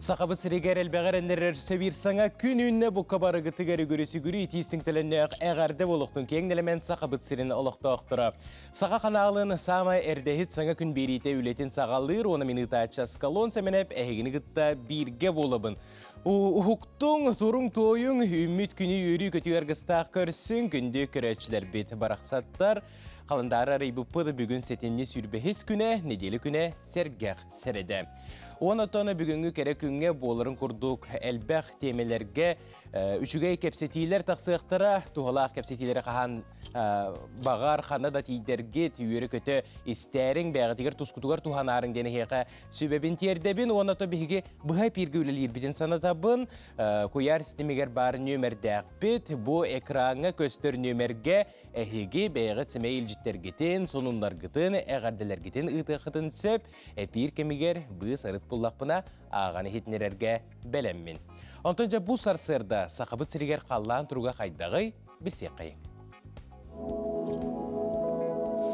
Сахабыт сиригэр элбэҕи эрэннэрэр сөбиир саҥа күн үүннэ букка барыгытыгар үгүрү сүгүрү итии тэлэннээх эҕэрдэ буолуохтун киэҥ нэлэмэн Сахабыт сирин олохтоохторо. Саха ханаалын саамай эрдэһит саҥа күн биэриитэ үлэтин саҕалыыр уонна мин ыытааччы Аскалон Сэмэнэп эһигини кытта бииргэ буолабын. Уһуктуҥ, туруҥ туойуҥ, үүммүт күнү үөрүү көтүү аргыстаах көрсүҥ, күндү көрөөччүлэрбит барахсаттар. Халандаары арыйбыппыт бүгүн сэтинньи сүүрбэһис күнэ, нэдиэлэ күнэ сэргэх сэрэдэ. Уон оттон бүгүҥҥү кэрэ күҥҥэ буоларын курдук элбэх тиэмэлэргэ үчүгэй кэпсэтиилэр тахсыахтара, туһалаах кэпсэтиилэри хаһан баҕар ханна да тиийдэргит, үөрэ-көтө истээриҥ, бэйэҕитигэр тускутугар туһанаарыҥ диэн эһиэхэ сүбэбин тиэрдэбин уонна то биһиги быһа эпииргэ үлэлиирбитин санатабын. Куйаар ситимигэр баар нүөмэрдээхпит. Бу экраҥҥа көстөр нүөмэргэ эһиги бэйэҕит сэмэй илдьиттэргитин, сонуннаргытын, эҕэрдэлэргитин ыытыаххытын сөп. Эпиир кэмигэр быыс-арыт буллахпына ааҕан иһитиннэрэргэ бэлэммин. Онтон дьэ бу сарсыарда Сахабыт сиригэр халлаан туруга хайдаҕый билсиэххэйиҥ.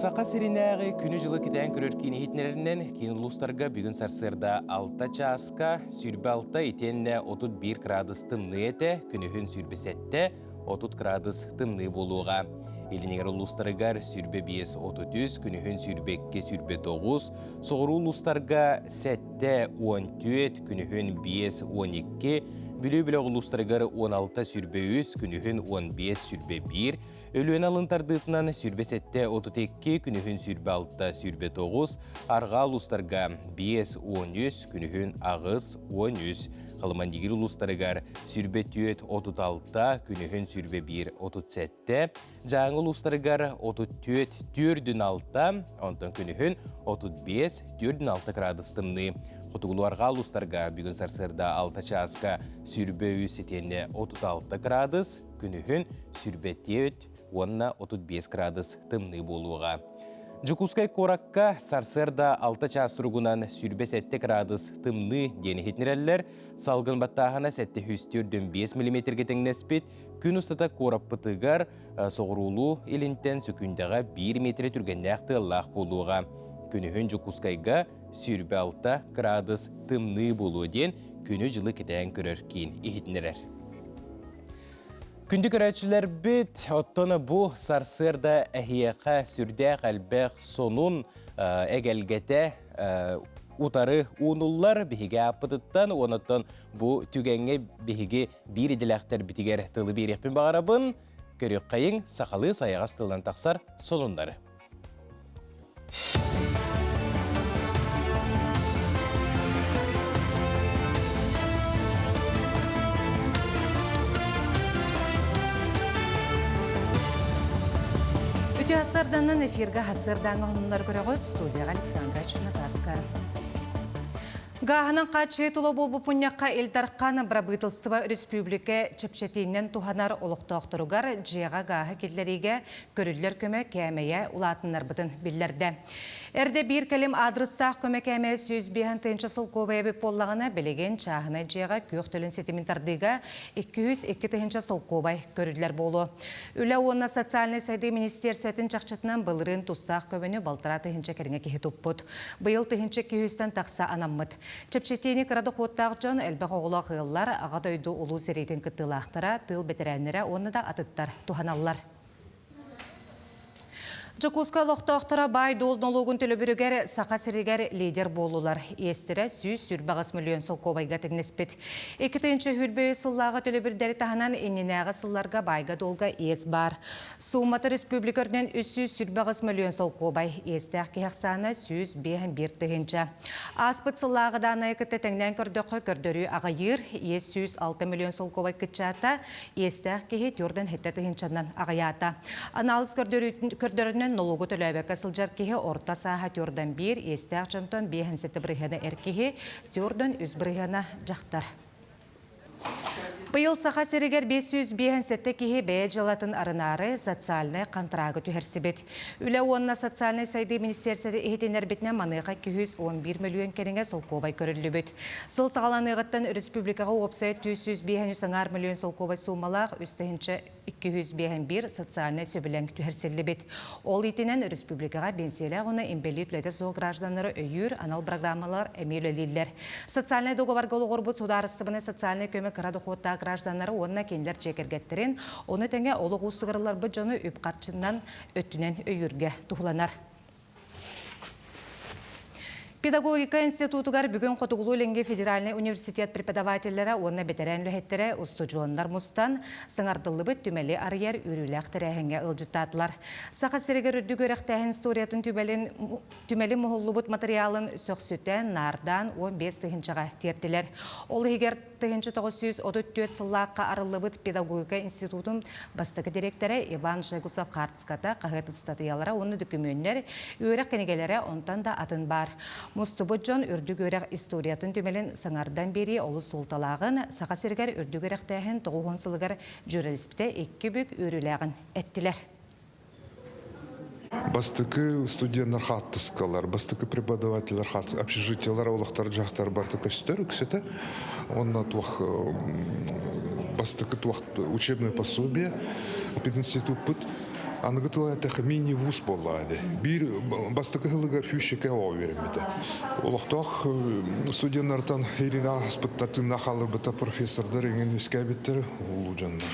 Саха сиринээҕи күнү-дьылы кэтээн көрөр киин иһитиннэрэринэн, киин улуустарга бүгүн сарсыарда 6 чааска 26 итиэннэ 31 кыраадыс тымныы этэ, күнүһүн 27, 30 кыраадыс тымныы буолуоҕа. Илиниҥэр улуустарыгар 25-33, күнүһүн 22-29, соҕуруу улуустарга 7-14, күнүһүн 5-12, Бүлүү бөлөх улуустарыгар 16-23, күнүһүн 15-21, Өлүөнэ алын тардыытынан 27-32, күнүһүн 26-29, арҕаа улуустарга 5-13, күнүһүн 8-13, Халымандигир улуустарыгар 24-36, күнүһүн 21-37, Дьааҥы улуустарыгар 34 4,6, онтон күнүһүн 35 4,6 кыраадыс тымныы. Хотугулуу-арҕаа улуустарга бүгүн сарсыарда 6 чааска 23 итиэннэ 36 кыраадыс, күнүһүн 24 уонна 35 кыраадыс тымныы буолуоҕа. Дьокуускай куоракка сарсыарда 6 чаас туругунан 27 кыраадыс тымныы диэн иһитиннэрэллэр. Салгын баттааһына 745 миллиметргэ тэҥнэспит. Күн устата куораппытыгар соҕуруулуу илинтэн сөкүүндэҕэ 1 метрэ түргэннээх тыаллаах буолуоҕа. Күнүһүн Дьокуускайга 26 кыраадыс тымныы буолуо диэн күнү-дьылы кэтээн көрөр киин иһитиннэрэр. Күндү көрөөччүлэрбит, оттон бу сарсыарда эһиэхэ сүрдээх элбэх сонун эгэлгэтэ утары уунуллар биһиги ааппытыттан уонаттан бу түгэҥҥэ биһиги биир идэлээхтэрбитигэр тылы биэриэхпин баҕарабын. Көрүөххэйиҥ сахалыы сайаҕас тылынан тахсар сонуннары. Үтүө сарданан эфиргэ хасырдааҥы хонуннар көрөҕүт студияҕа Александра Черноградская. Гааһынан хааччыйыы тула буолбут мунньахха Ил Дархан бырабыыталыстыба өрөспүүбүлүкэ чэпчэтиинэн туһанар олохтоохторугар дьиэҕэ гааһы киллэриигэ көрүллэр көмө кээмэйэ улаатыннарбытын биллэрдэ. Эрдэ биир кэлим аадырыстаах көмө кээмэйэ 105 тыһыынча солкуобай эбит буоллаҕына, билигин чааһынай дьиэҕэ күөх төлөн ситимин тардыыга 202 тыһыынча солкуобай көрүллэр буолуо. Үлэ уонна социальнай сайдыы министиэрсибэтин чахчытынан былырыын тустаах көмөнү балтараа тыһыынча кэриҥэ киһи туппут. Быйыл тыһыынча киһи тахса анаммыт. Чэпчэтиини кыра дохуоттаах дьон, элбэх оҕолоох ыаллар, Аҕа дойду Улуу сэриитин кыттыылаахтара, тыыл бэтэрээннэрэ уонна да атыттар туһаналлар. Дьокуускай олохтоохторо баай-дуол нолуогун төлөбүрүгэр Саха сиригэр лидер буоллулар. Иэстэрэ 128 миллион солкуобайга тэҥнэспит. 2023 сыллааҕы төлөбүрдэри таһынан иннинээҕи сылларга баайга-дуолга иэс баар. Суумата республика үрдүнэн 328 мөлүйүөн солкуобай, иэстээх киһи ахсаана 151 тыһыынча. Ааспыт сыллааҕы даанайы кытта тэҥнээн көрдөххө, көрдөрүү аҕыйыыр, иэс 106 мөлүйүөн солкуобай кыччаата, иэстээх киһи 47 тыһыынчанан аҕыйаата. Анаалыс көрдөрөрүнэн нолуогу төлөөбөккө сылдьар киһи орто сааһа 4-1, иэстээх дьонтон 5,7 бырыһыана эр киһи, 4-3 бырыһыана дьахтар. Быйыл Саха сиригэр 557 киһи бэйэ дьыалатын арынаары социальнай хантараагы түһэрсибит. Үлэ уонна социальнай сайдыы министиэрсэтэ иһитиннэрбитинэн маныаха 211 мөлүйүөн кэриҥэ солкуобай көрүллүбүт. Сыл саҕаланыаҕыттан республикаҕа уопсайа 453 аҥаар мөлүйүөн солкуобай суумалаах 3 251 социальнай сөбүлэҥ түһэрсиллибит. Ол иитинэн республикаҕа биэнсийэлээх уонна инбэлиит үлэтэ суох гражданнары өйүүр анал программалар эмиэ үлэлииллэр. Социальнай договарга олоҕурбут судаарыстыбаннай социальнай көмө кыра дохуоттаах гражданнары уонна кинилэр дьиэ кэргэттэрин, ону тэҥэ олох уустугуралларбыт дьону үп-харчынан өттүнэн өйүүргэ туһуланар. Педагогика институтугар бүгүн Хотугулуу-Илиҥҥи федеральнай университет преподавателлэрэ уонна бэтэрээн үлэһиттэрэ устудьуоннар мустан, саҥардыллыбыт түмэли арыйар үөрүүлээх тэрээһиҥҥэ ыалдьыттаатылар. Саха сиригэр үрдүк үөрэхтээһин историятын түмэлин түмэли муһуллубут матырыйаалын сөхсүтэн, наардаан 15 тыһыынчаҕа тиэртилэр. Ол иһигэр 1934 сыллаахха арыллыбыт педагогика институтун бастакы дириэктэрэ Иван Жегусов хаартыската, хаһыат ыстатыйалара уонна дөкүмүөннэр, үөрэх кинигэлэрэ онтон да атын баар. Мустубут дьон үрдүк үөрэх историятын түмэлин саҥардан биэрии олус суолталааҕын, Саха сиригэр үрдүк үөрэхтээһин 90 сылыгар дьүөрэлэспитэ икки бүк үөрүүлээҕин эттилэр. Бастакы студеннар хааттыскалар, бастакы преподавателлэр хааттыс, общежитиелар олохтор дьахтар барыта көстөр үксэтэ. Онно туох бастакы туох учебное пособие пединституппут аныгы тыл этэх мини-вуз буолла ди. Биир бастакы сылыгар фющике оо үөрэммитэ. Олохтоох студеннартан Ирина аспытта тыынна хаалларбыта профессордар эҥин үскээбиттэр улуу дьоннор.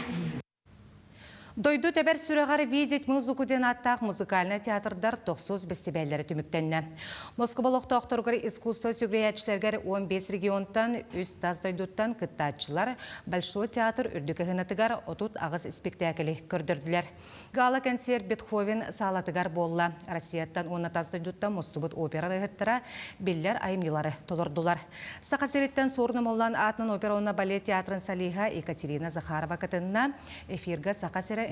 Дойду тэбэр сүрэҕэр «Видеть музыку» диэн ааттаах музыкальнай театрдар тохсус бэстибээллэрэ түмүктэннэ. Москуба олохтоохторугар искусство сүгүрүйээччилэригэр 15 регионтан, үс тас дойдуттан кыттааччылар Большой театр үрдүк ыһынатыгар 38 испиктээкили көрдөрдүлэр. Гала-концерт Бетховен саалатыгар буолла. Россияттан уонна тас дойдуттан мустубут опера ырыаһыттара биллэр айымньылары толордулар. Саха сириттэн Суорун Омоллоон аатынан опера уонна балет театрын солиһа Екатерина Захарова кытынна. Эфирга Саха сирэ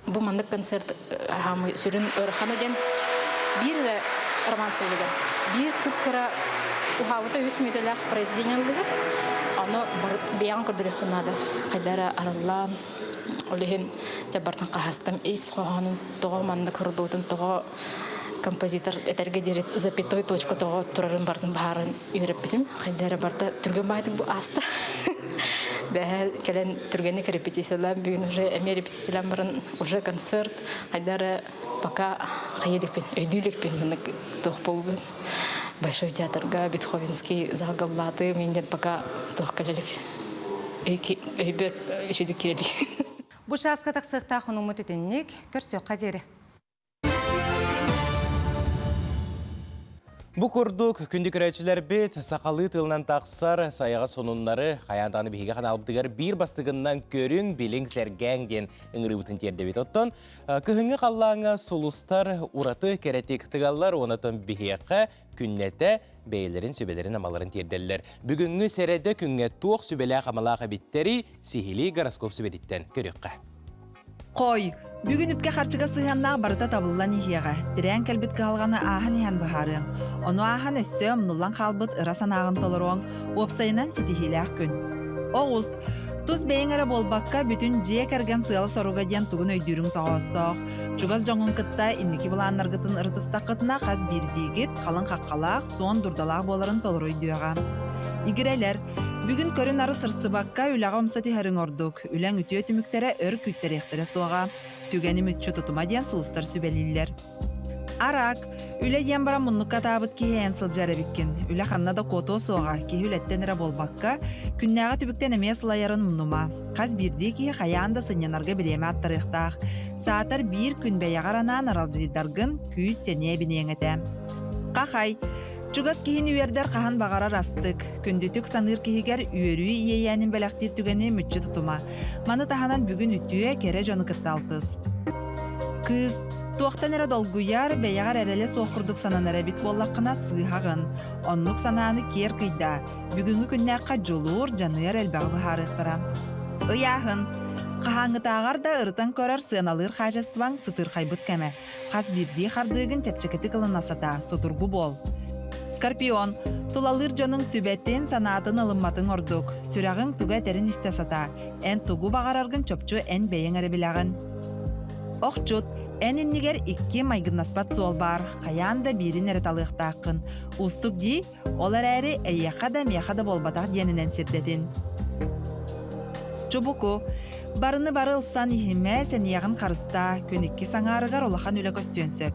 Бу маннык концерт хаамый сүрүн ыарахана диэн биир эрэ роман сылыгар биир кып-кыра уһаабыта үс мүнүүтэлээх произведение ыллыгар ону бэйэҕин көрдөрүөххүн наада хайда эрэ арыллаан ол иһин дьэ бартан хаһастым ис хоһоонун тоҕо маннык хорулуутун тоҕо композитор этэргэ диэри запятой точка тоҕо турарын бартын баһаарын үөрэппитим хайда эрэ барта түргэн баайтык бу ааста бэһэ кэлэн түргэнник репетициялаан бүгүн уже эмиэ репетициялаан баран уже концерт хайда эрэ пока хайа иликпин өйдүү иликпин маннык туох буолбут Большой театрга Бетховенский залга ыллаатым диэн пока туох кэлэ илик өйбөр үчүгэй киирэ илик Бу чааска тахсыахтаах хонуммут итинник, көрсүөххэ диэри. Бу курдук күндү көрөөччүлэрбит сахалыы тылынан тахсар сайаҕа сонуннары хайаан даҕаны биһиги ханаалбытыгар биир бастыгыннан көрүҥ, билиҥ, сэргээҥ диэн ыҥырыыбытын тиэрдэбит. Оттон кыһыҥҥы халлааҥҥа сулустар ураты кэрэтик тыгаллар, онотон биһиэхэ күннэтэ бэйэлэрин сүбэлэрин-амаларын тиэрдэллэр. Бүгүҥҥү сэрэдэ күҥҥэ туох сүбэлээх-амалаах эбиттэрий сиһилии гороскоп сүбэтиттэн көрүөххэ. Хой, бүгүн үпкэ-харчыга сыһыаннаах барыта табыллан иһиэҕэ. Тирээн кэлбит кыһалҕаны ааһан иһэн быһаарыаҥ. Ону ааһан өссө умнуллан хаалбыт ыра санааҕын толоруоҥ, уопсайынан ситиһиилээх күн. Оҕус, тус бэйэҥ эрэ буолбакка, бүтүн дьиэ кэргэн сыала-соруга диэн тугун өйдүүрүҥ тоҕоостоох. Чугас дьоҥҥун кытта инники былааннаргытын ырытыстаххытына хас биирдиигит халыҥ хаххалаах, суон дурдалаах буоларын толору өйдүөҕэ. Игирэлэр, бүгүн көрү-нары сырсыбакка үлэҕэ умса түһэриҥ ордук. Үлэҥ үтүө түмүктэрэ өр күүттэриэхтэрэ суоҕа. Түгэни мүччү тутума диэн сулустар сүбэлииллэр. Араак, үлэ диэн баран муннукка атаабыт киһи эн сылдьар эбиккин. Үлэ ханна да куотуо суоҕа, киһи үлэттэн эрэ буолбакка, күннээҕи түбүктэн эмиэ сылайарын умнума. Хас биирдии киһи хайаан да сынньанарга бириэмэ аттарыахтаах. Саатар биир күн бэйэҕэр анаан аралдьыйдаргын күүс-сэниэ эбиниэҥ этэ. Хахай, Чугас киһини үөрдэр хаһан баҕарар астык, күндүтүк саныыр киһигэр үөрүү иэйээнин бэлэхтиир түгэни мүччү тутума. Маны таһынан бүгүн үтүө, кэрэ дьону кытта алтыс. Кыыс, туохтан эрэ долгуйар, бэйэҕэр эрэлэ суох курдук сананар эбит буоллаххына сыыһаҕын. Оннук санааны киэр кыйдаа. Бүгүҥҥү күннээххэ дьулуур, дьаныар элбэҕи быһаарыахтара. Ыйааһын. Хаһааҥҥытааҕар да ырытан көрөр сыаналыыр хаачыстыбаҥ сытыырхайбыт кэмэ. Хас биирдии хардыыгын чэпчэкитик ылына сатаа, судургу буол. Скорпион, тулалыыр дьонуҥ сүбэтин, санаатын ылымматыҥ ордук. Сүрэҕиҥ тугу этэрин истэ сатаа. Эн тугу баҕараргын чопчу эн бэйэҥ эрэ билэҕин. Охчут, эн иннигэр икки майгыннаспат суол баар, хайаан да биирин эрэ талыахтааххын. Уустук дии, ол эрээри эйиэхэ да миэхэ да буолбатах диэнинэн сирдэтин. Чубуку, барыны бары ылсан иһимэ, сэниэҕин харыстаа, күн иккис аҥаарыгар улахан үлэ көстүөн сөп.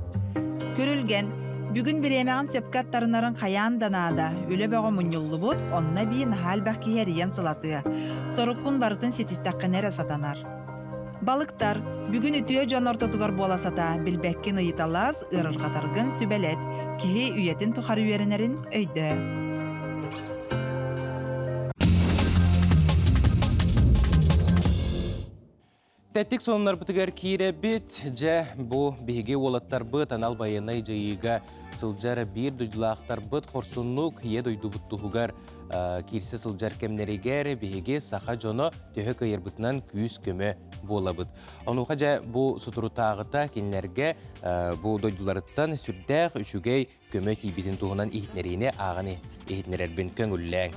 Күрүлгэн, бүгүн бириэмэҕин сөпкө аттарынарыҥ хайаан да наада, үлэ бөҕө мунньуллубут, онно эбии наһаа элбэх киһи эрийэн сылатыа. Соруккун барытын ситистэххинэ эрэ сатанар. Балыктар, бүгүн үтүө дьон ортотугар буола сатаа, билбэккин ыйыталас, ыарырҕатаргын сүбэлэт, киһи үйэтин тухары үөрэнэрин өйдөө. Тэттик сонуннарбытыгар киирэбит. Дьэ, бу биһиги уолаттарбыт анал байыаннай дьайыыга сылдьар биир дойдулаахтарбыт хорсуннук ийэ дойдубут туһугар киирсэ сылдьар кэмнэригэр биһиги саха дьоно төһө кыайарбытынан күүс-көмө буолабыт. Онуоха дьэ бу соторутааҕыта кинилэргэ бу дойдуларыттан сүрдээх үчүгэй көмө тиийбитин туһунан иһитиннэриини ааҕан иһитиннэрэрбин көҥүллээҥ.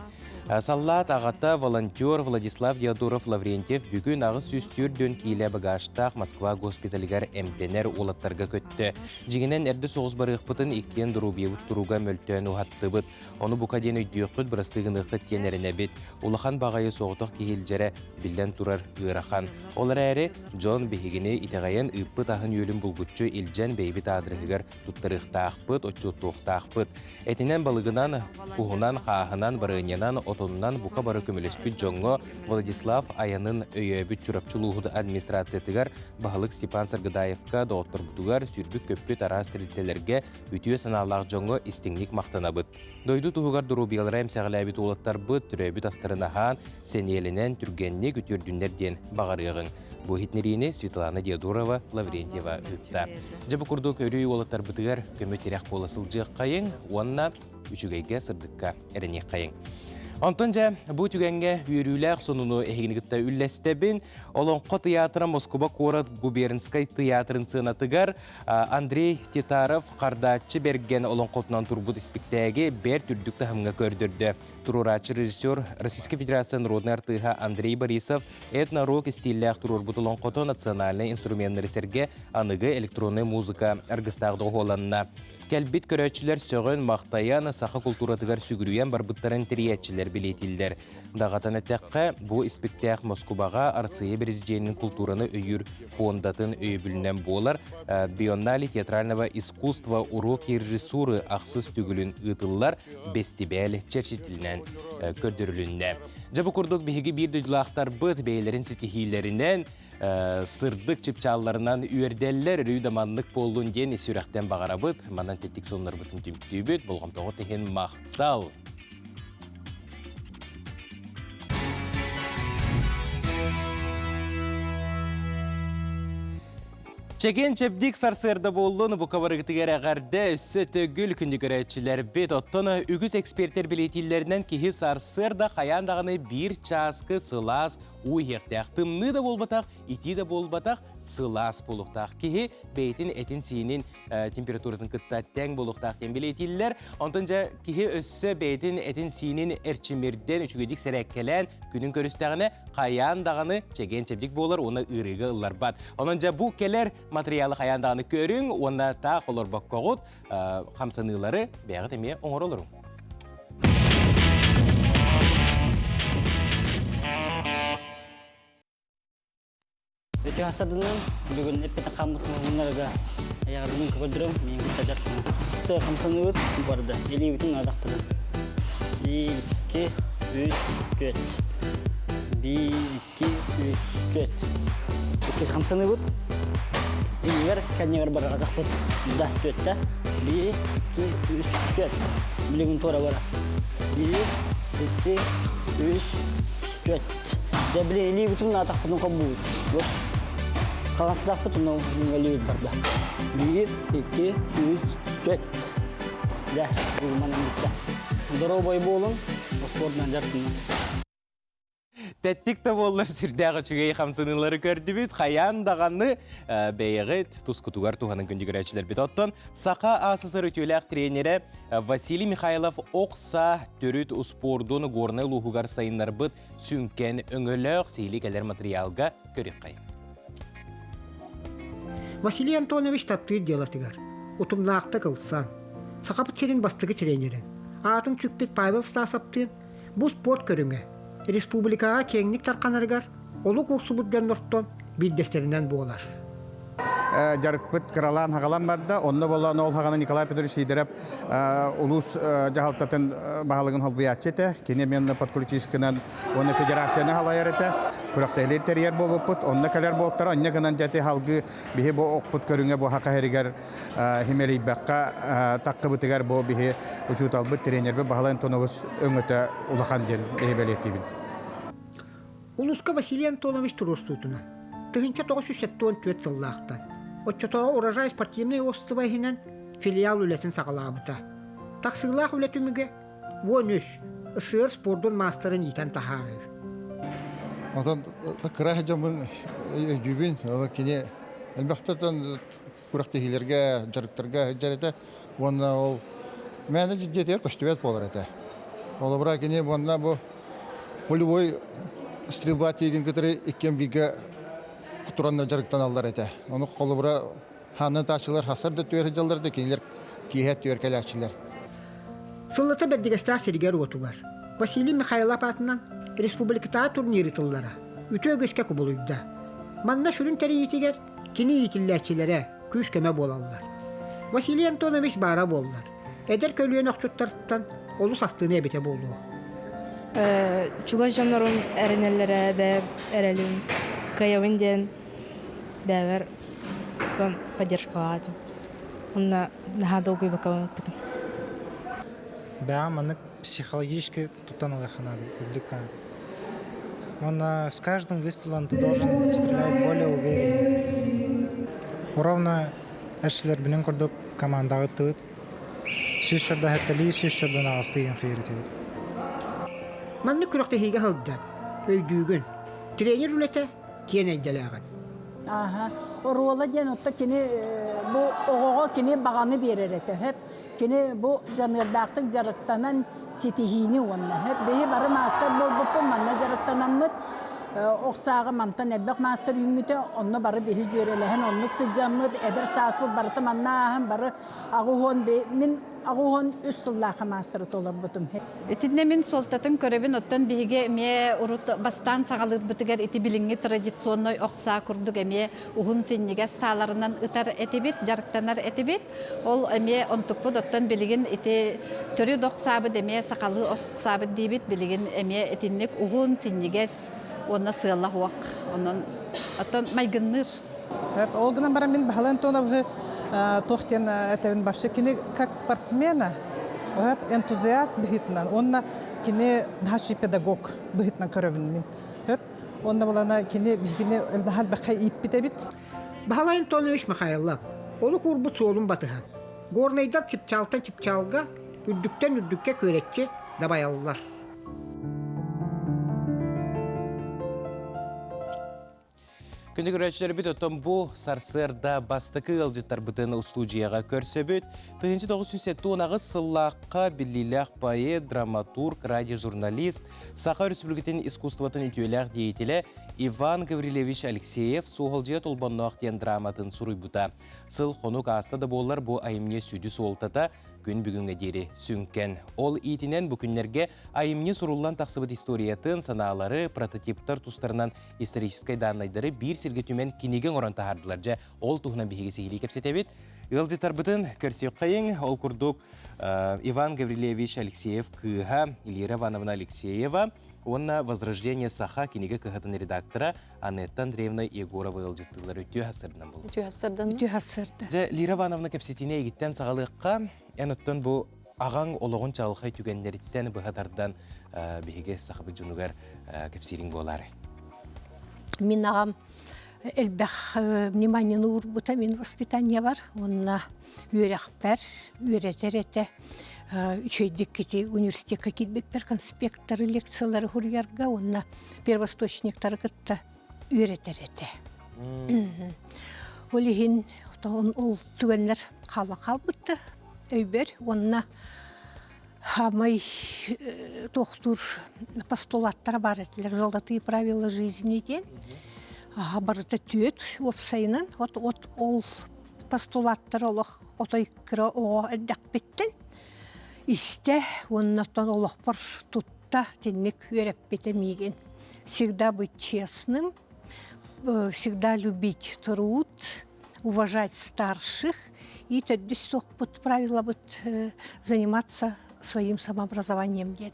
Саллаат аҕата волонтер Владислав Диодоров Лаврентьев бүгүн 804 киилэ багажтаах Москва госпиталыгар эмтэнэр уолаттарга көттө. Дьиҥинэн эрдэ соҕус барыахпытын иккиэн доруобуйабыт туруга мөлтөөн уһаттыбыт. Ону бука диэн өйдүөххүт, бырастыы гыныаххыт диэн эрэнэбит. Улахан баҕайы соҕотох киһи илдьэрэ биллэн турар ыарахан. Ол эрээри дьон биһигини итэҕэйэн ыыппыт аһын-үөлүн булгуччу илдьэн бэйэбит аадырыһыгар туттарыахтаахпыт, отчуоттуохтаахпыт. Этинэн, балыгынан, куһунан, хааһынан, барыанньанан, отонунан бука бары көмөлөспүт дьоҥҥо Владислав айанын өйөөбүт Чурапчы улууһун администрациятыгар баһылык Степан Саргыдаевка, доҕотторбутугар, сүүрбүт-көппүт араас тэрилтэлэргэ үтүө санаалаах дьоҥҥо истиҥник махтанабыт. Дойду туһугар доруобуйалара эмсэҕэлээбит уолаттарбыт төрөөбүт астарын аһаан, сэниэлэнэн, түргэнник үтүөрдүннэр диэн баҕарыаҕыҥ. Бу иһитиннэриини Светлана Диодорова Лаврентьева ыытта. Дьэ бу курдук өрүү уолаттарбытыгар көмө-тирэх буола сылдьыаххайыҥ уонна үчүгэйгэ, сырдыкка эрэниэххэйиҥ. Онтон дьэ, бу түгэҥҥэ үөрүүлээх сонуну эһигини кытта үллэстэбин. Олоҥхо тыйаатыра Москуба куорат Губернскай тыйаатырын сыанатыгар Андрей Титаров Хардааччы Бэргэн олоҥхотунан турбут испиктээги бэрт үрдүк таһымҥа көрдөрдө. Туруорааччы режиссер Российской Федерация народнай артыыһа Андрей Борисов этно-рок истииллээх туруорбут олоҥхото национальнай инструменнары сэргэ аныгы электроннай музыка аргыстаах доҕуһуоланна. Кэлбит көрөөччүлэр сөҕөн-махтайан, саха култууратыгар сүгүрүйэн барбыттарын тэрийээччилэр бэлиэтииллэр. Даҕатан эттэххэ, бу испиктээх Москубаҕа Арассыыйа Бэрэсидьиэнин култуураны өйүүр пуондатын өйөбүлүнэн буолар Биеннале театрального искусства уроки режиссуры ахсыс төгүлүн ыытыллар бэстибээл чэрчитинэн көрдөрүлүннэ. Дьэ бу курдук биһиги биир дойдулаахтарбыт бэйэлэрин ситиһиилэринэн сырдык чыпчаалларынан үөрдэллэр, өрүү да маннык буоллун диэн ис сүрэхтэн баҕарабыт. Манан тэттик сонуннарбытын түмүктүүбүт. Болҕомтоҕут иһин махтал! Чэгиэн-чэбдик сарсыарда буоллун, бука барыгытыгар эҕэрдэ, өссө төгүл күндү көрөөччүлэрбит. Оттон үгүс экспертэр бэлиэтииллэринэн киһи сарсыарда хайаан даҕаны биир чааскы сылаас уу иһиэхтээх. Тымныы да буолбатах, итии да буолбатах, сылаас буолуохтаах. Киһи бэйэтин этин-сиинин температуратын кытта тэҥ буолуохтаах диэн бэлиэтииллэр. Онтон дьэ киһи өссө бэйэтин этин-сиинин эрчимирдэн, үчүгэйдик сэрээккэлээн күнүн көрүстэҕинэ хайаан даҕаны чэгиэн-чэбдик буолар уонна ыарыыга ылларбат. Онон дьэ бу кэлэр материалы хайаан даҕаны көрүҥ уонна таах олорбоккоҕут хамсаныылары бэйэҕит эмиэ оҥоро олоруҥ. Өтө хасадынан бүгүн эппитин хаммыт муһуннарга аяҕарбын көрдөрөм, миин кытта дьарыктанам. Сыа хамсаныбыт барда, илиибитин адахтырын. 2, 3, 4. 1, 2, 3, 4. Иккис хамсаныбыт. Иннигэр, кэннигэр барар атахпыт. Да, түөттэ. 1, 2, 3, 4. Билигин туора бара. 1, 2, 3, 4. Дьэ, били илиибитин атахпытын холбуубут. Вот. Хаҥастаахпыт онно илиибит барда. Биир, икки, үс, түөрт. Дьэ, манан бүттэ. Доруобай буолуҥ, спордунан дьарыктанан. Тэттик да буоллар сүрдээх үчүгэй хамсаныылары көрдүбүт. Хайаан даҕаны бэйэҕит тускутугар туһанан күндү көрөөччүлэрбит. Оттон Саха АССР үтүөлээх тренерэ Василий Михайлов ох саа төрүт успуордун Горнай улууһугар сайыннарбыт сүҥкэн өҥөлөөх сиһилии кэлэр матырыйаалга көрүөххэйиҥ. Василий Антонович таптыыр дьыалатыгар утумнаахтык ылсан, Сахабыт сирин бастакы тренерин, аатын сүкпүт Павел Стасовтыын бу спорт көрүҥэ республикаҕа киэҥник тарханарыгар олук уурсубут дьоннортон биирдэстэринэн буолар. Дьарыкпыт кыралаан хагалан барда. Онно буолан ол хаҕана Николай Петрович Сидоров улуус дьаһалтатын баһылыгын холбуйааччы этэ. Кини эмиэ подключискынан уонна федерацияны халайар этэ. Күрэхтэһиилэр тэрийэр буолбуппут. Онно кэлэр буолтара. Онно гынан дьэти халгыы биһи бу окпут көрүҥэ бу хака иһигэр химэрийбэххэ таххыбытыгар бу биһи учууталбыт, тренербит Баһылай Антонович өҥөтө улахан диэн биһи бэлиэтиибин. Улууска Василий Антонович туруорсуутунан 1974 сыллаахтан оччотооҕу Урожай спортивнай уопсастыба иһинэн филиал үлэтин саҕалаабыта. Тахсыылаах үлэ түмүгэ 13 СССР спордун маастарын иитэн таһаарыы. Онтон кыра дьоммун өйдүүбүн. Ол кини элбэхтэн күрэхтэһиилэргэ, дьарыктарга сылдьар этэ. Уонна ол мээнэ дьиэтигэр көстүбэт буолар этэ. Холобура кини уонна бу полевой стрельба тиигин кытары иккиэн бииргэ тураннар дьарыктаналлар этэ. Ону холобура хааннан тааччылар хасар да түөр сылдьаллар да кинилэр киэһэ түөр кэлээччилэр. Сыллата Бэрдигэстээх сиригэр-уотугар Василий Михайлов аатынан республикатааҕы турнир ыытыллара үтүө үгэскэ кубулуйда. Манна сүрүн тэрийиитигэр Кини иитиллээччилэрэ күүс-көмө буолаллар. Василий Антонович баара буоллар, эдэр көлүөнэ охчуттартан олус астыныа эбитэ буолуо. Чугас дьоннорум эрэнэллэрэ бэйэм эрэлим кыайабын диэн бэйэбэр поддержкалаатым. Онно наһаа долгуйбакка ыппытым. Бэйэм маннык психологически туттан ылыахха наада үрдүк Уонна с каждым выстрелом ты должен стрелять более уверенно. Ровно эрчилэрбинин курдук командаҕа ыттыбыт. Сүүс чорда хэттэлии, сүүс чордан аҕыстыы диэн хайырытыбыт. Маннык күрэхтэһиигэ сылдьан, өйдүүгүн. Тренер үлэтэ киэн эйгэлээҕин. Аха. Оруола диэн отто кини бу оҕоҕо кини баҕаны биэрэр этэ. Хөп Кини бу дьаныардаахтык дьарыктанан ситиһиини уонна биһи бары маастар буолбуппут манна дьарыктанаммыт ох сааҕы мантан элбэх маастар үүммүтэ онно бары биһи дьүөрэлэһэн оннук сылдьаммыт эдэр сааспыт барыта манна ааһан бары аҕуһуон мин аҕуһуон үс сыллаахха маастары толорбутум. Итиннэ мин суолтатын көрөбүн, оттон биһиги эмиэ урут бастаан саҕалыырбытыгар ити билиҥҥи традиционнай ох саа курдук эмиэ уһун синньигэс сааларынан ытар этибит, дьарыктанар этибит. Ол эмиэ онтукпут оттон билигин ити төрүт ох саабыт эмиэ сахалыы ох саабыт диибит билигин эмиэ итинник уһун, синньигэс уонна сыала суох. Онон оттон майгынныыр. Ол гынан баран мин Баһылай Антоновы туох диэн этэбин вообще кини как спортсмена энтузиаст быһыытынан уонна кини наһаа педагог быһыытынан көрөбүн мин. Онно булана кини биһигини наһаа элбэххэ ииппит эбит. Баһылай Антонович Михайлов олук уурбут суолун батыһан, Горнайдар чыпчаалтан чыпчаалга, үрдүктэн үрдүккэ күөрэччи дабайаллар. Күндү көрөөччүлэрбит оттон бу сарсыарда бастакы ыалдьыттарбытын устуудьуйаҕа көрсөбүт. 1978 сыллаахха биллиилээх поэт, драматург, радиожурналист, Саха Өрөспүүбүлүкэтин искусствотын үтүөлээх деятелэ Иван Гаврильевич Алексеев «Суоһалдьыйа Толбонноох» диэн драматын суруйбута. Сыл-хонук ааста да буоллар бу айымньы сүдү суолтата күн бүгүҥҥэ диэри сүҥкэн. Ол иитинэн бу күннэргэ айымньы суруллан тахсыбыт историятын, санаалары, прототиптар тустарынан историческай дааннайдары биир сиргэ түмэн кинигэ оҥорон таһаардылар. Дьэ, ол туһунан биһиги сиһилии кэпсэтэбит. Ыалдьыттарбытын көрсүөххэйиҥ. Ол курдук Иван Гаврильевич Алексеев кыыһа Лира Ивановна Алексеева уонна Возрождение Саха кинигэ кыһатын редактора Анетта Андреевна Егорова ыалдьыттыылар үтүө хасырдан булду. Үтүө хасырдан. Үтүө хасырда. Дьэ, Лира Ивановна кэпсэтиини эйигиттэн саҕалыахха. Эн оттон бу аҕаҥ олоҕун чаҕылхай түгэннэриттэн быһа тардан биһиги сахабыт дьонугар кэпсиириҥ буолаарай? Мин аҕам элбэх внимание уурбута мин воспитаниебар уонна үөрэхпэр үөрэтэр этэ. Үчүгэйдик ити университекка киирбиппэр конспекттары, лекциялары суруйарга уонна первосточниктары кытта үөрэтэр этэ. Ол иһин ол түгэннэр хаала хаалбыттар өйбөр уонна Хамай туохтуур постулаттара баар этилэр «Золотые правила жизни» диэн. Аха барыта түөт уопсайынан от от ол постулаттар олох отой кыра оҕо эрдэхпиттэн истэ уонна оттон олохпор тутта тинник үөрэппитэ миигин. Всегда быть честным, всегда любить труд, уважать старших и төрдүс суохпут правилабыт заниматься своим самообразованием диэн.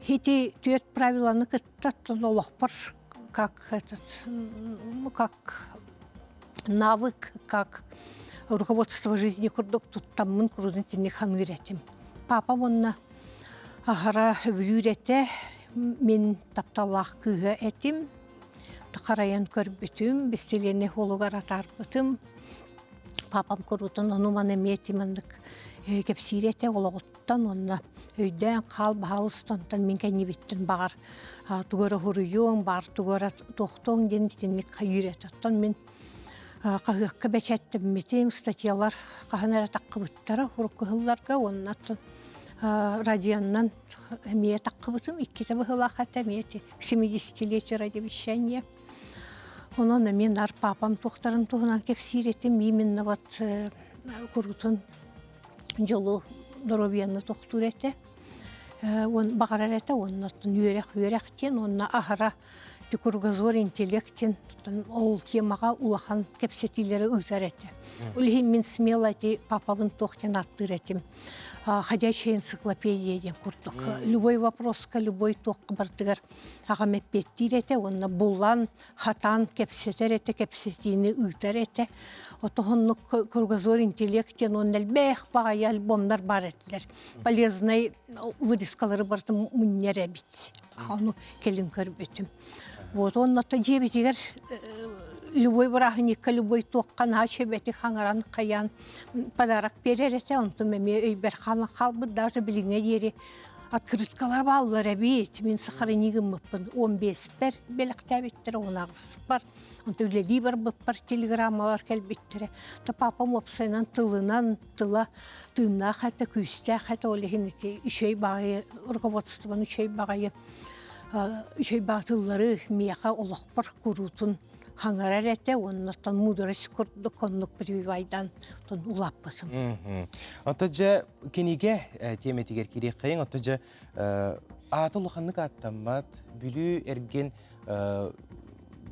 Ити түөрт правиланы кытта олохпор как этот, ну, как навык, как руководство жизни курдук туттаммын курдун тинник ханыыр этим. Папам онно аһара сөбүлүүр этэ, мин тапталлаах кыыһа этим. Харайан көрбүтүм, бистилиэннэй холугар атаарбытым. Папам куруутун ону-маны эмиэ маннык кэпсиир этэ олоҕуттан уонна өйдөөн хаал баһаалыстантан мин кэннибиттэн баҕар тугу эрэ суруйуоҥ, баар тугу эрэ туохтуоҥ диэн итинник хайыыр этэ. Оттон мин хаһыакка бэчээттэммитим, статьялар хаһан эрэ таххыбыттара урукку сылларга уонна радионан эмиэ таххыбытым иккитэ быһыылаах этэ эмиэ к 70-летию радиовещания. Онон эмиэ нар папам туохтарын туһунан кэпсиир этим именно вот курутун дьолу доруобуйаны тохтуур этэ. Он баҕарар этэ уонна үөрэх үөрэх диэн уонна аһара кругозор интеллект диэн ол темаҕа улахан кэпсэтиилэри ыытар этэ. Ол иһин мин смело эти папабын туох диэн ааттыыр этим. Ходячая энциклопедия диэн курдук. Любой вопроска, любой туохха барытыгар аҕам эппиэттиир этэ уонна булан, хатаан кэпсэтэр этэ, кэпсэтиини ыытар этэ. Отоһоннук кругозор интеллект диэн уонна элбэх баҕайы альбомнар баар этилэр. Полезный вырезкалары барытын мунньар эбит. Ону кэлин көрбүтүм. Вот онно дьиэбитигэр любой бырааһынньыкка любой туохха наһаа чэбэтик хаҥаран хайаан подарок биэрэр этэ онтум эмиэ өйбөр хаалан хаалбыт даже билиҥҥэ диэри открыткалар бааллар эбит мин сохрани гыммыппын 15-пэр бэлэхтээбиттэр 18-пар онто үлэлии барбыппар телеграммалар кэлбиттэрэ то папам уопсайынан тылынан тыла тыыннаах этэ күүстээх этэ ол иһин ити үчүгэй баҕайы руководствоны үчүгэй баҕайы үчүгэй баатыллары миэхэ олохпор куруутун хаҥарар этэ уонна оттон мудрость курдук оннук прививайдан тон улааппытым. Ото дьэ кинигэ тиэмэтигэр кириэххэйиҥ ото дьэ аата улаханнык ааттаммат Бүлүү эргин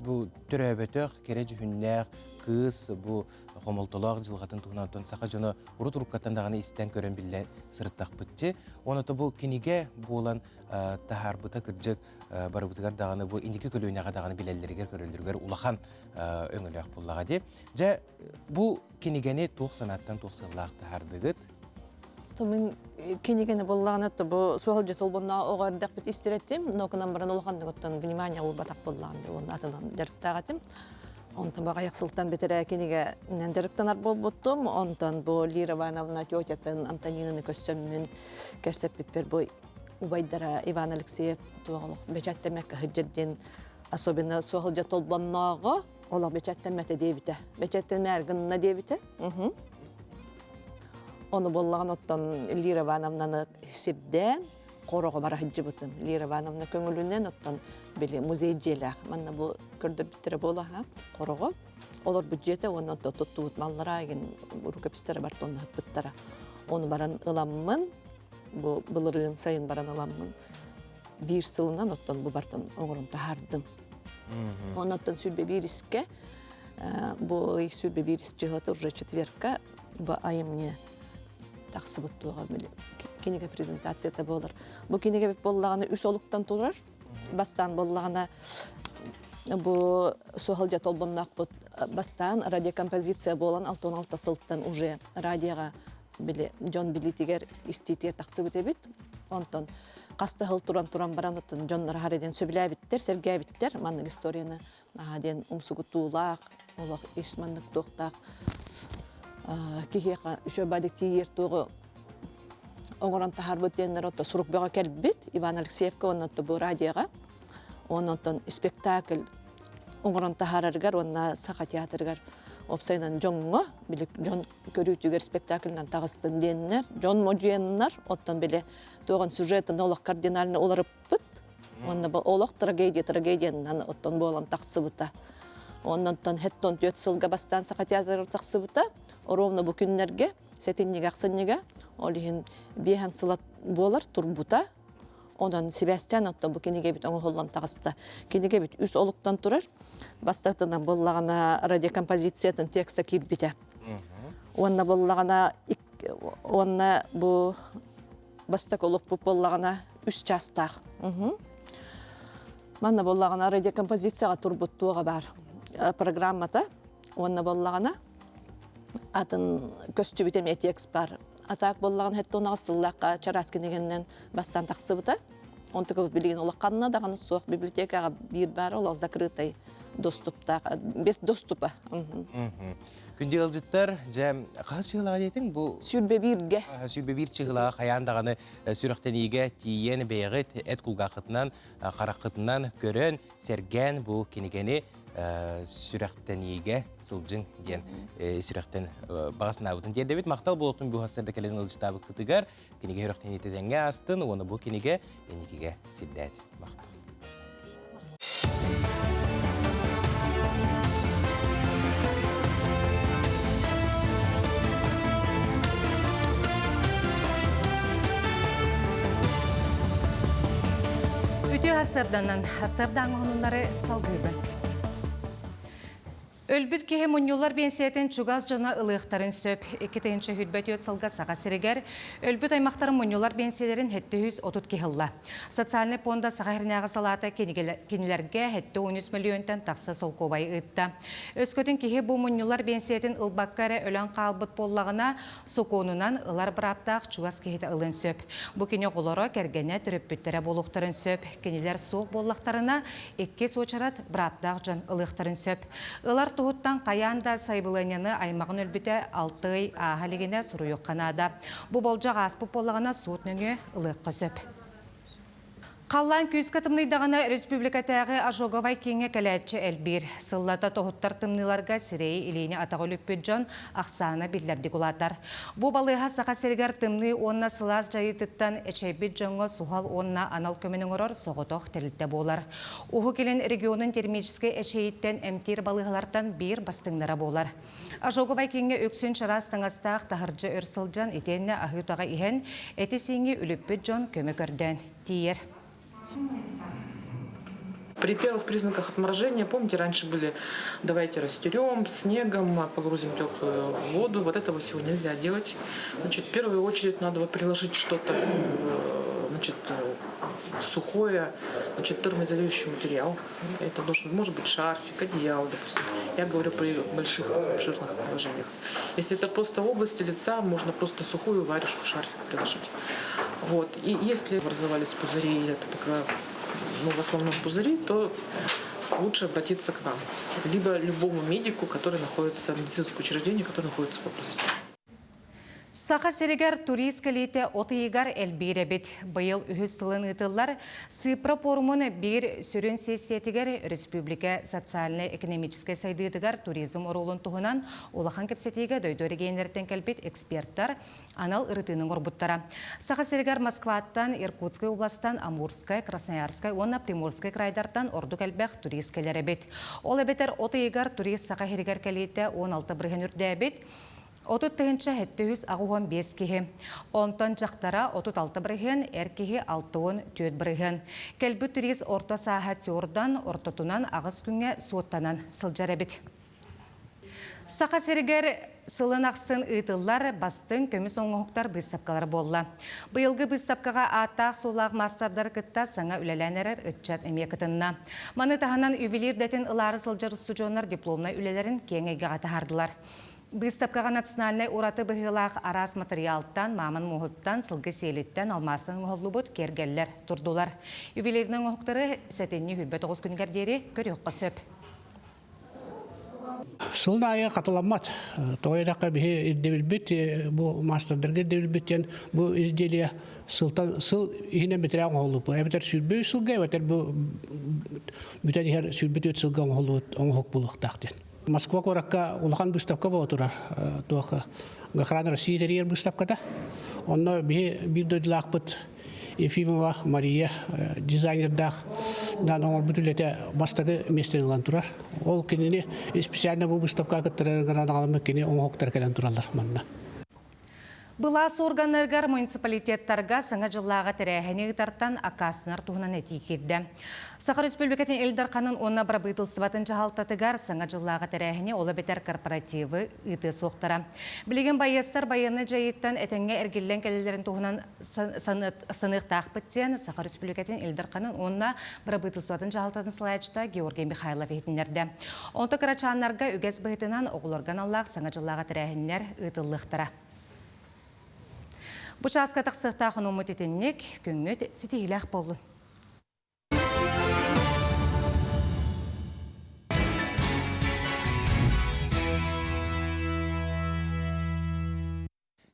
бу төрөөбөтөх кэрэ дьүһүннээх кыыс бу хомолтолоох дьылҕатын туһунан саха дьоно урут уруккаттан даҕаны истэн көрөн биллэ сырыттахпыт дьи. Уонна бу кинигэ буолан таһаарбыта кырдьык барыбытыгар даҕаны бу инники көлүөнэҕэ даҕаны билэллэригэр көрөллөрүгэр улахан өҥөлөөх буоллаҕа дии. Дьэ бу кинигэни туох санааттан туох сыаллаах таһаардыгыт? Мин кинигэни буллаҕына бу суһалдьы толбонно оҕо эрдэхпит истэр этим, но кынан баран улаханныгыттан внимание уурбатах буоллаҕым дии уонна атынан дьарыктаах этим. Онтон баҕайах сылтан бэтэрээ кинигэнэн дьарыктанар буолбуттум. Онтон бу Лира Ивановна тетятын Антонинаны көрсөммүн кэпсэппиппэр бу убайдара Иван Алексеев туох олох бэчээттэммэккэ сылдьар диэн особенно суһалдьа толбоннооҕо олох бэчээттэммэтэ диэбитэ. Бэчээттэмээр гынна диэбитэ. Ону буоллаҕын оттон Лира Ивановнаны сирдээн хороҕо бара сылдьыбытым. Лира Ивановна көҥүлүнэн оттон били музей дьиэлээх манна бу көрдөрбүттэрэ буола хороҕо олорбут дьиэтэ уонна онто туттубут маллара игин рукопистара барыта онно ыппыттара. Ону баран ыламмын бу былырыын сайын баран ыламмын биир сылынан оттон бу бартан оҥорон таһаардым. Онон 21 искэ бу ый 21 дьыһата уже четверка бу айымньы тахсыбыт туоҕа кинигэ презентацията буолар. Бу кинигэ буоллаҕына үс олуктан турар. Бастаан буоллаҕына бу суһалдьа толбонноохпут бастаан радиокомпозиция буолан 66 сылтан уже радиоға били дьон билиитигэр истиитигэр тахсыбыт эбит. Онтон хас да сыл туран-туран баран оттон дьоннор аһара диэн сөбүлээбиттэр, сэргээбиттэр. Маннык историяны наһаа диэн умсугутуулаах, олох ис маннык туохтаах киһиэхэ үчүгэй тиийэр туоҕу оҥорон таһаарбыт диэннэр ото сурук бөҕө кэлбит Иван Алексеевка уонна бу радиоҕа. Онон спектакль оҥорон таһаарарыгар уонна Саха театрыгар уопсайынан дьоҥҥо били дьон көрүүтүгэр спектакльынан таҕыстын диэннэр дьон модьуйаннар оттон били туоҕун сюжетын олох кардинально уларыппыт уонна бу олох трагедия трагедиянан оттон буолан тахсыбыта оннонтон хэттон түөрт сылга бастаан Саха театрыгар тахсыбыта ровно бу күннэргэ сэтинньигэ ахсынньыга ол иһин биэһэн сыла буолар турбута Онон сибээстээн оттон бу кинигэбит оҥоһуллан таҕыста. Кинигэбит үс олуктан турар. Бастакытынан буоллаҕына радиокомпозициятын текста киирбитэ. Уонна буоллаҕына уонна бу бастакы олукпут буоллаҕына үс чаастаах. Манна буоллаҕына радиокомпозицияҕа турбут туоҕа баар программата. Уонна буоллаҕына атын көстүбүт эмиэ текст баар. Атаак буоллаҕына хэттуонаҕа сыллаахха чараас кинигэннэн бастаан тахсыбыта. Онтука билигин улаханна даҕаны суох библиотекаҕа биир баар олох закрытай доступтаах без доступа. Күндү ыалдьыттар, дьэ хас чыһылаҕа диэтиҥ бу? 21-гэ. 21 чыһылаҕа хайаан даҕаны сүрэхтэниигэ тиийэн бэйэҕит эт кулгааххытынан, хараххытынан көрөн, сэргээн бу кинигэни сүрэхтэниигэ сылдьыҥ диэн сүрэхтэн баҕа санаабытын тиэрдэбит. Махтал буолуохтун бу сарда кэлэн ылдьытаабыккытыгар кинигэ сүрэхтэниитэ тэҥҥэ аастын уонна бу кинигэ инникигэ сирдээт. Махтал. Үтүө сарсыарданан сарсыардааҥы сонуннары салгыыбын. Өлбүт киһи мунньуллар биэнсийэтин чугас дьоно ылыахтарын сөп. 2024 сылга Саха сиригэр өлбүт аймахтарын мунньуллар биэнсийэлэрин 730 киһи ылла. Социальнай пуонда Саха сиринээҕи салаата кинилэргэ 73 мөлүйүөнтэн тахса солкуобай ыытта. Өскөтүн киһи бу мунньуллар биэнсийэтин ылбакка эрэ өлөн хаалбыт буоллаҕына, Сокуонунан ылар бырааптаах чугас киһитэ ылыан сөп. Бу кини оҕолоро, кэргэнэ, төрөппүттэрэ буолуохтарын сөп. Кинилэр суох буоллахтарына, иккис уочарат бырааптаах дьон ылыахтарын сөп. Ылар туһуттан хайаан да сайабылыанньаны аймаҕын өлбүтэ алта ый ааһа илигинэ суруйуохха наада. Бу болдьох ааспыт буоллаҕына, суут нөҥүө ылыахха сөп. Халлаан күүскэ тымныйдаҕына республикатааҕы ожоговай кииҥҥэ кэлээччи элбиир. Сыллата тоһуттар тымныыларга сирэйи илиини атаҕы үлүппүт дьон ахсаана биллэрдик улаатар. Бу балыыһа Саха сиригэр тымныы уонна сылаас дьайыытыттан эчэйбит дьоҥҥо суһал уонна анал көмөнү оҥорор соҕотох тэрилтэ буолар. Уһук Илин регионун термическэй эчэйииттэн эмтиир балыыһалартан биир бастыҥнара буолар. Ожоговай кииҥҥэ үксүн чараас таҥастаах таһырдьа өр сылдьан итиэннэ аһыы утаҕы иһэн эти-сииҥи үлүппүт дьон көмө көрдөөн тиийэр. При первых признаках отморожения, помните, раньше были давайте растерем снегом, погрузим теплую воду. Вот этого всего нельзя делать. Значит, в первую очередь надо приложить что-то значит, сухое, значит, термоизолирующий материал. Это должен, может быть шарфик, одеяло, допустим. Я говорю при больших обширных положениях. Если это просто области лица, можно просто сухую варежку шарфик приложить. Вот. И если образовались пузыри, или это такая, ну, в основном пузыри, то лучше обратиться к нам. Либо любому медику, который находится в медицинском учреждении, который находится поблизости. Саха сиригэр турист кэлиитэ от ыйыгар элбиир эбит. Быйыл үһүс сылын ыытыллар Сыыппара пуорумун биир сүрүн сессиятигэр республика социальнай-экономическай сайдыытыгар туризм оруолун туһунан улахан кэпсэтиигэ дойду эрэгийиэннэриттэн кэлбит эксперттар анал ырытыыны оҥорбуттара. Саха сиригэр Москваттан, Иркутскай областан, Амурскай, Красноярскай уонна Приморскай крайдартан ордук элбэх турист кэлэр эбит. Ол эбэтэр от ыйыгар турист Саха сиригэр кэлиитэ 16 бырыһыан үрдээбит. 30 785 киһи. Онтон дьахтара 36 бырыһыан, эр киһи 64 бырыһыан. Кэлбит турист орто сааһа тюрдан, ортотунан аҕыс күҥҥэ суоттанан сылдьар эбит. Саха сиригэр сылын ахсын ыытыллар бастыҥ көмүс оҥоһуктар быыстапкалара буолла. Быйылгы быыстапкаҕа ааттаах-суоллаах маастардары кытта саҥа үлэлээн эрэр ыччат эмиэ кытынна. Маны таһынан ювелир дэтин ылаары сылдьар устудьуоннар дипломнай үлэлэрин киэҥ эйгэҕэ таһаардылар. Быыстапкаҕа национальнай ураты быһыылаах араас матырыйаалтан, мааман муоһуттан, сылгы сиэлиттэн, алмаастан оҥоһуллубут киэргэллэр турдулар. Ювелирнай оҥоһуктары сэтинньи 29 күнүгэр диэри көрүөххэ сөп. Сылын аайы хатыламмат. Тоҕо диэтэххэ биһи ирдэбилбит бу маастардарга ирдэбилбит диэн бу изделие сылтан сыл иһинэн бэтэрээ оҥоһуллубут. Эбэтэр 23 сылга, эбэтэр бу бүтэн иһэр 24 сылга оҥоһуллубут оҥоһук буолуохтаах диэн. Москва куоракка улахан выставка буола турар. Туох Гохран России тэрийэр выставката. Онно биһи биир дойдулаахпыт Ефимова Мария дизайнердаах дан оҥорбут үлэтэ бастакы миэстэни ылан турар. Ол кинини специально бу выставкаҕа кыттарыгар аҕаламмыт кини оҥоһуктар кэлэн тураллар манна. Былаас органнарыгар муниципалитеттарга саҥа дьыллааҕы тэрээһини ыытартан аккаастанар туһунан этии киирдэ. Саха Республикатын Ил Дарханын уонна бырабыытылыстыбатын дьаһалтатыгар саҥа дьыллааҕы тэрээһини ол эбэтэр корпоративы ыытыа суохтара. Билигин байыастар байыаннай дьайыыттан этэҥҥэ эргиллэн кэлэллэрин туһунан саныахтаахпыт диэн Саха Республикатын Ил Дарханын уонна бырабыытылыстыбатын дьаһалтатын салайааччыта Георгий Михайлов иһитиннэрдэ. Онто кырачааннарга үгэс быһыытынан оҕолорго аналлаах саҥа дьыллааҕы тэрээһиннэр ыытыллыахтара. Бу чааска тахсыахтаах онуммут итинник, күҥҥүт ситиһиилээх буоллун.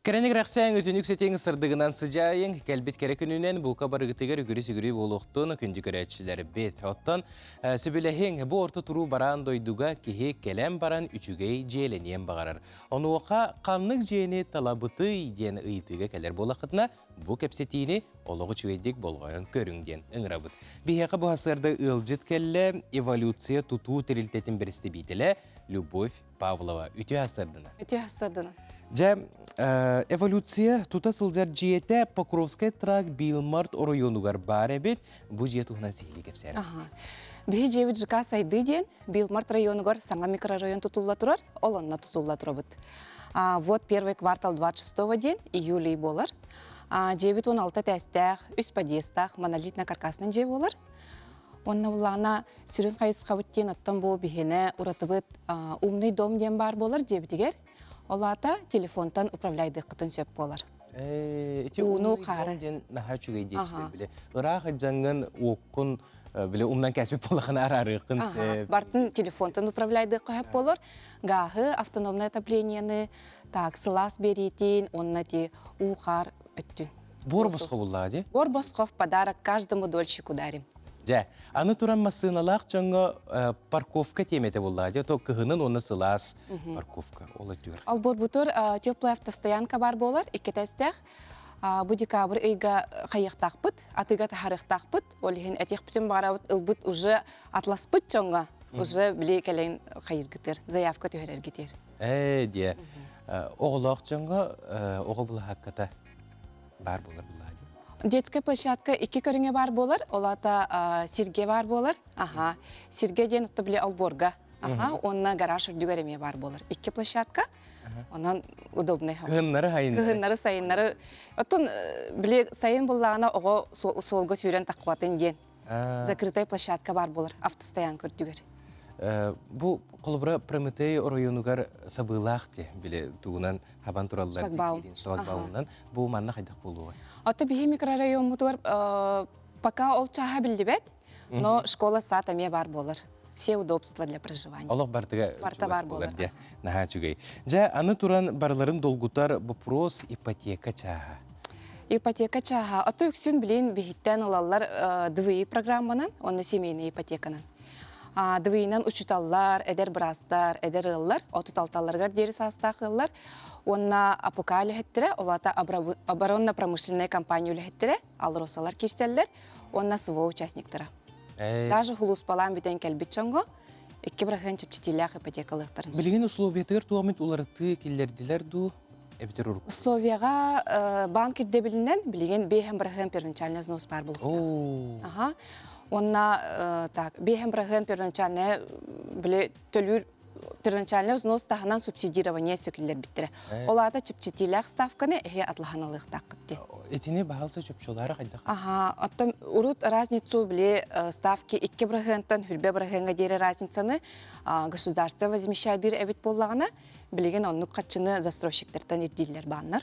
Кэрэни кэрэхсээн үтүнүк сэтиҥ сырдыгынан сыдьаайыҥ, кэлбит кэрэ күнүнэн булка барыгытыгар үгүрү-сүгүрү буолуохтун күндү көрөөччүлэрбит. Оттон сөбүлэһиҥ, бу орто туруу бараан дойдуга киһи кэлэн баран үчүгэй дьиэлэниэн баҕарар. Онуоха ханнык дьиэни талабытый диэн ыйытыыга кэлэр буоллаххытына, бу кэпсэтиини олох үчүгэйдик болҕойон көрүҥ диэн ыҥырабыт. Биһиэхэ бу сарсыарда ыалдьыт кэллэ, эволюция тутуу тэрилтэтин бэрэстэбиитэлэ Любовь Павлова. Үтүө сарсыардана. Үтүө сарсыардана. Дьэ, эволюция тута сылдьар дьиэтэ Покровскай тракт Билмарт оройуонугар баар эбит. Бу дьиэ туһунан сиһилии кэпсээн. Биһи дьиэбит ЖК Сайды диэн Билмарт районугар саҥа микрорайон тутулла турар, ол онно тутулла турабыт. Вот первый квартал 26 диэн июль буолар. Дьиэбит 16 этээстээх, үс подъездтаах монолитно-каркасный дьиэ буолар. Уонна буллаҕына сүрүн хайысхабыт диэн оттон бу биһиэнэ уратыбыт умный дом диэн баар буолар дьиэбитигэр. Ол аата телефонтан управляйдыаххытын сөп буолар. Ити ууну хаары диэн наһаа үчүгэй диэччилэр били. Ыраах дьаҥҥын уоккун били умнан кээспит буоллахына араарыаххын сөп. Бартын телефонтан управляйдыахха сөп буолар. Гааһы, автономное отоплениены, так, сылаас биэриитин уонна ти уу хаар өттүн. Буор босхо буллаҕа дии. Буор босхо в подарок каждому дольщику дарим. Дьэ, аны туран массыыналаах дьоҥҥо парковка тиэмэтэ буллаҕа дии. То кыһынын уонна сылаас парковка ол өттүгэр. Алборбутур теплая автостоянка бар буолар, икки этээстээх. Бу декабрь ыйга хайыахтаахпыт, атыыга таһаарыахтаахпыт. Ол иһин этиэхпитин баҕарабыт ылбыт уже атласпыт дьоҥҥо уже били кэлэн хайыргытыр, заявка түһэрэргитир. Ээ диэ. Оҕолоох дьоҥҥо оҕо былаһаакката баар буолар буллаҕа дии. Детская площадка икки көрүҥэ баар буолар. Ол аата сиргэ баар буолар. Аха. Сиргэ диэн отто били олбуорга. Аха. Уонна гараж үрдүгэр эмиэ баар буолар. Икки площадка. Онон удобный. Кыһыннары сайыннары. Кыһыннары сайыннары. Оттон били сайын буллаҕына оҕо суолга сүүрэн тахпатын диэн. Закрытая площадка баар буолар автостоянка үрдүгэр. Бу холобура Прометей оройуонугар сабыылаах дии били тугунан хабан тураллар шлагбаумунан бу манна хайдах буолуоҕай? Ото биһи микрорайоммутугар пока ол чааһа биллибэт, но школа сад эмиэ баар буолар. Все удобства для проживания. Олох бартыга барта баар буолар дии. Наһаа үчүгэй. Дьэ, аны туран барыларын долгутар вопрос ипотека чааһа. Ипотека чааһа. Ото үксүн билин биһиттэн ылаллар ДВИ программанан, онно семейный ипотеканан. ДВИ-нан учуталлар, эдэр быраастар, эдэр ыаллар, 36-ларыгар диэри саастаах ыаллар уонна АПК үлэһиттэрэ, ол аата оборонно-промышленная компания үлэһиттэрэ, АЛРОСАлар киирсэллэр уонна СВО участниктара. Даже хулууспалаан бүтэн кэлбит дьоҥҥо 2% чэпчэтиилээх ипотекалыахтарын сөп. Билигин условиятыгар туомит уларытыы киллэрдилэр дуу? Эбэтэр урукку? Условияҕа банк ирдэбилинэн билигин 5% первоначальный взнос баар буолуохтаах. Аха. Уонна так 5% первоначальное били төлүүр первоначальный взнос таһынан субсидирование сөкүллэрбиттэрэ. Ол аата чэпчэтиилээх ставканы эһи атлаһан алыахтааххыт дии. Итини баһалса чопчулаары хайдах? Аха, оттон урут разницу били ставки 2 бырыһыантан хүрбэ бырыһыаҥҥа диэри разницаны государство возмещайдыыр эбит буоллаҕына, билигин оннук хаччыны застройщиктартан ирдииллэр бааннар.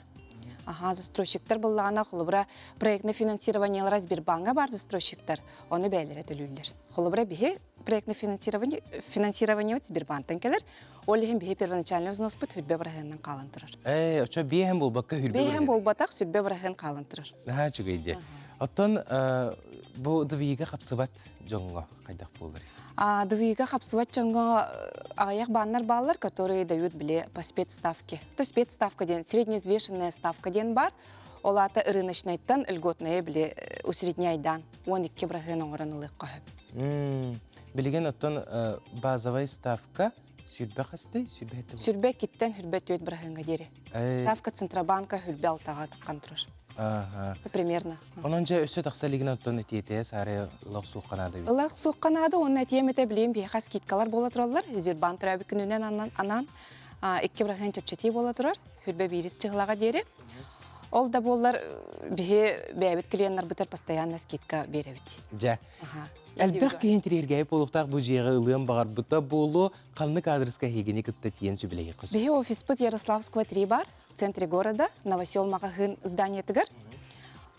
Аха, застройщиктар буоллаҕына, холобура, проектное финансированиелара Сбербанга бар застройщиктар, ону бэйэлэрэ төлүүллэр. Холобура, биһи проектное финансирование финансирование Сбербантан кэлэр. Ол иһин биһи первоначальный взноспут хүрбэ быраһыаннан хаалан турар. Ээ, очо биэһэн буолбакка хүрбэ Биэһэн буолбатах, сүрбэ быраһыан хаалан турар. Наһаа үчүгэй дии. Оттон бу ДВИ-га хапсыбат дьоҥҥо хайдах буолар? ДВИ-га хапсыбат дьоҥҥо аҕыйах бааннар бааллар, которые дают били по спецставке. То спецставка диэн средневзвешенная ставка диэн бар. Ол аата рыночнайтан льготная били усредняйдан 12 быраһыан оҥорон ылыахха сөп. Билигин оттон базовай ставка сүрбэ хастай, сүрбэ хэттэ Сүрбэ иккиттэн сүрбэ түөрт быраһыаҥҥа диэри. Ставка Центробанка сүрбэ алтаҕа таххан турар. Примерно. Онон дьэ өссө тахса илигин оттон этиэтэ саары ылах суохха наада эбит. Ылах суохха наада уонна этиэм этэ билиим биһиэхэ скидкалар буола тураллар. Сбербанк төрөөбүт күнүнэн анаан икки быраһыан чэпчэтии буола турар. Хүрбэ биирис чыһылаҕа диэри. Ол да буоллар биһи бэйэбит клиеннарбытыгар постоянно скидка биэрэбит. Дьэ. Элбэх киһи интириэргээбит буолуохтаах бу дьиэҕэ ылыан баҕарбыта буолуо, ханнык аадырыска эһигини кытта тиийэн сүбэлэһиэххэ сөп? Биһи офиспыт Ярославского 3 бар, в центре города, Новосел маҕаһыын зданиетыгар.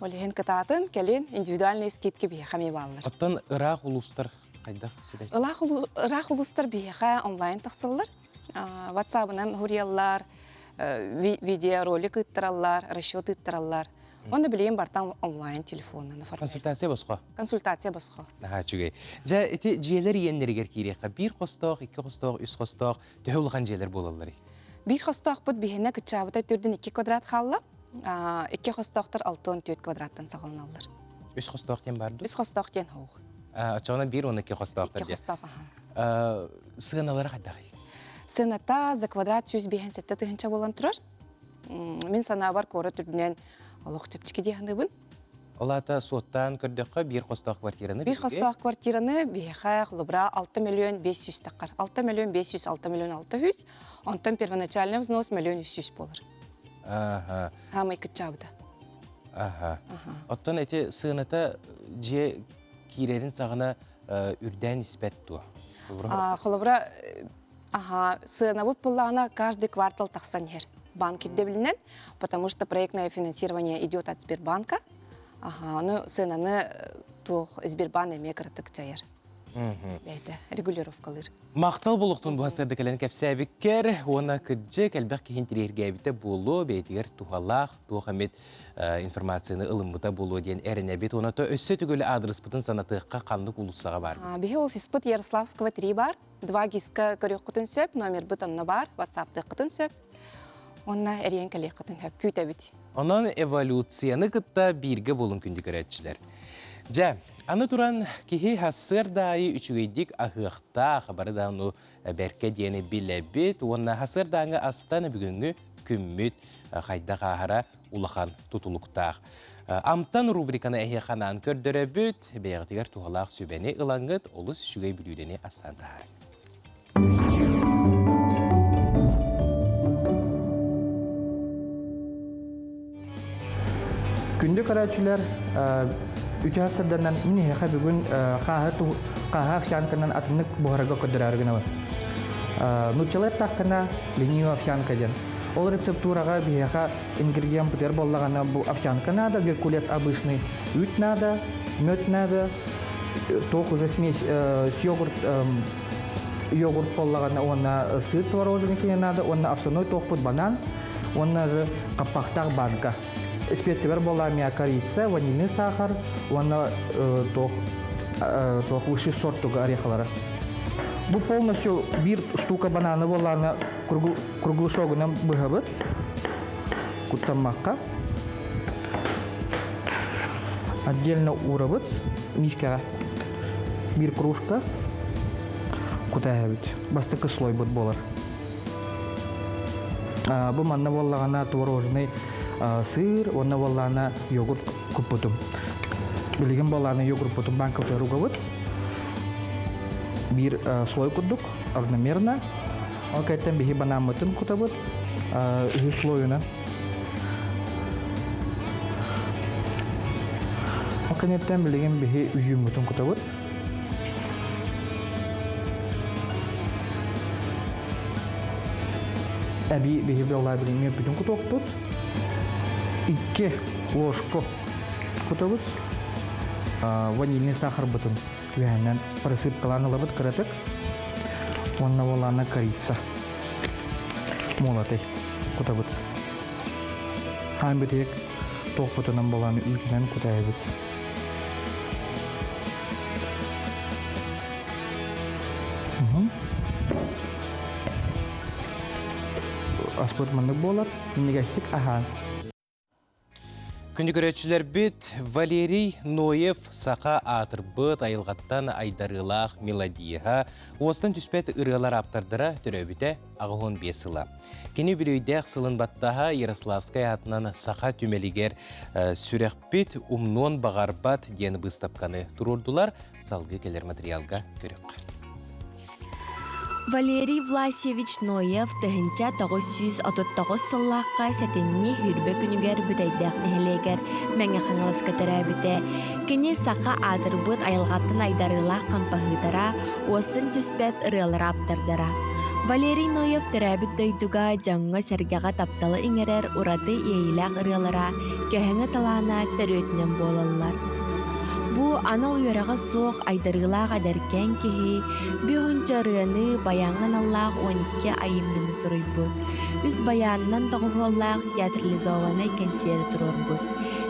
Ол иһин кытаатын, кэлин индивидуальный скидки биһиэхэ эмиэ бааллар. Оттон ыраах улуустар хайдах сибээс? Ыраах улуустар биһиэхэ онлайн тахсаллар. WhatsApp-ынан суруйаллар, видеоролик ыыттараллар, расчет ыыттараллар. Онно билигин бартан онлайн телефонунан оформляют. Консультация босхо? Консультация босхо. Наһаа үчүгэй. Дьэ, ити дьиэлэр иэннэригэр киириэххэ биир хостоох, икки хостоох, үс хостоох төһө улахан дьиэлэр буолалларый? Биир хостоохпут биһиэнэ кыччаабыта төрдүн 2 квадрат хаалла. Икки хостоохтор 64 квадраттан саҕаланаллар. Үс хостоох диэн бар дуу? Үс хостоох диэн хоох. Оччоҕуна биир уонна икки хостоохтор Икки хостоох, аха. Сыаналара хайдаҕый? Сыаната за квадрат 157 тыһыынча буолан турар. Мин санаабар куорат үрдүнэн олох чэпчэки дии саныыбын. Ол аата суоттаан көрдөххө биир хостоох квартираны Биир хостоох квартираны биһиэхэ холобура 6 миллион 500 таххар. 6 миллион 500, 6 миллион 600. Онтон первоначальный взнос миллион 300 буолар. Аха. Хаамай кыччаабыта. Аха. Оттон ити сыаната дьиэ киирэрин саҕана үрдээн испэт дуо? Холобура, аха, сыанабыт буллаҕына каждый квартал тахсан иһэр. Банк ирдэбилинэн, потому что проектное финансирование идет от Сбербанка. Аха, ону сыананы туох Сбербанк эмиэ кыратык дьайар. Бэйэтэ регулировкалыыр. Махтал булуктун бу сырды кэлэн кэпсээбиккэр уонна кырдьык элбэх киһи интириэргээбитэ буолуо, бэйэтигэр туһалаах туох эмит информацияны ылыммыта буолуо диэн эрэнэбит. Уонна то өссө түгүлү аадырыспытын санатыахха ханнык уулуссаҕа баар? Биһи офиспыт Ярославского 3 бар. Два гиска көрүөххүтүн сөп, номербыт онно бар, ватсаптыаххытын сөп. Онно эрийэн кэлиэххитин сөп, күүтэбит. Онон эволюцияны кытта бииргэ буолун күндү көрөөччүлэр. Дьэ, аны туран киһи сарсыарда аайы үчүгэйдик аһыахтаах, бары да ону бэркэ диэни билэбит уонна сарсыардааҥы астан бүгүҥҥү күммүт хайдах ааһара улахан тутулуктаах. Амтан рубриканы эһиэхэ анаан көрдөрөбүт, бэйэҕитигэр туһалаах сүбэни ылаҥҥыт олус үчүгэй бүлүүдэни астаан таһаарыҥ. Күндү көрөөччүлэр, үтүө сырданан мин эһиэхэ бүгүн хааһы хааһы овсянканан атыннык буһарарга көрдөрөөрү гынабын. Нууччалыы эттэххинэ, ленивая овсянка диэн. Ол рецептураҕа биһиэхэ ингредиент бытыар буоллаҕына бу овсянка надо, геркулес обычный, үүт надо, мед надо, туох уже смесь с йогурт йогурт буоллаҕына уонна сыр творожный киһи наада уонна овсяной туохпут банан уонна же хаппахтаах банка. Специяр буолла корица, ванильный сахар уонна туох туох высший сорт туга орехалара. Бу полностью биир штука бананы буоллаҕына круглышогунан быһабыт куттаммакка. Отдельно уурабыт мискаҕа биир кружка кутаһабыт. Бастакы слойбут буолар. Бу манна буоллаҕына творожный сыр уонна буоллаҕына йогурт куппутум. Билигин буоллаҕына йогуртпутун банкабытыгар угабыт. Биир слой курдук равномерно. Ол кэнниттэн биһи банааммытын кутабыт үһүс слойунан. Ол кэнниттэн билигин биһи үйүүммүтүн кутабыт. Эбии биһи буоллаа билиҥҥи бүтүн кутуохпут. Икки ложку кутабыт. Ванильный сахарбытын. Үөһэннэн просыпкалаан ылабыт кыратык. Уонна буолаана корица. Молотый кутабыт. Хаан битиек туохпутунан буолан үүтүнэн кутаайбыт. Аспыт маннык буолар. Минньигэстик аһаан. Күндү көрөөччүлэрбит Валерий Ноев саха аатырбыт айылҕаттан айдарыылаах мелодиһа, уостан түспэт ырыалар ааптардара төрөөбүтэ 85 сыла. Кини үбүлүөйдээх сылын баттаһа Ярославскай аатынан саха түмэлигэр сүрэхпит умнуон баҕарбат диэн быыстапканы туруордулар. Салгыы кэлэр материалга көрүөххэ. Валерий Власьевич Ноев 1939 сыллаахха сэтинньи сүүрбэ күнүгэр Бүтэйдээх нэһилиэгэр Мэҥэ Хаҥаласка төрөөбүтэ. Кини саха аатырбыт айылҕаттан айдарыылаах хампаһыытара, уостан түспэт ырыалар ааптардара. Валерий Ноев төрөөбүт дойдуга дьоҥҥо-сэргэҕэ тапталы иҥэрэр ураты иэйиилээх ырыалара көһөҥө талаана төрүөтүнэн буолаллар. Бу анал үөрэҕэ суох айдарыылаах эдэркээн киһи Бүһүнчэ ырыаны баяҥҥа аналлаах 12 айымньыны суруйбут, үс байаанынан доҕуһуоллаах театрализованнай кэнсиэри туруорбут.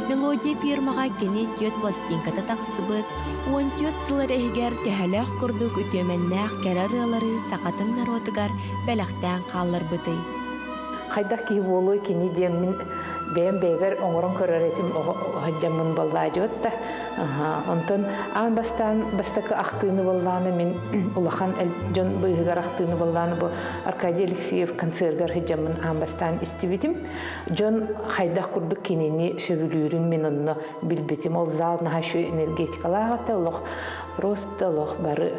Мелодия фирмаҕа кини түөрт пластинката тахсыбыт, 14 сыл эрэ иһигэр төһөлөөх курдук үтүөмэннээх кэрэ ырыалары сахатын норуотугар бэлэхтээн хаалларбытый? Хайдах киһи буолуой кини диэммин бэйэм бэйэбэр оҥорон көрөр этим оҕо сылдьаммын балладиот да. Онтон аан бастаан бастакы ахтыыны баллааны мин улахан дьон быыһыгар ахтыыны баллааны бу Аркадий Алексеев концергар сылдьаммын аан бастаан истибитим. Дьон хайдах курдук кинини сөбүлүүрүн мин онно билбитим. Ол зал наһаа үчүгэй энергетикалаах этэ, олох просто олох бары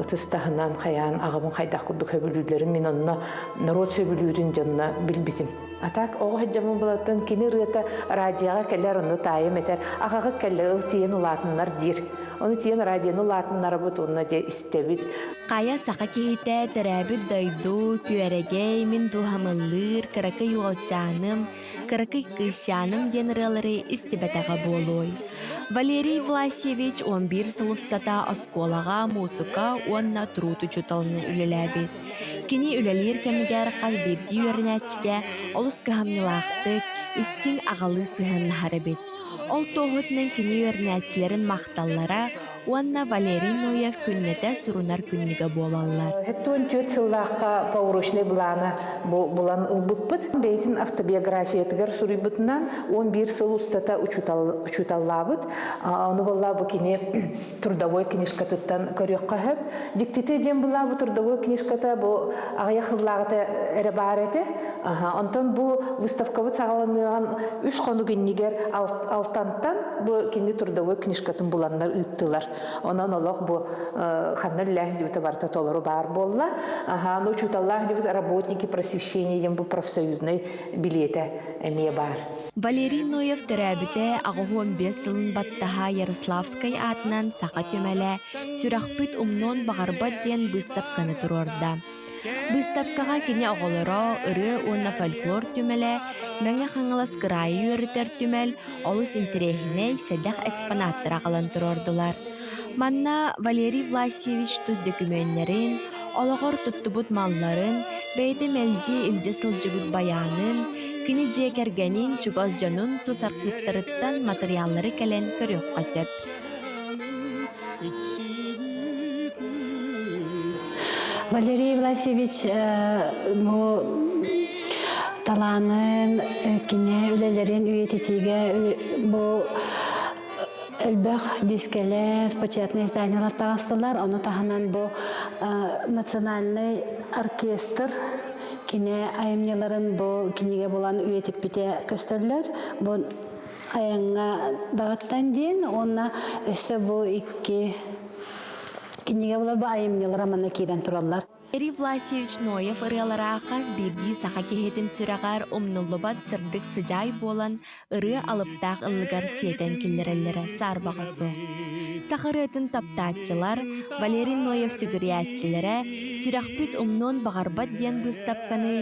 ытыс таһынан хайаан аҕабын хайдах курдук сөбүлүүллэрин мин онно норуот сөбүлүүрүн дьонно билбитим. А так оҕо сылдьаммын булаттан кини ырыата радиоҕа кэлэр, онно таайым этэр, аҕаҕыт кэллэ ыл тиийэн улаатыннар диир. Ону тиийэн радионы улаатыннарабыт уонна дьэ истэбит. Хайа саха киһитэ төрөөбүт дойду, күөрэгэй, мин дууһам ыллыыр, кыракый уолчааным, кыракый кыысчааным диэн ырыалары истибэтэҕэ буолуой. Валерий Власьевич 11 сыл устата оскуолаҕа муусука уонна труд учууталынан үлэлээбит. Кини үлэлиир кэмигэр хас биирдии үөрэнээччигэ олус кыһамньылаахтык, истиҥ аҕалыы сыһыаннаһар эбит. Ол туоһутунан кини үөрэнээччилэрин махталлара уонна Валерий Ноев күннэтэ сурунар күннүгэ буолаллар. 74 сыллаахха поурочнай былаана булан ылбыппыт. Бэйэтин автобиографиятыгар суруйбутунан 11 сыл устата учууталлаабыт. Ону буолла бу кини трудовой книжкатыттан көрүөххэ сөп. Дьиктитэ диэн буолла бу трудовой книжката бу аҕыйах сыллааҕыта эрэ баар этэ. Онтон бу выставкабыт саҕаланыаҕын үс хонук иннигэр Алтантан бу кини трудовой книжкатын буланнар ыыттылар. Онон олох бу ханна үлэлээх дебита барыта толору баар буолла. Аха, ну учууталлаах дебит работники просвещения диэн бу профсоюзнай билиэтэ эмиэ баар. Валерий Ноев төрөөбүтэ 85 сылын баттаһа Ярославскай аатынан Саха түмэлэ «Сүрэхпит умнуон баҕарбат» диэн быыстапканы туруорда. Быыстапкаҕа кини оҕолоро, ырыа уонна фольклор түмэлэ, Мэҥэ Хаҥалас кыраайы үөрэтэр түмэл олус интэриэһинэй, сэдэх экспонаттары аҕалан туруордулар. Манна Валерий Власьевич тус дөкүмүөннэрин, олоҕор туттубут малларын, бэйэтэ мэлдьи илдьэ сылдьыбыт байаанын, кини дьиэ кэргэнин, чугас дьонун тус архыыптарыттан матырыйааллары кэлэн көрүөххэ сөп. Валерий Власьевич бу талаанын кини үлэлэрин үйэтитиигэ бу элбэх дискэлэр, печатные изданиялар таҕыстылар. Ону таһынан бу национальный оркестр кини айымньыларын бу кинигэ булан үйэтиппитэ көстөллөр. Бу айаҥҥа даҕаттан диэн уонна өссө бу икки кинигэ булар бу айымньылара манна киирэн тураллар. Валерий Власьевич Ноев ырыалара хас биирдии саха киһитин сүрэҕэр умнуллубат сырдык сыдьаай буолан ырыа алыптаах ыллыгар сиэтэн киллэрэллэрэ саарбаҕа суох. Саха ырыатын таптааччылар, Валерий Ноев сүгүрүйээччилэрэ «Сүрэхпит умнуон баҕарбат» диэн быыстапканы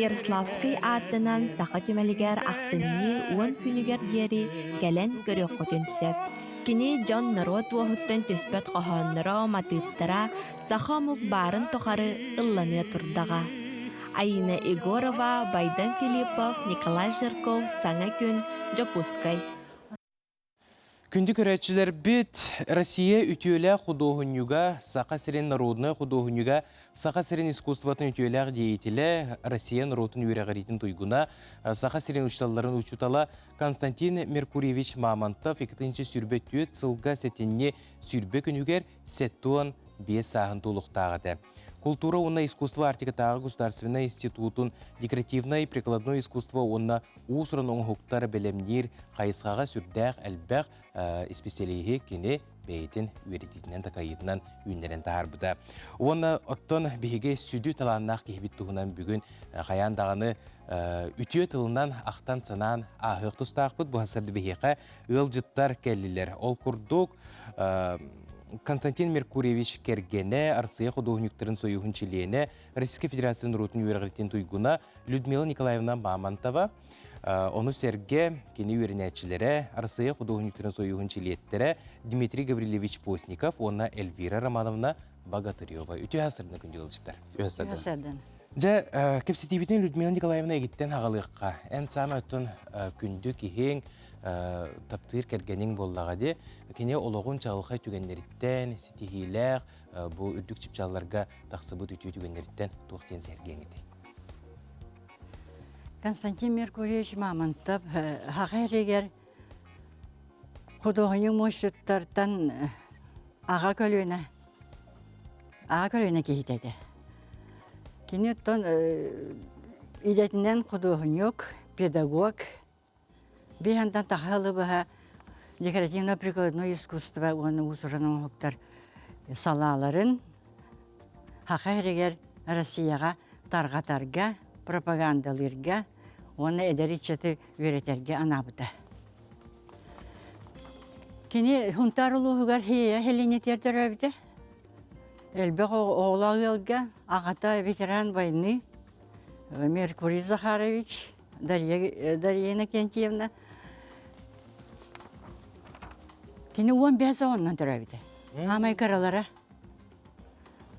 Ярославскай аатынан Саха түмэлигэр ахсынньы 10 күнүгэр диэри кэлэн көрүөххүтүн сөп. Кини дьон-норуот уоһуттан түспэт хоһоонноро, матыыптара саха омук баарын тухары ылланыа турдаҕа. Айыына Егорова, Байдан Филиппов, Николай Жирков, Саҥа күн, Дьокуускай. Күндү көрөөччүлэрбит, Россия үтүөлээх худуоһунньуга, Саха сирин народнай худуоһунньуга, Саха сирин искусствотын үтүөлээх деятелэ, Россия норуотун үөрэҕириитин туйгуна, Саха сирин учууталларын учуутала Константин Меркурьевич Мамонтов 2024 сылга сэтинньи 20 күнүгэр 75 сааһын туолуохтаах этэ. Култуура уонна искусство Арктикатааҕы государственнай институтун декоративнай прикладной искусство уонна уус-уран оҥоһуктар бэлэмниир хайысхаҕа сүрдээх элбэх исписэлииһи кини бэйэтин үөрэтиитинэн такайыытынан үүннэрэн таһаарбыта. Уонна оттон биһиги сүдү талааннаах киһибит туһунан бүгүн хайаан даҕаны үтүө тылынан ахтан-санаан ааһыах тустаахпыт. Бу сарды биһиэхэ ыалдьыттар кэллилэр. Ол курдук Константин Меркурьевич кэргэнэ, Арсыйа худуоһунньуктарын союһун чилиэнэ, Российской Федерация норуотун үөрэҕириитин туйгуна Людмила Николаевна Мамонтова, ону сэргэ кини үөрэнээччилэрэ, Арассыыйа худуоһунньуктарын союһун чилиэттэрэ Дмитрий Гаврильевич Постников уонна Эльвира Романовна Богатырева. Үтүө сарсыарда күндү ыалдьыттар. Үтүө сарсыарда. Дьэ, кэпсэтиибитин Людмила Николаевна эгиттэн аҕалыахха. Эн саамай оттон күндү киһиҥ, таптыыр кэргэниҥ буоллаҕа дии. Кини олоҕун чаҕылхай түгэннэриттэн, ситиһиилээх, бу үрдүк чыпчаалларга тахсыбыт үтүө түгэннэриттэн туох диэн сэһэргиэҥ этэй? Константин Меркурьевич Мамонтов хаха эригэр худуоһунньук муосчуттартан аҕа көлүөнэ аҕа көлүөнэ киһитэ этэ. Кини оттон идэтинэн худуоһунньук, педагог, Биһантан таха ылыбыһа декоративно-прикладной искусство уонна уус-уран оҥоһуктар салааларын Саха сиригэр Россияҕа тарҕатарга, пропагандалыырга уонна эдэр ыччаты үөрэтэргэ анаабыта. Кини Сунтаар улууһугар Хиэйэ сэлиэнньэтигэр төрөөбүтэ. Элбэх оҕолоох ыалга аҕата ветеран войны Меркурий Захарович Дарья, Дарья Иннокентьевна кини 15 оҕоннон төрөөбүтэ. Хаамай кыралара.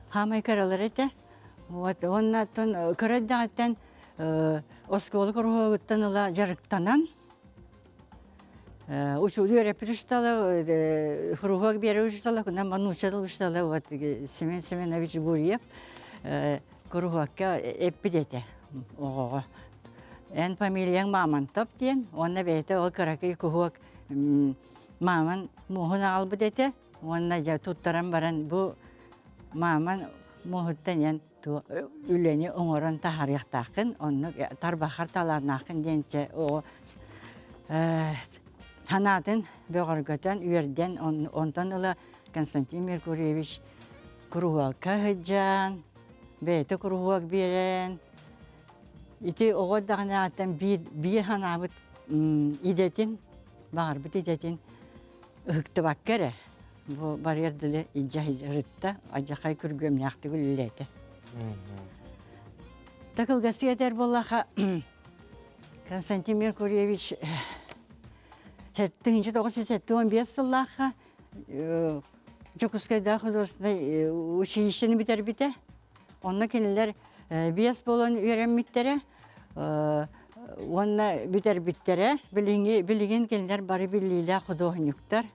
Хаамай кыралара этэ. Вот, уонна оттон кыра эрдэҕиттэн оскуола куруһуогуттан ыла дьарыктанан учуутал үөрэппит учуутала, куруһуок биэрэр учуутала, кунан мануча учуутала вот Семен Семенович Гурьев куруһуокка эппит этэ оҕоҕо. Эн фамилияҥ Мамонтов диэн, уонна бэйэтэ ол кыракый куһуок мааман муоһун аҕалбыт этэ. Уонна дьэ туттаран баран бу мааман муоһуттан эн үлэни оҥорон таһаарыахтааххын, оннук тарбахар талааннааххын диэн чэ оҕо санаатын бөҕөргөтөн, үөрдэн, онтон ыла Константин Меркурьевич куруһуокка сылдьан, бэйэтэ куруһуок биэрэн, Ити оҕо эрдэҕинээҕиттэн биир биир санаабыт идэтин, баҕарбыт идэтин ыһыктыбакка эрэ бу барыар дылы илдьэ сырытта, алдьархай күргүөмнээхтик үлэлээтэ. Такылгасы этэр буоллаха Константин Меркурьевич 1975 сыллаахха Дьокуускайдаах художественнай училищены бүтэрбитэ. Онно кинилэр биэс буолан үөрэммиттэрэ уонна бүтэрбиттэрэ. Билиҥҥи билигин кинилэр бары биллиилээх худуоһунньуктар,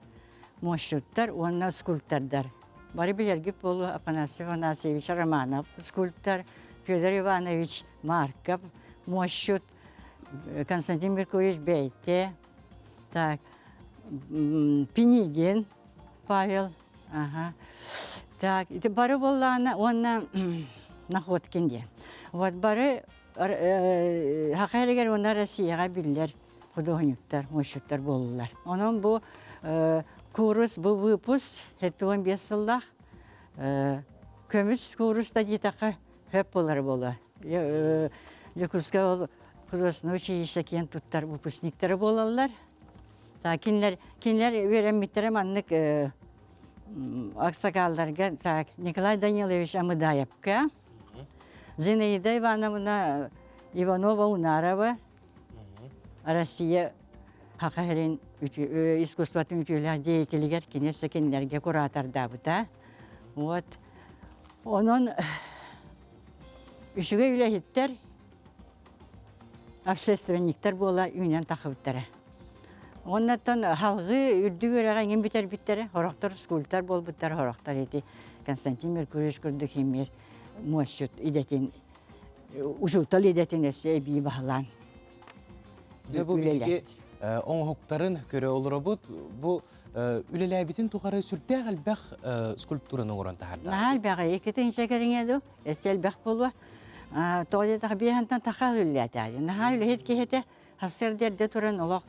муосчуттар уонна скульптордар. Бары билэргит буолуо Афанасий Афанасьевич Романов скульптор, Федор Иванович Марков муосчут, Константин Меркурьевич бэйэтэ, так, Пинигин Павел Аха. Так, ити бары буоллаҕына уонна Находкин диэн. Вот бары Саха эригэр уонна Россияҕа биллэр худуоһунньуктар, муосчуттар буоллулар. Онон бу куурус, бу выпуск 75 сыллаах көмүс куурус да диэтэххэ хөп буолар буолуо. Дьокуускай ол художественное училище киэн туттар выпускниктара буолаллар. Кинилэр, кинилэр үөрэммиттэрэ маннык аксакалларга так Николай Данилович Амыдаевка, Зинаида Ивановна Иванова-Унарова, Россия. Хаха сирин искусствотын үтүөлээх деятелигэр кини өссө кинилэргэ куратордаабыта. Вот. Онон үчүгэй үлэһиттэр общественниктар буола үүнэн тахыбыттара. Оннаттан халгыы үрдүк үөрэҕи эҥин бүтэрбиттэрэ, сорохтор скульптор буолбуттар, сорохтор ити Константин Меркурьевич курдук химмир муосчут идэтин, учуутал идэтин өссө эбии баһылаан Дьэ бу биһиги оҥоһуктарын көрө олоробут. Бу үлэлээбитин тухары сүрдээх элбэх скульптураны оҥорон таһаарда. Наһаа элбэҕи, иккитинчи кэриҥэ ду, өссө элбэх буолуо. Тоҕо диэтэххэ биэһэнтэн таха үллээтэ. Наһаа үлэһит киһи этэ. Сарсыарда эрдэ туран олох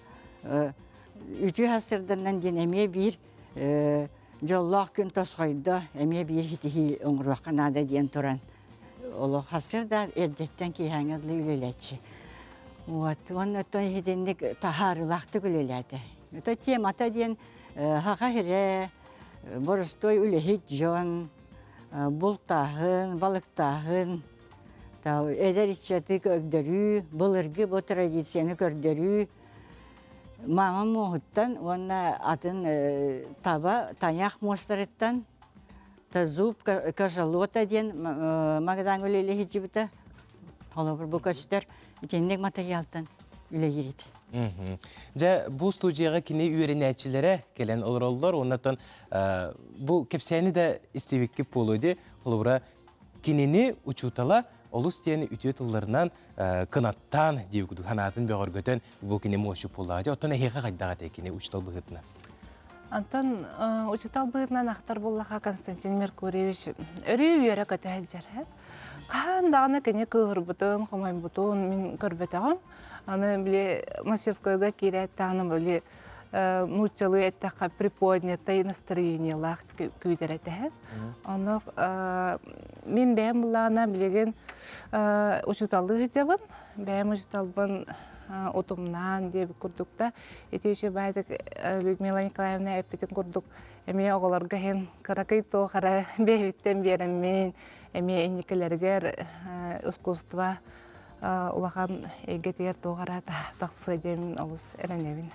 үтүө сарсыарданан диэн эмиэ биир дьоллоох күн тосхойдо, эмиэ биир ситиһии оҥоруохха наада диэн туран олох сарсыарда эрдэттэн киэһээҥҥэ дылы үлэлээччи. Вот, уонна оттон итинник таһаарыылаахтык үлэлээтэ. Это темата диэн саха сирэ, боростуой үлэһит дьон, бултааһын, балыктааһын, эдэр ыччаты көрдөрүү, былыргы бу традицияны көрдөрүү, маҥан муоһуттан уонна атын таба, тайах муостарыттан зуб кожалота диэн Магадан үлэлии сылдьыбыта. Холобур, бу көстөр итинник материалтан үлэлиир этэ. Дьэ, бу студияҕа кини үөрэнээччилэрэ кэлэн олороллор. Оннотон бу кэпсээни да истибиккит буолуо дии. Холобура, кинини учуутала олус диэн үтүө тылларынан кынаттаан диэбит курдук санаатын бөҕөргөтөн бу кини муосчук буоллаҕа дии. Оттон эһиэхэ хайдах этэй кини учуутал быһыытынан? Онтон учуутал быһыытынан ахтар буоллаха Константин Меркурьевич өрүү үөрэ-көтө сылдьар. Хаһан даҕаны кини кыыһырбытын, хомойбутун мин көрбөтөҕүм. Аны били мастерскойга киирээт даҕаны били нууччалыы эттэххэ приподнятай настроениелаах күүтэр этэ. Ону мин бэйэм буллаҕына билигин учууталлыы сылдьабын. Бэйэм учууталбын утумнаан диэбит курдук да ити үчүгэй Людмила Николаевна эппитин курдук эмиэ оҕолорго иһин кыракый туох эрэ бэйэбиттэн биэрэммин эмиэ инникилэригэр искусство улахан эйгэтигэр туох эрэ тахсыа диэн олус эрэнэбин.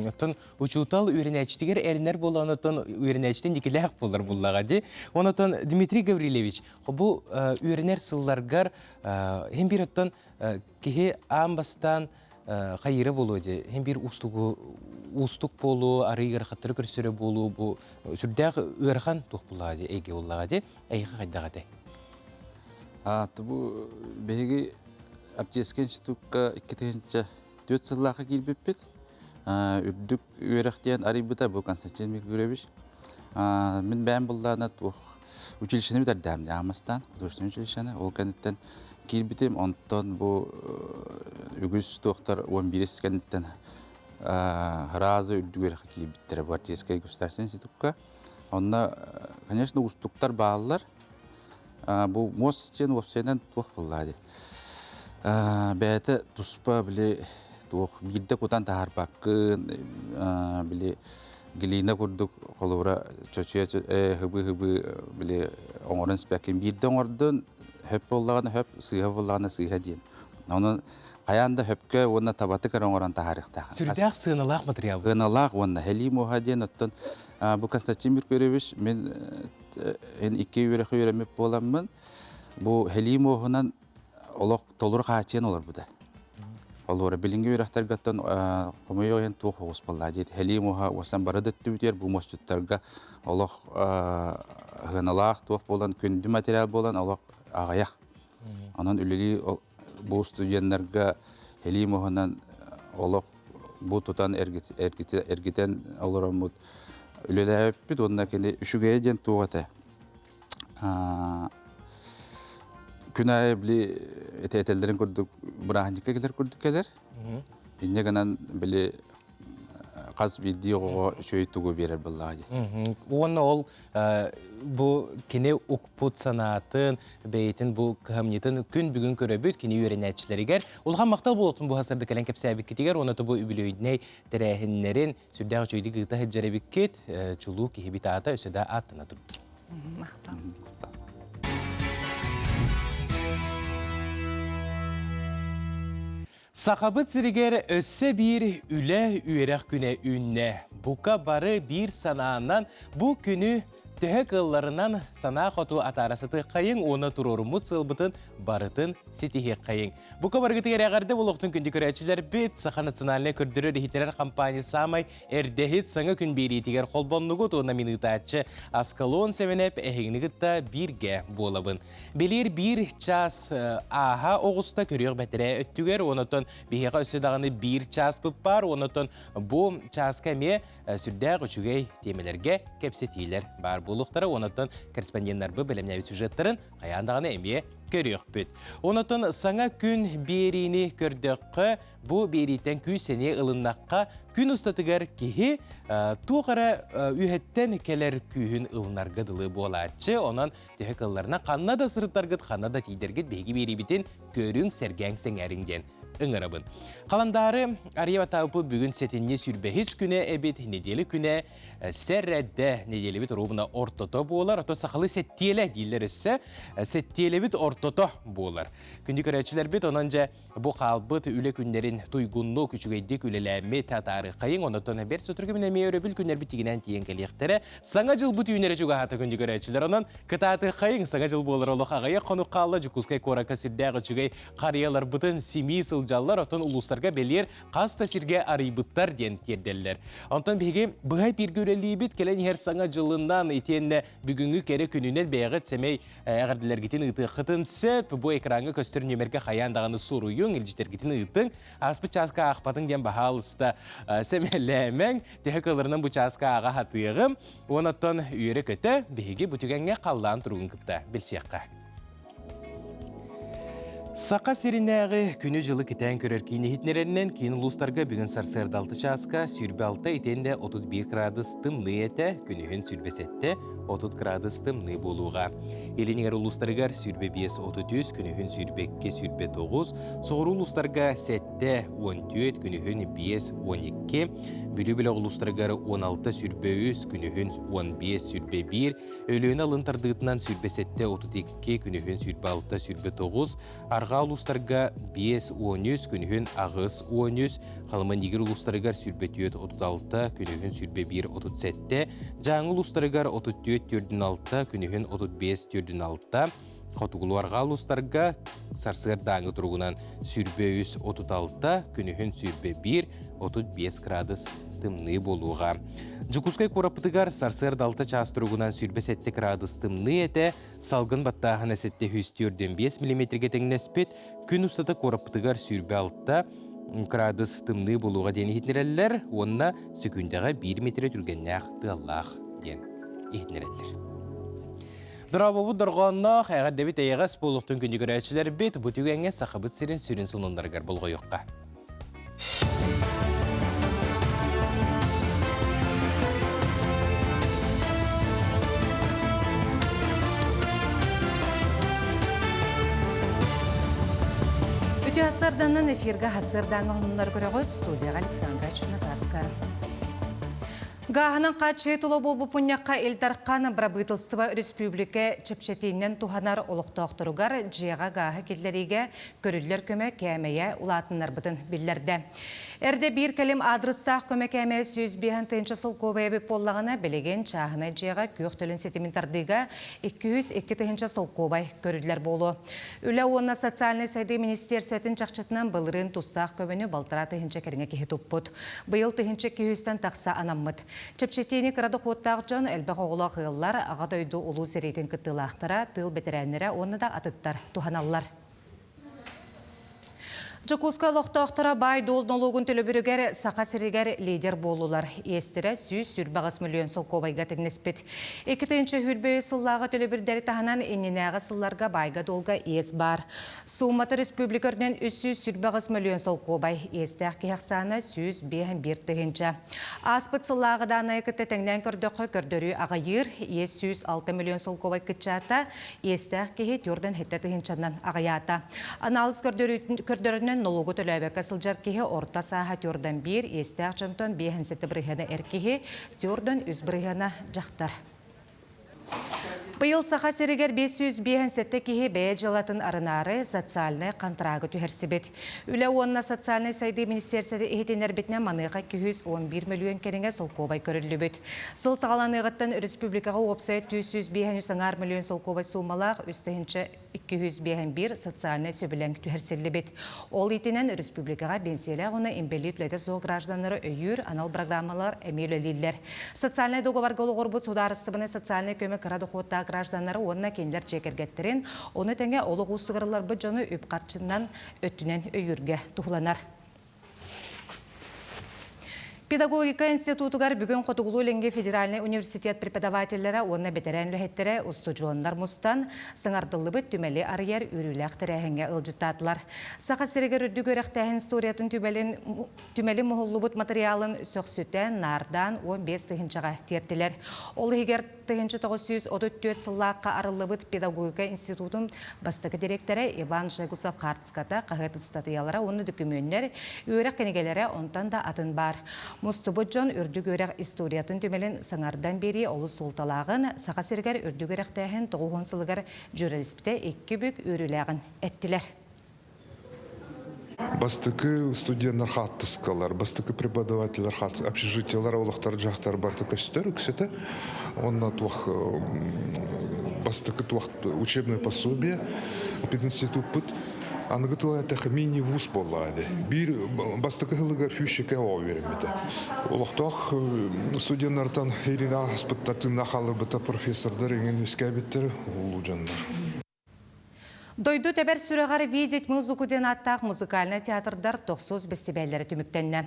Оттон учуутал үөрэнээччитигэр эрэнэр буолан оттон үөрэнээччитин дикилээх буолар буллаҕа дии. Онотон Дмитрий Гаврильевич, бу үөрэнэр сылларгар хин бир оттон киһи аан бастаан хайыыра буолуо дии. Хин бир уустугу уустук буолуо, арыы ыарахаттары көрсөрө буолуо бу сүрдээх ыарахан туох буллаҕа дии, эйгэ буллаҕа дии. Эйиэхэ хайдах этэй? Бу биһиги Артистскай институкка 2004 сыллаахха киирбиппит. Үрдүк үөрэх диэн арыйбыта бу Константин Микгурович. Мин бэйэм буллаана туох училищены бүтэрдэм Амастан, художественный училищены. Ол кэнниттэн киирбитим. Онтон бу үгүс туохтар 11 кэнниттэн сразу үрдүк үөрэххэ киирбиттэрэ бу Артистскай государственный институкка. Онно, конечно, уустуктар бааллар. Бу муос диэн уопсайынан туох буоллаа дии. Бэйэтэ туспа били туох биирдэ кутан таһаарбаккын били глина курдук холобура чочуйа хыбыы-хыбыы били оҥорон испэккин биирдэ оҥордун хөп буоллаҕына хөп сыыһа буоллаҕына сыыһа диэн. Онон хайаан да хөпкө уонна табатык эрэ оҥорон таһаарыахтаах. Сүрдээх сыаналаах материал. Сыаналаах уонна һэлии муоһа диэн оттон бу Константин Меркурьевич мин эн икки үөрэххэ үөрэммит буоламмын, бу һэлии муоһунан олох толору хааччыйан олорбута. Олуора билиҥҥи үөрэхтэргэттэн хомойуох иһин туох оҕус буоллаа диэт һэлии муоһа уосан бары да өттүбүтүгэр бу муосчуттарга олох сыаналаах туох буолан күндү материал буолан олох аҕыйах. Онон үлэлии бу студеннарга һэлии муоһунан олох бу тутан эргитэн олороммут үлэлээбиппит уонна кини үчүгэйэ диэн туох этэ күн аайы били этэ этэллэрин курдук бырааһынньыкка кэлэр курдук кэлэр инньэ гынан били хас биирдии оҕоҕо үчүгэй тугу биэрэр буоллаҕа дии. Уонна ол бу кини укпут санаатын, бэйэтин бу кыһамньытын күн бүгүн көрөбүт кини үөрэнээччилэригэр. Улахан махтал буолуохтун бу сырдык кэлэн кэпсээбиккитигэр уонна бу үбүлүөйдэй тэрээһиннэрин сүрдээх үчүгэйдик ыыта сылдьар эбиккит. Чулуу киһибит аата өссө да ааттана турдун. Махтал. Сахабыт сиригэр өссө биир үлэ үөрэх күнэ үүннэ. Бука бары биир санаанан бу күнү төһө кыалларынан санаа хоту атаара сатыаххайыҥ уонна туруоруммут сыалбытын барытын ситиһиэххэйиҥ. Бука барыгытыгар эҕэрдэ буолуохтун күндү көрөөччүлэрбит, Саха национальнай көрдөрөр-иһитинэр компания саамай эрдэһит саҥа күн биэриитигэр холбоннугут уонна мин ыытааччы Аскалон Сэмэнэп эһигини кытта бииргэ буолабын. Билир биир час ааһа оҕуста көрүөх бэтэрээ өттүгэр, онотон биһиэхэ өссө даҕаны биир чааспыт баар, онотон бу чааска эмиэ сүрдээх үчүгэй тиэмэлэргэ кэпсэтиилэр баар буолуохтара, онотон корреспонденнарбы бэлэмнээбит сюжеттарын хайаан даҕаны эмиэ көрүөхпүт. Онотон саҥа күн биэриини көрдөххө, бу биэрииттэн күүс-сэниэ ылыннахха, күн устатыгар киһи туох эрэ үөһэттэн кэлэр күүһүн ылынарга дылы буолааччы. Онон төһө кылларына ханна да сырыттаргыт, ханна да тиийдэргит биһиги биэриибитин көрүҥ, сэргээҥ, сэҥээриҥ диэн ыҥырабын. Халандаары Ария Батаапы бүгүн сэтинньи сүүрбэһис күнэ эбит, неделя күнэ Сэрэдэ нэдиэлэбит оруобуна ортото буолар, ото сахалы сэттиэлэ дииллэр өссө. Сэттиэлэбит ортото буолар. Күндү көрөөччүлэрбит, онон дьэ бу хаалбыт үлэ күннэрин туйгуннук, үчүгэйдик үлэлээммит атаарыххайыҥ, онотон бэрт сотору кэминэ эмиэ өрөбүл күннэрбит тигинээн тиийэн кэлиэхтэрэ. Саҥа дьылбыт үүнэрэ чугаһаата күндү көрөөччүлэр. Онон кытаатыаххайыҥ, саҥа дьыл буолар олох аҕыйах хонук хаалла Дьокуускай куоракка сүрдээх үчүгэй харыйаларбытын симии сылдьаллар, оттон улуустарга бэлиэр хас да сиргэ арыйбыттар диэн тиэрдэллэр. Онтон биһиги быһа эпииргэ үлэлиибит, кэлэн иһэр саҥа дьылынан итиэннэ бүгүҥҥү кэрэ күнүнэн бэйэҕит сэмэй эҕэрдэлэргитин ыытыаххытын сөп. Бу экраҥҥа көстөр нүөмэргэ хайаан даҕаны суруйуҥ, илдьитэргитин ыытыҥ. Ааспыт чааска аахпатыҥ диэн баһаалыста сэмэлээмэҥ. Төһө кыалларынан бу чааска ааҕа сатыаҕым. Уонаттан үөрэ-көтө биһиги бу түгэҥҥэ халлаан туругун кытта билсиэххэ. Саха сиринээҕи күнү-дьылы кэтээн көрөр киин иһитиннэрэринэн киин улуустарга бүгүн сарсыарда 6 чааска 26 итиэннэ 31 градус тымныы этэ, күнүһүн 27 30 градус тымныы буолуоҕа. Илин эҥэр улуустарыгар 25-33, күнүһүн 22-29, соҕуруу улуустарга 7-14, күнүһүн 5-12, Бүлүү бөлөх улуустарыгар 16-23, күнүһүн 15-21, Өлүөнэ алын тардыытынан 27-32, күнүһүн 26-29, арҕаа улуустарга 5-13, күнүһүн 8-13, Халыма-Нигир улуустарыгар 24-36, күнүһүн 21-37, Дьааҥы улуустарыгар 34-46, күнүһүн 35-46, Хотугулуу-арҕаа улуустарга сарсыардааҥы туругунан 23-36, күнүһүн 21-35 градус тымныы буолуоҕа. Дьокуускай куораппытыгар сарсыарда 6 чаас туругунан 27 градус тымныы этэ, салгын баттааһына 745 миллиметргэ тэҥнэспит, күн устата куораппытыгар 26 градус тымныы буолуоҕа диэн иһитиннэрэллэр уонна сөкүүндэҕэ 1 метрэ түргэннээх тыаллаах диэн иһитиннэрэллэр. Дорообобут дорҕоонноох, эҕэрдэбит эйэҕэс буолуохтун күндү көрөөччүлэрбит, бу түгэҥҥэ Сахабыт сирин сүрүн сонуннарыгар болҕойуохха. Үтүө сарданан эфиргэ хасырдааҥы хонуннар көрөҕүт студияҕа Александра Черноградская. Гааһынан хааччыйыы тула буолбут мунньахха Ил Дархан бырабыыталыстыба өрөспүүбүлүкэ чэпчэтиинэн туһанар олохтоохторугар дьиэҕэ гааһы киллэриигэ көрүллэр көмө кээмэйэ улаатыннарбытын биллэрдэ. Эрдэ биир кэлим аадырыстаах көмө кээмэйэ 105 тыһыынча солкуобай эбит буоллаҕына, билигин чааһынай дьиэҕэ күөх төлөн ситимин тардыыга 202 тыһыынча солкуобай көрүллэр буолуо. Үлэ уонна социальнай сайдыы министиэрсибэтин чахчытынан былырыын тустаах көмөнү балтараа тыһыынча кэриҥэ киһи туппут. Быйыл 1200-тэн тахса анаммыт. Чэпчэтиини кыра дохуоттаах дьон, элбэх оҕолоох ыаллар, Аҕа дойду Улуу сэриитин кыттыылаахтара, тыыл бэтэрээннэрэ уонна да атыттар туһаналлар. Дьокуускай олохтоохторо баай-дуол нолуогун төлөбүрүгэр Саха сиригэр лидер буоллулар. Иэстэрэ 128 миллион солкуобайга тэҥнэспит. 2023 сыллааҕы төлөбүрдэри таһынан иннинээҕи сылларга баайга-дуолга иэс баар. Суумата республика үрдүнэн 328 мөлүйүөн солкуобай, иэстээх киһи ахсаана 151 тыһыынча. Ааспыт сыллааҕы даанайы кытта тэҥнээн көрдөххө, көрдөрүү аҕыйыыр, иэс 106 мөлүйүөн солкуобай кыччаата, иэстээх киһи 47 тыһыынчанан аҕыйаата. Анаалыс көрдөрөрүнэн нолуогу төлөөбөккө сылдьар киһи орто сааһа 4-1, иэстээх дьонтон 57 бырыһыана эр киһи, 4-3 бырыһыана дьахтар. Быйыл Саха сиригэр 557 киһи бэйэ дьыалатын арынаары социальнай хантыраагы түһэрсибит. Үлэ уонна социальнай сайдыы министиэрсэтэ иһитиннэрбитинэн маныаха 211 мөлүйүөн кэриҥэ солкуобай көрүллүбүт. Сыл саҕаланыаҕыттан республикаҕа уопсайа 405 аҥаар мөлүйүөн солкуобай суумалаах 3 251 социальнай сөбүлэҥ түһэрсиллибит. Ол иитинэн республикаҕа биэнсийэлээх уонна инбэлиит үлэтэ суох гражданнары өйүүр анал программалар эмиэ үлэлииллэр. Социальнай договарга олоҕурбут судаарыстыбаннай социальнай көмө кыра дохуоттаах гражданнары уонна кинилэр дьиэ кэргэттэрин, ону тэҥэ олох уустугуралларбыт дьону үп-харчынан өттүнэн өйүүргэ туһуланар. Педагогика институтугар бүгүн Хотугулуу-Илиҥҥи федеральнай университет преподавателлэрэ уонна бэтэрээн үлэһиттэрэ устудьуоннар мустан, саҥардыллыбыт түмэли арыйар үөрүүлээх тэрээһиҥҥэ ыалдьыттаатылар. Саха сиригэр үрдүк үөрэхтээһин историятын түмэлин түмэли муһуллубут матырыйаалын сөхсүтэн, наардаан 15 тыһыынчаҕа тиэртилэр. Ол иһигэр 1934 сыллаахха арыллыбыт педагогика институтун бастакы дириэктэрэ Иван Жегусов хаартыската, хаһыат ыстатыйалара уонна дөкүмүөннэр, үөрэх кинигэлэрэ онтон да атын баар. Мустубут дьон үрдүк үөрэх историятын түмэлин саҥардан биэрии олус суолталааҕын, Саха сиригэр үрдүк үөрэхтээһин 90 сылыгар дьүөрэлэспитэ икки бүк үөрүүлээҕин эттилэр. Бастакы студеннар хааттыскалар, бастакы преподавателлэр общежитиелар олохтор дьахтар барыта көстөр үксэтэ. Онно туох бастакы туох учебное пособие пединституппут аныгы тыл этэх мини-вуз буолла ди. Биир бастакы сылыгар физика оо үөрэммитэ. Олохтоох студеннартан Ирина хаспытта тыынна халыбыта профессордар иҥин үскээбиттэр улуу дьоннор. Дойду тэбэр сүрэҕэр «Видеть музыку» диэн ааттаах музыкальнай театрдар тохсус бэстибээллэрэ түмүктэннэ.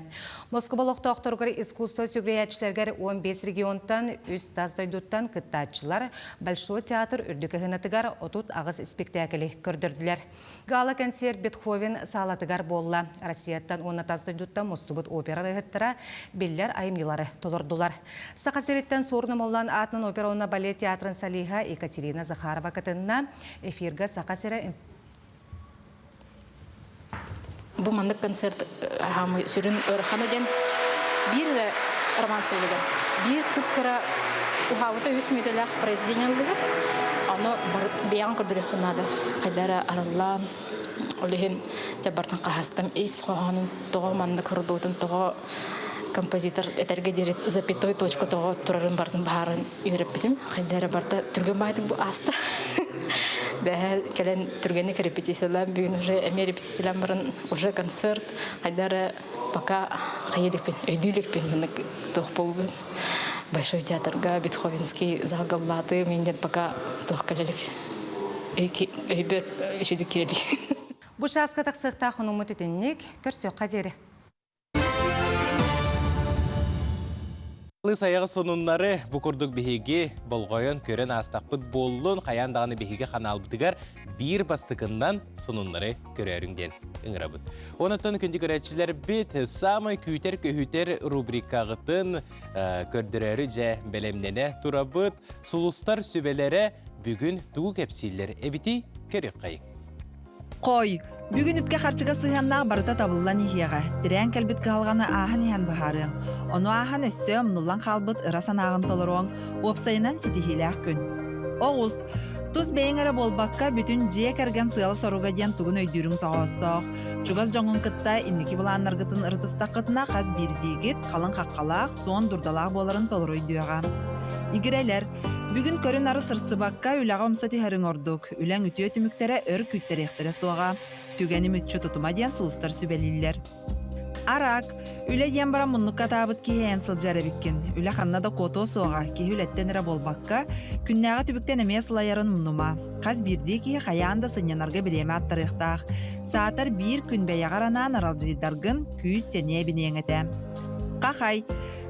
Москуба олохтоохторугар искусство сүгүрүйээччилэригэр 15 регионтан, үс тас дойдуттан кыттааччылар Большой театр үрдүк ыһынатыгар 38 испиктээкили көрдөрдүлэр. Гала-концерт Бетховен саалатыгар буолла. Россияттан уонна тас дойдуттан мустубут опера ырыаһыттара биллэр айымньылары толордулар. Саха сириттэн Суорун Омоллоон аатынан опера уонна балет театрын солиһа Екатерина Захарова кытынна. Эфирга Саха сирэ Бу маннык концерт хаамый сүрүн ыарахана диэн биир эрэ роман сылыгар биир кып-кыра уһаабыта үс мүөтэлээх произведение ыллыгар ону бэйэҕин көрдөрүөххүн наада хайда эрэ арыллаан ол иһин дьабартан хаһастым ис хоһоонун тоҕо маннык хорулуутун тоҕо композитор этэргэ диэри запятой точка тоҕо турарын бардын баһаарын үөрэппитим. Хайда эрэ барда түргэн баайдык бу ааста. Бэһэ кэлэн түргэнник репетициялаан бүгүн уже эмиэ репетициялаан баран уже концерт хайда эрэ пока хайа иликпин өйдүү иликпин маннык туох буолбут Большой театрга Бетховенский залга ыллаатым диэн пока туох кэлэ илик өйбөр үчүгдүк киирэ илик. Бу чааска тахсыахтаах хонуммут итинник, көрсүөххэ диэри. Сайаҕы сонуннары бу курдук биһиги болҕойон көрөн аастахпыт буоллун, хайаан даҕаны биһиги ханаалбытыгар биир бастакыннан сонуннары көрөөрүҥ диэн ыҥырабыт. Онон күндү көрөөччүлэрбит самай күүтэр-көһүтэр рубрикаҕытын көрдөрөөрү дьэ бэлэмнэнэ турабыт. Сулустар сүбэлэрэ бүгүн тугу кэпсииллэр эбитий көрүөххэйиҥ. Хой, бүгүн үпкэ-харчыга сыһыаннаах барыта табыллан иһиэҕэ. Тирээн кэлбит кыһалҕаны ааһан иһэн быһаарыаҥ. Ону ааһан өссө умнуллан хаалбыт ыра санааҕын толоруоҥ, уопсайынан ситиһиилээх күн. Оҕус, тус бэйэҥ эрэ буолбакка, бүтүн дьиэ кэргэн сыала-соруга диэн тугун өйдүүрүҥ тоҕоостоох. Чугас дьоҥҥун кытта инники былааннаргытын ырытыстаххытына хас биирдиигит халыҥ хаххалаах, суон дурдалаах буоларын толору өйдүөҕэ. Игирэлэр, бүгүн көрүн-ары сырсыбакка үлэҕэ умса түһэриҥ ордук. Үлэҥ үтүө түмүктэрэ өр күүттэриэхтэрэ суоҕа. Түгэни мүччү тутума диэн сулустар сүбэлииллэр. Араак, үлэ диэн баран муннукка атаабыт киһи эн сылдьар эбиккин. Үлэ ханна да куотуо суоҕа, киһи үлэттэн эрэ буолбакка, күннээҕи түбүктэн эмиэ сылайарын умнума. Хас биирдии киһи хайаан да сынньанарга бириэмэ аттарыахтаах. Саатар биир күн бэйэҕэр анаан аралдьыйдаргын күүс-сэниэ эбиниэҥ этэ. Хахай,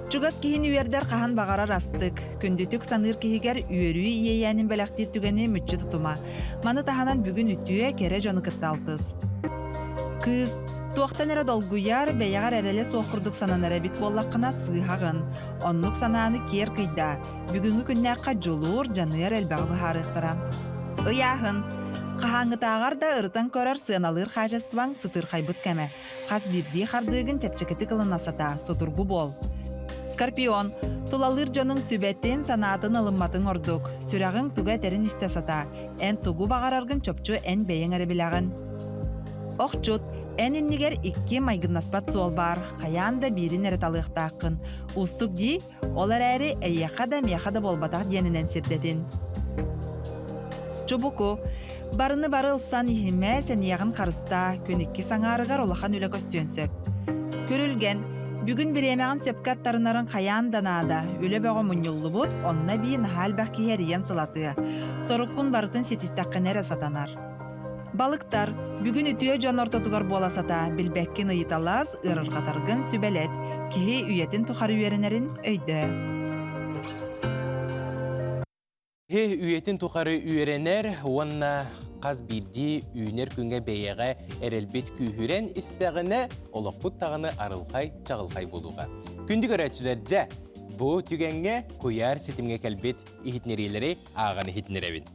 Чугас киһини үөрдэр хаһан баҕарар астык, күндүтүк саныыр киһигэр үөрүү иэйээнин бэлэхтиир түгэни мүччү тутума. Маны таһынан бүгүн үтүө, кэрэ дьону кытта алтыс. Кыыс, туохтан эрэ долгуйар, бэйэҕэр эрэлэ суох курдук сананар эбит буоллаххына сыыһаҕын. Оннук санааны киэр кыйдаа. Бүгүҥҥү күннээххэ дьулуур, дьаныар элбэҕи быһаарыахтара. Ыйааһын. Хаһааҥҥытааҕар да ырытан көрөр сыаналыыр хаачыстыбаҥ сытыырхайбыт кэмэ. Хас биирдии хардыыгын чэпчэкитик ылына сатаа, судургу буол. Скорпион, тулалыыр дьонуҥ сүбэтин, санаатын ылымматыҥ ордук. Сүрэҕиҥ тугу этэрин истэ сатаа. Эн тугу баҕараргын чопчу эн бэйэҥ эрэ билэҕин. Охчут, эн иннигэр икки майгыннаспат суол баар, хайаан да биирин эрэ талыахтааххын. Уустук дии, ол эрээри эйиэхэ да миэхэ да буолбатах диэнинэн сирдэтин. Чубуку, барыны бары ылсан иһимэ, сэниэҕин харыстаа, күн икки саҥаарыгар улахан үлэ көстүөн сөп. Күрүлгэн, бүгүн бириэмэҕин сөпкө аттарынарыҥ хайаан да наада, үлэ бөҕө мунньуллубут, онно эбии наһаа элбэх киһи эрийэн сылатыа. Соруккун барытын ситистэххинэ эрэ сатанар. Балыктар, бүгүн үтүө дьон ортотугар буола сатаа, билбэккин ыйыталас, ыарырҕатаргын сүбэлэт, киһи үйэтин тухары үөрэнэрин өйдөө. Киһи үйэтин тухары үөрэнэр уонна хас биирдии үүнэр күҥҥэ бэйэҕэ эрэлбит күүһүрэн истэҕинэ, олохпут даҕаны арылхай, чаҕылхай буолуоҕа. Күндү көрөөччүлэр, дьэ, бу түгэҥҥэ куйаар ситимҥэ кэлбит иһитиннэриилэри ааҕан иһитиннэрэбин.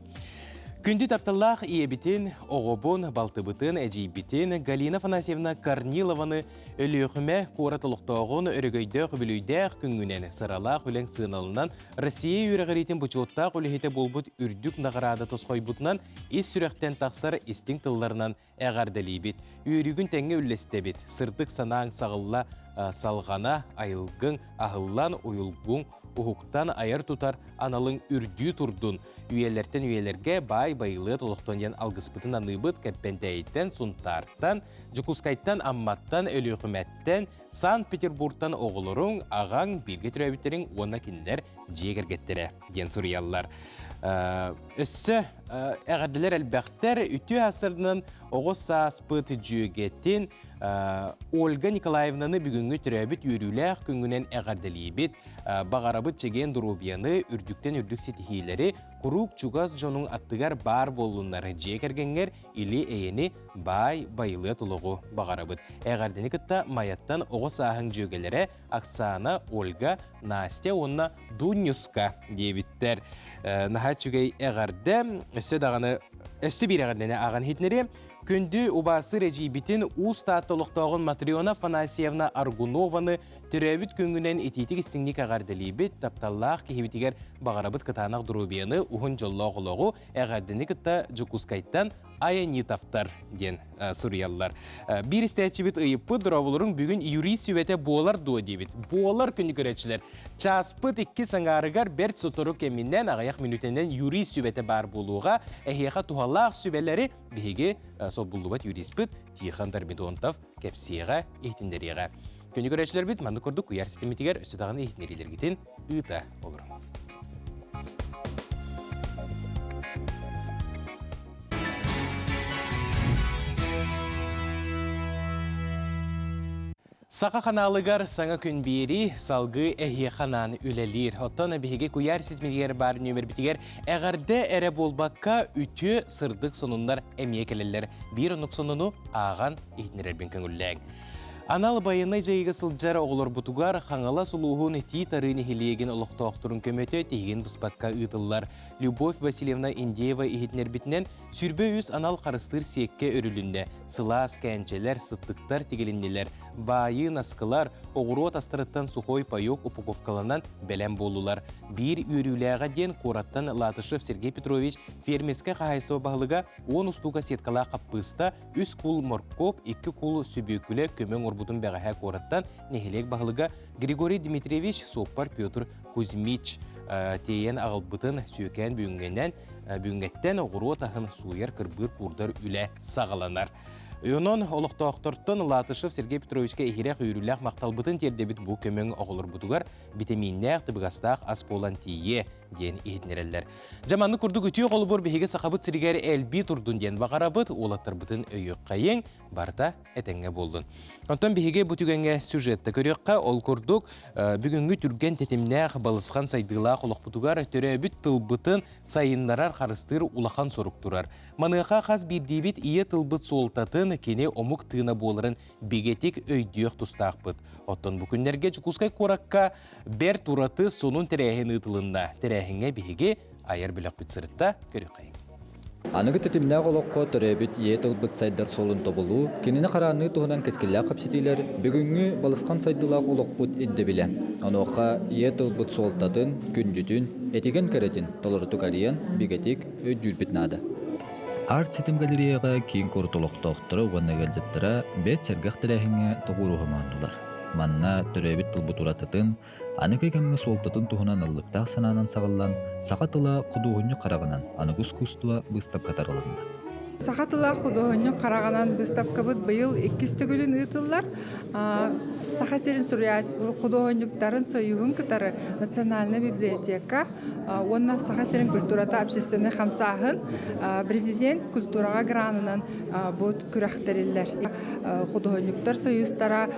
Күндү тапталлаах ийэбитин, оҕобун, балтыбытын, эдьиийбитин Галина Афанасьевна Корнилованы Өлүөхүмэ куорат олохтооҕун өрөгөйдөөх үбүлүйдээх күҥҥүнэн сыралаах үлэҥ сыаналынан Россия үөрэҕириитин бочуоттаах үлэһитэ буолбут үрдүк наҕараада тосхойбутунан ис сүрэхтэн тахсар истиҥ тылларынан эҕэрдэлиибит. Үөрүүгүн тэҥҥэ үллэстэбит. Сырдык санааҥ саҕылла салҕана, айылгыҥ аһыллан, уйулгуҥ уһуктан айар-тутар аналыҥ үрдүү турдун. Үйэлэртэн үйэлэргэ баай байылыат олохтон диэн алгыспытын аныыбыт Кэппэнтээйиттэн, Сунтаартан, Дьокуускайтан, Амматтан, Өлүөхүмэттэн, Санкт-Петербургтан оҕолоруҥ, аҕаҥ, бииргэ төрөөбүттэриҥ уонна кинилэр дьиэ кэргэттэрэ диэн суруйаллар. Өссө эҕэрдэлэр элбэхтэр. Үтүө асырынан оҕо сааспыт дьүөгэтин Ольга Николаевнаны бүгүҥҥү төрөөбүт үөрүүлээх күҥҥүнэн эҕэрдэлиибит. Баҕарабыт чэгиэн доруобуйаны, үрдүктэн үрдүк ситиһиилэри, куруук чугас дьонуҥ аттыгар баар буоллуннар, дьиэ кэргэҥҥэр или-эйэни, баай байылыат олоҕу баҕарабыт. Эҕэрдэни кытта Майаттан оҕо сааһыҥ дьүөгэлэрэ Оксана, Ольга, Настя уонна Дуннюска диэбиттэр. Наһаа үчүгэй эҕэрдэ. Өссө даҕаны өссө биир эҕэрдэни ааҕан иһитинэриэм. Күндү убаастыыр эдьиийбитин Уус Таатта олохтооҕун Матрена Афанасьевна Аргунованы төрөөбүт күҥҥүнэн итиитик истиҥник эҕэрдэлиибит, тапталлаах киһибитигэр баҕарабыт кытаанах доруобуйаны, уһун дьоллоох олоҕу, эҕэрдэни кытта Дьокуускайтан Аянитовтар диэн суруйаллар. Биир истээччибит ыйыппыт дорооболоруҥ бүгүн юрист сүбэтэ буолар дуо диэбит. Буолар күнү көрөөччүлэр. Чааспыт икки саҥаарыгар бэрт сотору кэминэн аҕыйах мүнүүтэнэн юрист сүбэтэ баар буолуоҕа. Эһиэхэ туһалаах сүбэлэри биһиги солбуллубат юриспыт Тихон Дормидонтов кэпсиэҕэ, иһитиннэриэҕэ. Күнү көрөөччүлэрбит маннык курдук куйаар ситимитигэр өссө даҕаны иһитиннэриилэргитин ыыта олоруҥ. Саха ханаалыгар саҥа күн биэрии салгыы эһиэхэ анаан үлэлиир. Оттон биһиги куйаар ситимигэр баар нүөмэрбитигэр эҕэрдэ эрэ буолбакка үтүө сырдык сонуннар эмиэ кэлэллэр. Биир оннук сонуну ааҕан иһитиннэрэрбин көҥүллээҥ. Анал байыаннай дьайыыга сылдьар оҕолорбутугар Хаҥалас улууһун Тиит-Арыы нэһилиэгин олохтоохторун көмөтө тиһигин быспакка ыытыллар. Любовь Васильевна Индеева иһитиннэрбитинэн, 23 анал харыстыыр сиэккэ өрүлүннэ. Сылаас кээнчэлэр, сыттыктар тигилиннилэр. Баайыы наскылар, оҕуруот астарыттан сухой паёк упаковкаланан бэлэм буоллулар. Биир үөрүүлээҕэ диэн куораттан Латышев Сергей Петрович фермерскэй хаһаайыстыба баһылыга 10 устуука сеткалаах хаппыыста, үс куул моркуоп, икки куул сүбүөкүлэ көмө оҥорбутун бэҕэһээ куораттан нэһилиэк баһылыга Григорий Дмитриевич, суоппар Петр Кузьмич тиэйэн аҕалбытын сүөкээн бүгүҥҥэнэн бүгүҥҥэттэн оҕуруот аһын сууйар, кырбыыр, куурдар үлэ саҕаланар. Онон олохтоохтортон Латышев Сергей Петровичка иһирэх үөрүүлээх махталбытын тиэрдэбит бу көмөҥ оҕолорбутугар битэмииннээх, тыбыгастаах ас буолан тиийиэ диэн иһитиннэрэллэр. Дьэ маннык курдук үтүө холобур биһиги Сахабыт сиригэр элбии турдун диэн баҕарабыт, уолаттарбытын өйүөххэйиҥ, барыта этэҥҥэ буоллун. Онтон биһиги бу түгэҥҥэ сюжетта көрүөххэ, ол курдук бүгүҥҥү түргэн тэтимнээх, балысхан сайдыылаах олохпутугар төрөөбүт тылбытын сайыннарар, харыстыыр улахан сорук турар. Маныаха хас биирдиибит ийэ тылбыт суолтатын, кини омук тыына буоларын бигэтик өйдүөх тустаахпыт. Оттон бу күннэргэ Дьокуускай куоракка бэрт ураты сонун тэрээһин ыытылынна. Тэрээһиҥҥэ биһиги айар бөлөхпүт сырытта көрүөххэйиҥ. Аныгы тэтимнээх олоххо төрөөбүт ийэ тылбыт сайдар суолун тобулуу, кинини хараанныы туһунан кэскиллээх кэпсэтиилэр бүгүҥҥү балысхан сайдыылаах олохпут ирдэбилэ. Онуоха ийэ тылбыт суолтатын, күндүтүн, этигэн кэрэтин толорутук арыйан, бигэтик өйдүүрбүт наада. Арт ситим галереяҕа киин куорат олохтоохторо уонна ыалдьыттара бэрт сэргэх тэрээһиҥҥэ тоҕуоруһа Манна төрөөбүт тылбыт уратытын, Аныгы кэмҥэ суолтатын туһунан ыллыктаах санаанан саҕыллан, саха тыла худуоһунньук хараҕынан аныгы искусство быыстапката арылынна. Саха тыла худуоһунньук хараҕынан быыстапкабыт быйыл иккис төгүлүн ыытыллар. Саха сирин худуоһунньуктарын союһун кытары Национальная библиотека уонна Саха сирин культурата общественнай хамсааһын президент культураҕа гранынан бу күрэх тэриллэр. Худуоһунньуктар союзтара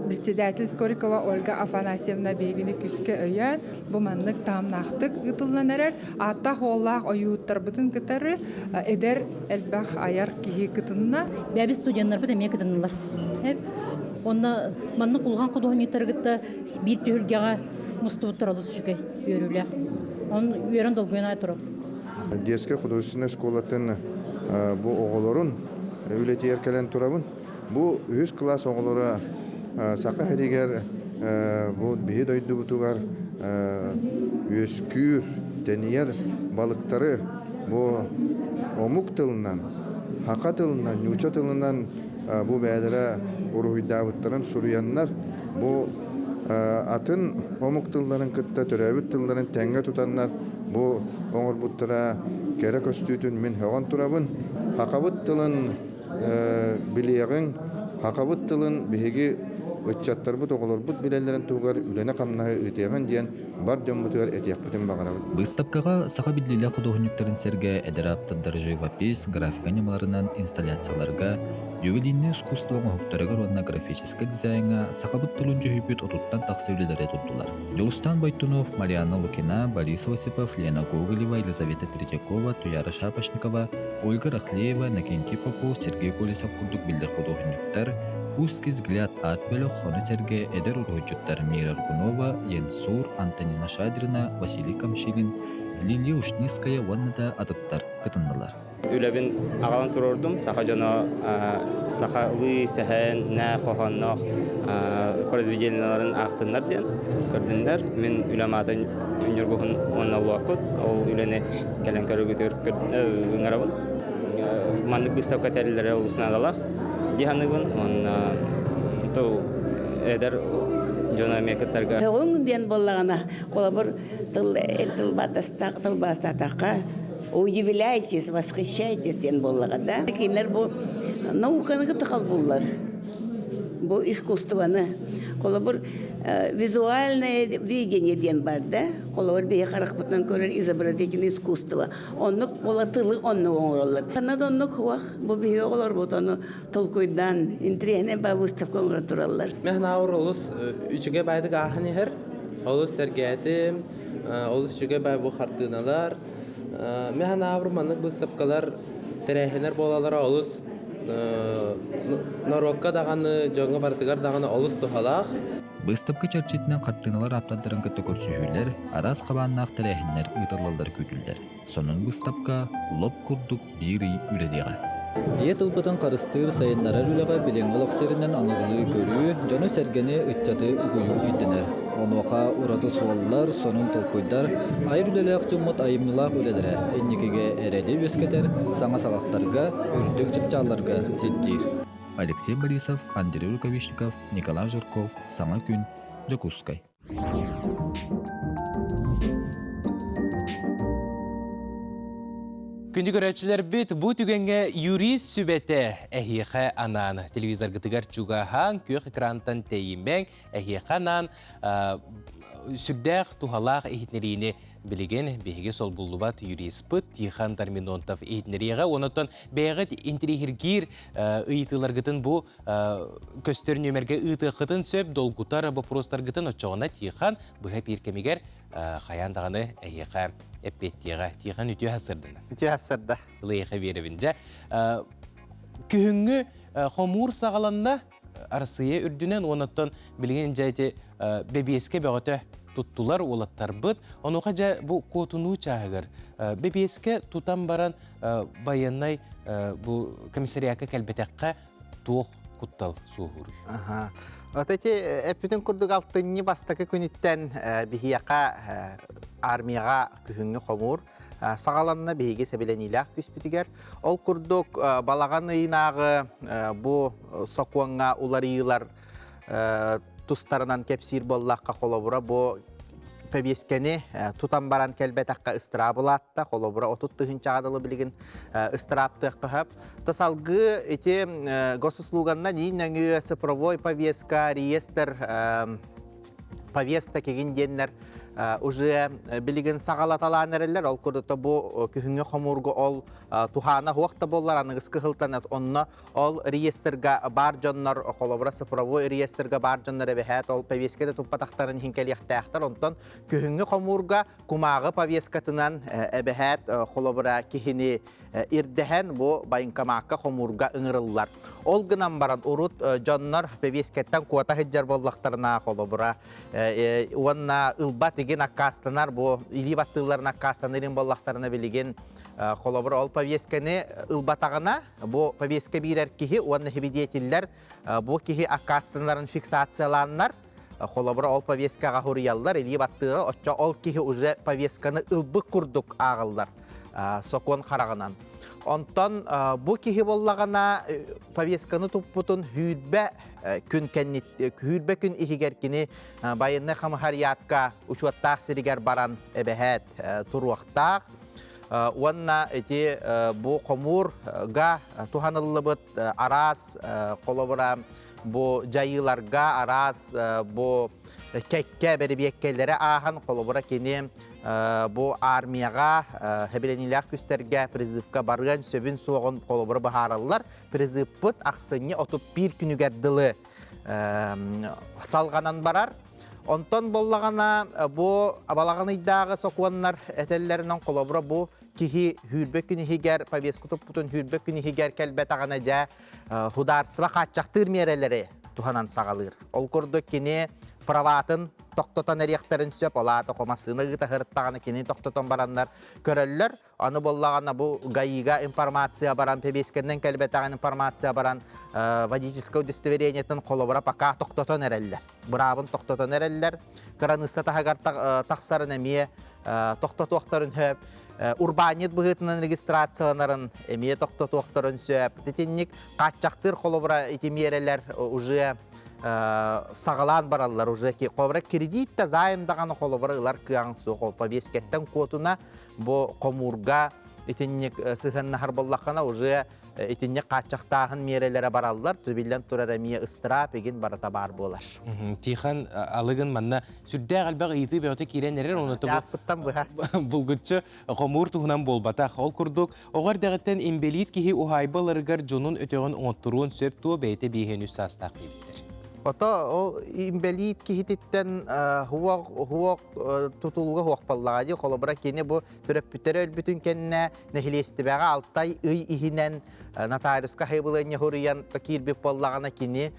председатель Скорикова Ольга Афанасьевна биһигини күүскэ өйөөн, бу маннык таһымнаахтык ыытыллан эрэр. Ааттаах-уоллаах ойууттарбытын кытары эдэр элбэх айар киһи кытынна. Бэбис студеннарбыт эмиэ кытыннылар. Онно маннык улахан худуоһунньуктары кытта биир түһүлгэҕэ мустубуттар олус үчүгэй, үөрүүлээх. Он үөрэн долгуйан аай турабыт. Детскай художественнай школатын бу оҕолорун үлэтигэр кэлэн турабын. Бу үһүс кылаас оҕолоро саха сиригэр бу биһи дойдубутугар үөскүүр, тэнийэр балыктары бу омук тылынан, саха тылынан, нуучча тылынан бу бэйэлэрэ уруһуйдаабыттарын суруйаннар бу атын омук тылларын кытта төрөөбүт тылларын тэҥҥэ тутаннар бу оҥорбуттара кэрэ көстүүтүн мин сөҕөн турабын. Сахабыт тылын билиэҕиҥ, сахабыт тылын биһиги ыччаттарбыт, оҕолорбут билэллэрин туһугар үлэни-хамнаһы ыытыаҕын диэн бар дьоммутугар этиэхпитин баҕарабыт. Быыстапкаҕа саха биллиилээх худуоһунньуктарын сэргэ эдэр ааптардар живопись, графика ньымаларынан инсталляцияларга, ювелирнай искусство оҥоһуктарыгар уонна графическай дизайҥа сахабыт тылын дьүһүйбүт отуттан тахса үлэлэри туттулар. Дьулустаан Бойтунов, Марианна Лукина, Борис Осипов, Лена Гоголева, Елизавета Третьякова, Туяра Шапошникова, Ольга Рахлеева, Иннокентий Попов, Сергей Колесов курдук биллэр худуоһунньуктар, «Узкий взгляд» аат бөлөх хону сэргэ эдэр уруһуйдьуттар Мира Аргунова, Янсур, Антонина Шадрина, Василий Камшилин, Лилия Ушницкая уонна да атыттар кытыннылар. Үлэбин аҕалан туруордум. Саха дьоно сахалыы сэһэннээх, хоһоонноох произведениеларын аахтыннар диэн көрдүннэр. Мин үлэм аата Ньургуһун уонна Луокут. Ол үлэни кэлэн көрүүгүтүгэр ыҥырабын. Маннык быыстапка тэриллэрэ олус наадалаах дии саныыбын. Уонна то эдэр дьону эмиэ кыттарга. Көҕүҥ диэн буоллаҕына, холобур, тыл тылбаастаатахха удивляйтесь, восхищайтесь диэн буоллаҕа да. Кинилэр бу науканы кытта холбууллар. Бу искусствоны. Холобур, визуальное видение диэн бар да. Холобур, биһи харахпытынан көрөр изобразительное искусство. Оннук буола тылы оннук оҥороллор. Ханна да оннук хуах. Бу биһи оҕолорбут ону толкуйдаан, интэриэһинэй ба выставка оҥоро тураллар. Мен ауыр олус үчүгэй байдык ааһан иһэр. Олус сэргээтим, олус үчүгэй бай бу хартыыналар. Мен аабыр маннык быыстапкалар тэрээһинэр буолалара олус норуокка даҕаны, дьоҥҥо барытыгар даҕаны олус туһалаах. Быыстапка чэрчитинэн хартыыналар ааптардарын кытта көрсүһүүлэр, араас хабааннаах тэрээһиннэр ыытыллаллара күүтүллэр. Сонун быыстапка лоп курдук биир ый үлэлиэҕэ. Ийэ тылбытын харыстыыр, сайыннарар үлэҕэ билиҥҥи олох сиринэн аныгылыы көрүү, дьону-сэргэни, ыччаты угуйуу ирдэнэр. Онуоха ураты суоллар, сонун толкуйдар, айар үлэлээх дьоммут айымньылаах үлэлэрэ инникигэ эрэли үөскэтэр, саҥа саҕахтарга, үрдүк чыпчаалларга сирдиир. Алексей Борисов, Андрей Рукавишников, Николай Жирков, Саҥа күн, Дьокуускай. Күндү көрөөччүлэрбит, бу түгэҥҥэ юрист сүбэтэ эһиэхэ анаан телевизоргытыгар чугаһаан, күөх экрантан тэйимэҥ, эһиэхэ анаан сүрдээх туһалаах иһитиннэриини билигин биһиги солбуллубат юриспыт Тихон Дарминонтов иһитиннэриэҕэ. Онон бэйэҕит интириэһиргиир ыйытыыларгытын бу көстөр нүөмэргэ ыытыаххытын сөп, долгутар боппуруостаргытын оччоҕуна Тихон быһа эпиир кэмигэр хайаан даҕаны эһиэхэ эппиэттиэҕэ. Тихон үтүө сарсыардана. Үтүө сарсыарда. Ылыйыха биэрэбин. Дьэ, күһүҥҥү хомуур саҕаланна Арассыыйа үрдүнэн уонна оттон билигин дьэ ити бэбиэскэ бөҕөтө. туттулар уолаттарбыт. Онуоха дьэ бу куотунуу чааһыгар бэбиэскэ тутан баран байыаннай бу комиссариакка кэлбэтэххэ туох куттал суоһууруй? Вот эти эппитин курдук алтынньы бастакы күнүттэн биһиэхэ армияҕа күһүҥҥү хомуур саҕаланна биһиги сэбилэниилээх түспүтүгэр. Ол курдук балаҕан ыйынааҕы бу сокуоҥҥа уларыйыылар тустарынан кэпсиир буоллахха, холобура бу повестканы тутан баран кэлбэтэххэ ыстыраабылаатта, холобура 30 тыһыынчаҕа дылы билигин ыстырааптыахха сөп. Тасалгыы ити госуслуганна иин нөҥүө цифровой повестка, реестр повестка кигин диэннэр уже билигин саҕалаталаан эрэллэр. Ол курдук бу күһүҥҥү хомуурга ол тухаана хуох да буоллар аныгыскы сылтан онно Ол реестрга баар дьоннор, холобура цифровой реестрга баар дьоннор эбэһээт ол повестка да туппатахтарын иһин кэлиэхтээхтэр. Онтон күһүҥҥү хомуурга кумааҕы повесткатынан эбэһээт холобура киһини ирдэһэн бу военкомакка хомуурга ыҥырыллар. Ол гынан баран урут дьоннор повесткаттан куота сылдьар буоллахтарына холобура уонна ылбат игин аккаастанар бу илии баттыылларын аккаастанар буоллахтарына билигин холобура ол повестканы ылбатаҕына Бу повестка биэрэр киһи уонна свидетеллэр бу киһи аккаастанарын фиксациялааннар, холобура ол повесткаҕа хуруйаллар, илии баттыыра, оччо ол киһи уже повестканы ылбыт курдук ааҕыллар сокуон хараҕынан. Онтон бу киһи буоллаҕына повестканы туппутун хүүрбэ күн кэннит хүүрбэ күн иһигэр кини байыннай хамыһарыйаатка учуоттаах сиригэр баран эбэһээт туруохтаах. Уонна ити бу хомуурга туһаныллыбыт араас холобура бу дьайыыларга араас бу кэккэ бэрэбиэккэлэри ааһан холобура кини бу армияҕа хэбилэниилээх күстэргэ призывка барыан сөбүн суоҕун холобура быһаараллар. Призывпыт ахсынньы 31 күнүгэр дылы салҕанан барар. Онтон боллаҕына бу балаҕан ыйдааҕы сокуоннар этэллэринэн холобура бу киһи хүүрбэ күн иһигэр повестка туппутун хүүрбэ күн иһигэр кэлбэтэҕинэ дьэ судаарыстыба хааччахтыыр миэрэлэри туһанан саҕалыыр. Ол курдук кини праватын тохтотон эриэхтэрин сөп, ол аата массыына ыыта сырыттаҕына кини тохтотон бараннар көрөллөр. Аны буоллаҕына бу ГАИга информация баран, пэбиэскэннэн кэлбэтэҕин информация баран, водительское удостоверениетын холобура пока тохтотон эрэллэр. Быраабын тохтотон эрэллэр. Кыраныысса таһыгар тахсарын эмиэ тохтотуохтарын сөп. Урбаанньыт быһыытынан регистрацияланарын эмиэ тохтотуохтарын сөп. Итинник хааччахтыыр холобура ити миэрэлэр уже саҕалаан бараллар уже холобура кредит да займ даҕаны холобура ылар кыаҕыҥ суох ол повесткаттан куотуна Бу хомуурга итинник сыһыаннаһар буоллаххына уже итинник хааччахтааһын миэрэлэрэ бараллар, биллэн турар эмиэ ыстыраап игин барыта баар буолар. Тихон Алыгын манна сүрдээх элбэх ыйытыы бөҕөтө киирэн эрэр, оны Ааспыттан быһа. Булгуччу хомуур туһунан буолбатах. Ол курдук, оҕо эрдэҕиттэн инбэлиит киһи уһаайба ыларыгар дьонун өтөҕүн оҥотторуон сөп туо бэйэтэ биэһэн үс саастаах диэбиттэр. Ото ол инбэлиит киһититтэн хуох хуох тутулуга суох буоллаҕа дии. Холобура, кини бу төрөппүттэрэ өлбүтүн кэннэ нэһилиэстибэҕэ алтай ый иһинэн нотариуска хайбылыанньа суруйан киирбит буоллаҕына, кини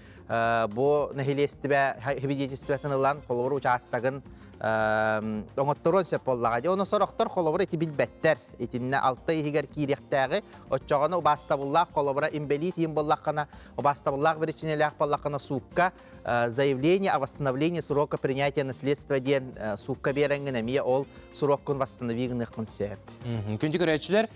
бу нэһилиэстибэ свидетельствотын ылан, холобур, учаастагын оҥотторуон сөп буоллаҕа дии. Ону сорохтор холобура ити билбэттэр. Итиннэ алта иһигэр киириэхтээҕи, оччоҕуна убаастабыллаах холобура инбэлиит иһин буоллаххына, убаастабыллаах биричиинэлээх буоллаххына суукка заявление о восстановлении срока принятия наследства диэн суукка биэрэҥҥин эмиэ ол сроккун восстанови гыныаххын сөп. Күндү көрөөччүлэр,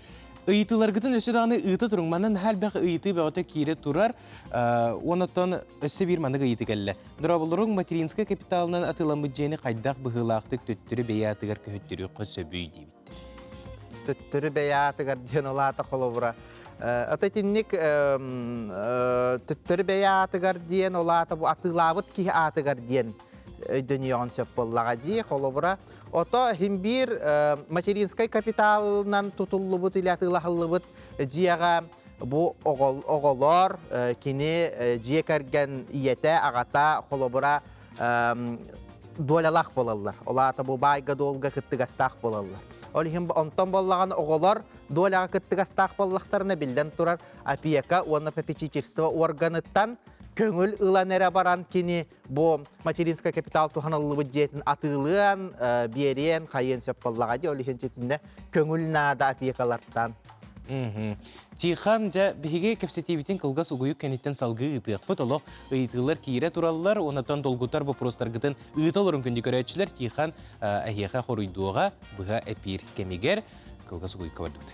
ыйытыыларгытын өссө даҕаны ыыта туруҥ. Манна наһаа элбэх ыйытыы бөҕөтө киирэ турар. Онон өссө биир маннык ыйытыы кэллэ. Дорооболоруҥ материнскай капиталынан атыыламмыт дьиэни хайдах быһыылаахтык төттөрү бэйэ аатыгар көһөттөрүөххэ сөбүй диэбиттэр. Төттөрү бэйэ аатыгар диэн ол аата холобура. Ата итинник төттөрү бэйэ аатыгар диэн ол аата бу атыылаабыт киһи аатыгар диэн өйдөнүөҕүн сөп буоллаҕа дии холобура. Ото иһин биир материнскай капиталынан тутуллубут или атыылаһыллыбыт дьиэҕэ бу оҕолор кини дьиэ кэргэн ийэтэ, аҕата холобура дуолялаах буолаллар. Ол аата бу баайга-дуолга кыттыгастаах буолаллар. Ол иһин онтон буоллаҕына оҕолор дуоляҕа кыттыгастаах буоллахтарына биллэн турар опека уонна попечительство органыттан көҥүл ылан эрэ баран кини бу материнскай капитал туһаныллыбыт дьиэтин атыылыан, биэриэн, хайыан сөп буоллаҕа дии. Ол иһин итиннэ көҥүл наада опекалартан. Тихан, дьэ, биһиги кэпсэтиибитин кылгас угуйук кэнниттэн салгыы ыытыахпыт. Олох ыйытыылар киирэ тураллар, онтон долгутар боппуруостаргытын ыыта олорун күндү көрөөччүлэр Тихан эһиэхэ хоруйдуоҕа быһа эпиир кэмигэр кылгас угуйукка бардыбыт.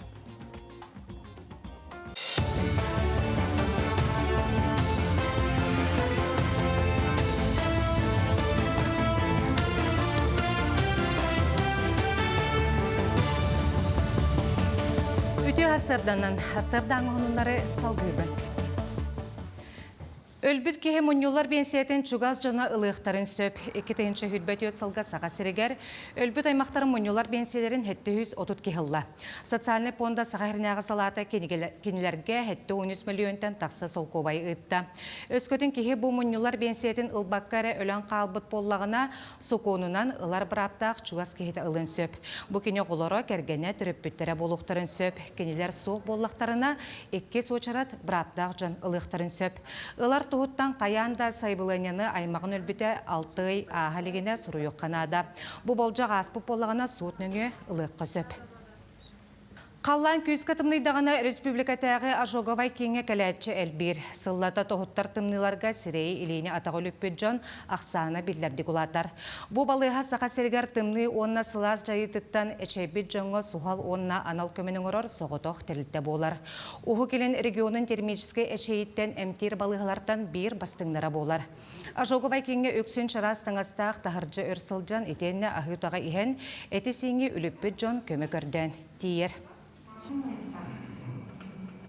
Үтүө сарданан, сардаҥ оһонуннары салгыыбын. Өлбүт киһи мунньуллар биэнсийэтин чугас дьоно ылыахтарын сөп. 2024 сылга Саха сиригэр өлбүт аймахтарын мунньуллар биэнсийэлэрин 730 киһи ылла. Социальнай пуонда Саха сиринээҕи салаата кинилэргэ 73 мөлүйүөнтэн тахса солкуобайы ыытта. Өскөтүн киһи бу мунньуллар биэнсийэтин ылбакка эрэ өлөн хаалбыт буоллаҕына, сокуонунан ылар бырааптаах чугас киһитэ ылыан сөп. Бу кини оҕолоро, кэргэнэ, төрөппүттэрэ буолуохтарын сөп. Кинилэр суох буоллахтарына, иккис уочарат бырааптаах дьон ылыахтарын сөп. Ылар туһуттан хайаан да сайабылыанньаны аймаҕын өлбүтэ алты ый ааһа илигинэ суруйуохха наада. Бу болдьох ааспыт буоллаҕына, суут нөҥүө ылыахха сөп. Халлаан күүскэ тымныйдаҕына республикатааҕы ожоговай кииҥҥэ кэлээччи элбиир. Сыллата тоһуттар тымныыларга сирэйи илиини атаҕы үлүппүт дьон ахсаана биллэрдик улаатар. Бу балыыһа Саха сиригэр тымныы уонна сылаас дьайыытыттан эчэйбит дьоҥҥо суһал уонна анал көмөнү оҥорор соҕотох тэрилтэ буолар. Уһук Илин регионун термическэй эчэйииттэн эмтиир балыыһалартан биир бастыҥнара буолар. Ожоговай кииҥҥэ үксүн чараас таҥастаах таһырдьа өр сылдьан итиэннэ аһыы утаҕы иһэн эти-сииҥи үлүппүт дьон көмө көрдөөн тиийэр.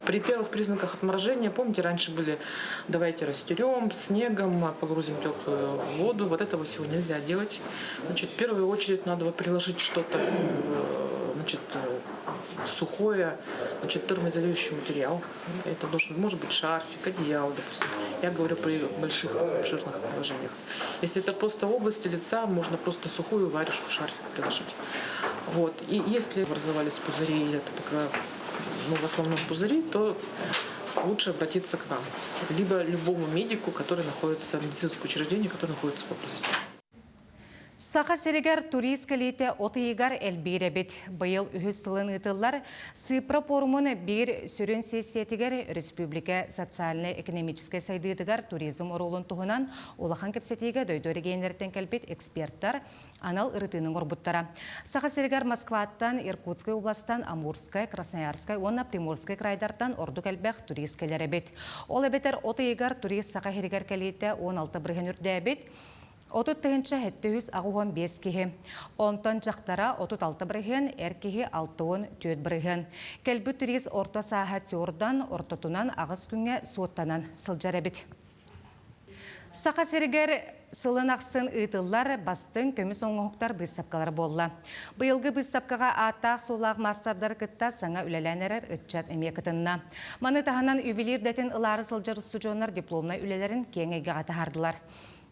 При первых признаках отморожения, помните, раньше были давайте растерем снегом, погрузим теплую воду. Вот этого всего нельзя делать. Значит, в первую очередь надо приложить что-то значит, сухое, значит, термоизолирующий материал. Это должен, может быть шарфик, одеяло, допустим. Я говорю при больших обширных приложениях. Если это просто области лица, можно просто сухую варежку шарфик приложить. Вот. И если образовались пузыри или это такая, ну, в основном пузыри, то лучше обратиться к нам. Либо любому медику, который находится в медицинском учреждении, который находится поблизости. Саха сиригэр турист кэлиитэ от ыйыгар элбиир эбит. Быйыл үһүс сылын ыытыллар Сыыппара пуорумун биир сүрүн сессиятигэр республика социальнай-экономическай сайдыытыгар туризм оруолун туһунан улахан кэпсэтиигэ дойду эрэгийиэннэриттэн кэлбит эксперттар анал ырытыыны оҥорбуттара. Саха сиригэр Москваттан, Иркутскай областан, Амурскай, Красноярскай уонна Приморскай крайдартан ордук элбэх турист кэлэр эбит. Ол эбэтэр от ыйыгар турист Саха сиригэр кэлиитэ 16 бырыһыан үрдээбит. 30 785 киһи. Онтон дьахтара 36 бырыһыан, эр киһи 64 бырыһыан. Кэлбит турист орто сааһа тюрдан, ортотунан аҕыс күҥҥэ суоттанан сылдьар эбит. Саха сиригэр сылын ахсын ыытыллар бастыҥ көмүс оҥоһуктар быыстапкалара буолла. Быйылгы быыстапкаҕа ааттаах-суоллаах маастардары кытта саҥа үлэлээн эрэр ыччат эмиэ кытынна. Маны таһынан ювелир дэтин ылаары сылдьар устудьуоннар дипломнай үлэлэрин киэҥ эйгэҕэ таһаардылар.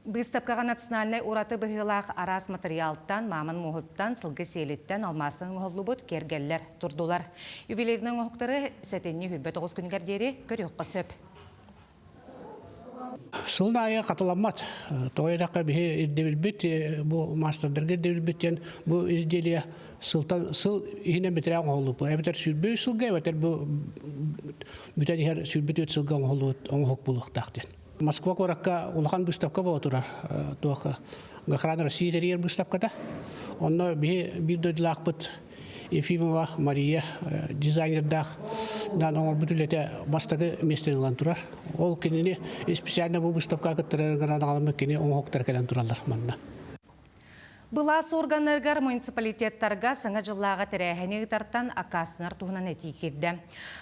Быыстапкаҕа национальнай ураты быһыылаах араас матырыйаалтан, мааман муоһуттан, сылгы сиэлиттэн, алмаастан оҥоһуллубут киэргэллэр турдулар. Ювелирнай оҥоһуктары сэтинньи 29 күнүгэр диэри көрүөххэ сөп. Сылын аайы хатыламмат. Тоҕо диэтэххэ биһи ирдэбилбит бу маастардарга ирдэбилбит диэн бу изделие сылтан сыл иһинэн бэтэрээ оҥоһуллубут. Эбэтэр сүүрбэ үс сылга, эбэтэр бу бүтэн иһэр 24 сылга оҥоһуллубут оҥоһук буолуохтаах диэн. Москва куоракка улахан выставка буола турар. Туох Гохран России тэрийэр выставката. Онно биһи биир дойдулаахпыт Ефимова Мария дизайнердаах дан оҥорбут үлэтэ бастакы миэстэни ылан турар. Ол кинини специально бу выставкаҕа кыттарар гынан аҕаламмыт кини оҥоһуктар кэлэн тураллар манна. Былаас органнарыгар муниципалитеттарга саҥа дьыллааҕы тэрээһини ыытартан аккаастанар туһунан этии киирдэ.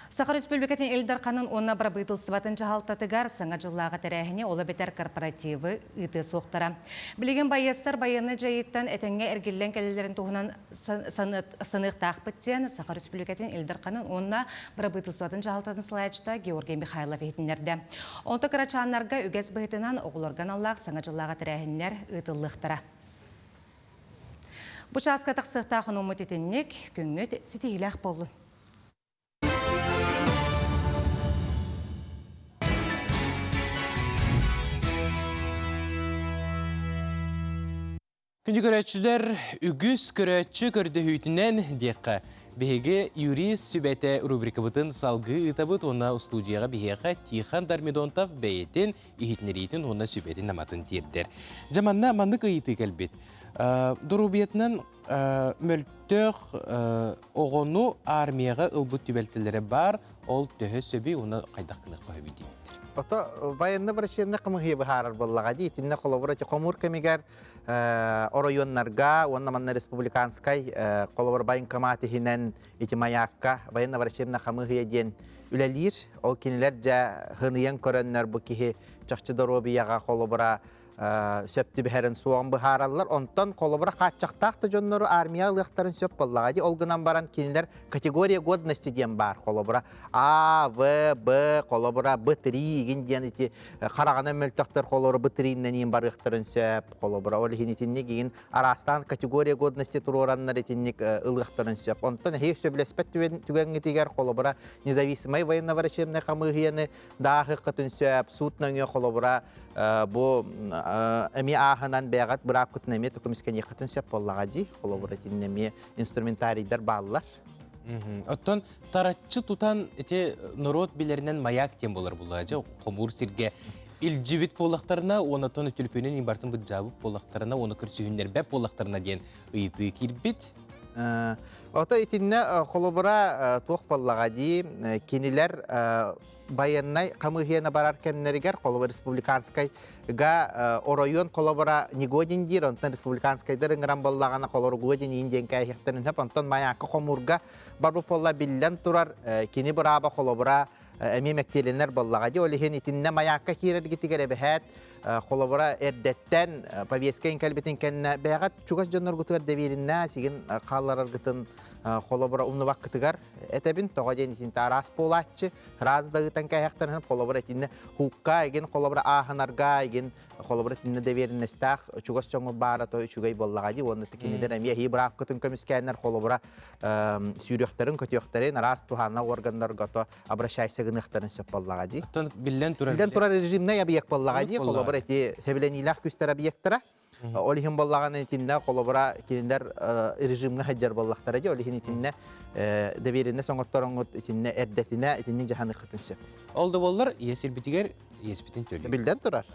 Саха Республикатын Ил Дарханын уонна бырабыытылыстыбатын дьаһалтатыгар саҥа дьыллааҕы тэрээһини ол эбэтэр корпоративы ыытыа суохтара. Билигин байыастар байыаннай дьайыыттан этэҥҥэ эргиллэн кэлэллэрин туһунан саныахтаахпыт диэн Саха Республикатын Ил Дарханын уонна бырабыытылыстыбатын дьаһалтатын салайааччыта Георгий Михайлов иһитиннэрдэ. Онто кырачааннарга үгэс быһыытынан оҕолорго аналлаах саҥа дьыллааҕы тэрээһиннэр ыытыллыахтара. Бу чааска тахсыахтаах онуммут итинник, күҥҥүт ситиһиилээх буоллун. Күндү көрөөччүлэр, үгүс көрөөччү көрдөһүүтүнэн диэххэ, биһиги Юрист сүбэтэ рубрикабытын салгыы ыытабыт уонна устуудьуйаҕа биһиэхэ Тихон Дармидонтов бэйэтин иһитиннэриитин уонна сүбэтин-аматын тиэрдэр. Дьэ манна маннык ыйытыы кэлбит. Доруобуйатынан мөлтөх оҕону армияҕа ылбыт түбэлтэлэрэ баар, ол төһө сөбүй уонна хайдах гыныахха сөбүй диэбиттэр. Ото военно-врачебнай хамыһыйа быһаарар буоллаҕа дии. Итиннэ холобура хомуур кэмигэр оройуоннарга уонна манна республиканскай холобур военкомат иһинэн ити маякка военно-врачебнай хамыыһыйа диэн үлэлиир. Ол кинилэр дьэ хыныйан көрөннөр бу киһи чахчы доруобуйаҕа холобура сөп түбэһэрин суоҕун быһаараллар. Онтон холобура хааччахтаах да дьоннору армия ылыахтарын сөп буоллаҕа дии. Ол гынан баран кинилэр категория годности диэн баар холобура А, В, Б, холобура Б3 игин диэн ити хараҕынан мөлтөхтөр холобура Б3-нэн барыахтарын сөп холобура. Ол иһин итинник игин араастаан категория годности туруораннар итинник ылыахтарын сөп. Онтон эһиги сөбүлэспэт түгэҥҥитигэр холобура независимай военно-врачебнай хамыыһыйаны дааһыаххытын сөп, суут нөҥүө холобура бу эмиэ ааһынан бэйэҕит быраапкытын эмиэ көмүскэниэххитин сөп буоллаҕа дии. Холобура итиннэ эмиэ инструментарийдар бааллар. Оттон тараччы тутан ити норуот билэринэн маяк диэн буолар булла дьэ хомуур сиргэ илдьибит буоллахтарына уонна оттон түлүпүөнүн барытын быдьаабыт буоллахтарына уонна көрсүһүннэрбэт буоллахтарына диэн ыйытыы киирбит. Ото итиннэ холобура туох буоллаҕа дии кинилэр байыаннай хамыыһыйаны барар кэмнэригэр холобура республиканскайга оройуон холобура Негодин диир онтон республиканскайдар ыҥыран буоллаҕына холобура Годин иин диэн кээһиэхтэрин сөп онтон Маякка хомуурга барбыт буолла биллэн турар кини бырааба холобура эмиэ мэктиэлэнэр буоллаҕа дии ол иһин итиннэ Маякка киирэргитигэр эбэһээт холобура эрдэттэн повестка кэлбитин кэннэ бэйэҕит чугас дьонноргутугар дэбиэриннэ сигин хааллараргытын холобура умнубаккытыгар этэбин тоҕо диэн итинтэ араас буолааччы раз да ыытан кээһэхтэрин холобура итиннэ хукка игин холобура ааһынарга игин холобура итиннэ доверенностаах чугас дьоҥҥо баара то үчүгэй буоллаҕа дии уонна кинилэр эмиэ эһии быраапкытын көмүскээннэр холобура сүүрүөхтэрин көтүөхтэрин араас туһааннаах органнарга то обращайся гыныахтарын сөп буоллаҕа дии. Оттон биллэн турар биллэн турар режимнэй объект буоллаҕа дии холобура ити сэбилэниилээх күүстэр объектара Ол иһин буоллаҕына итиннэ холобура кинилэр режимҥэ сылдьар буоллахтара дии ол иһин итиннэ доверенность оҥоттороҥҥут итиннэ эрдэтинэ итинник дьаһаныаххытын сөп. Ол да буоллар иэс ирбитигэр иэспитин төлүүр. Биллэн турар.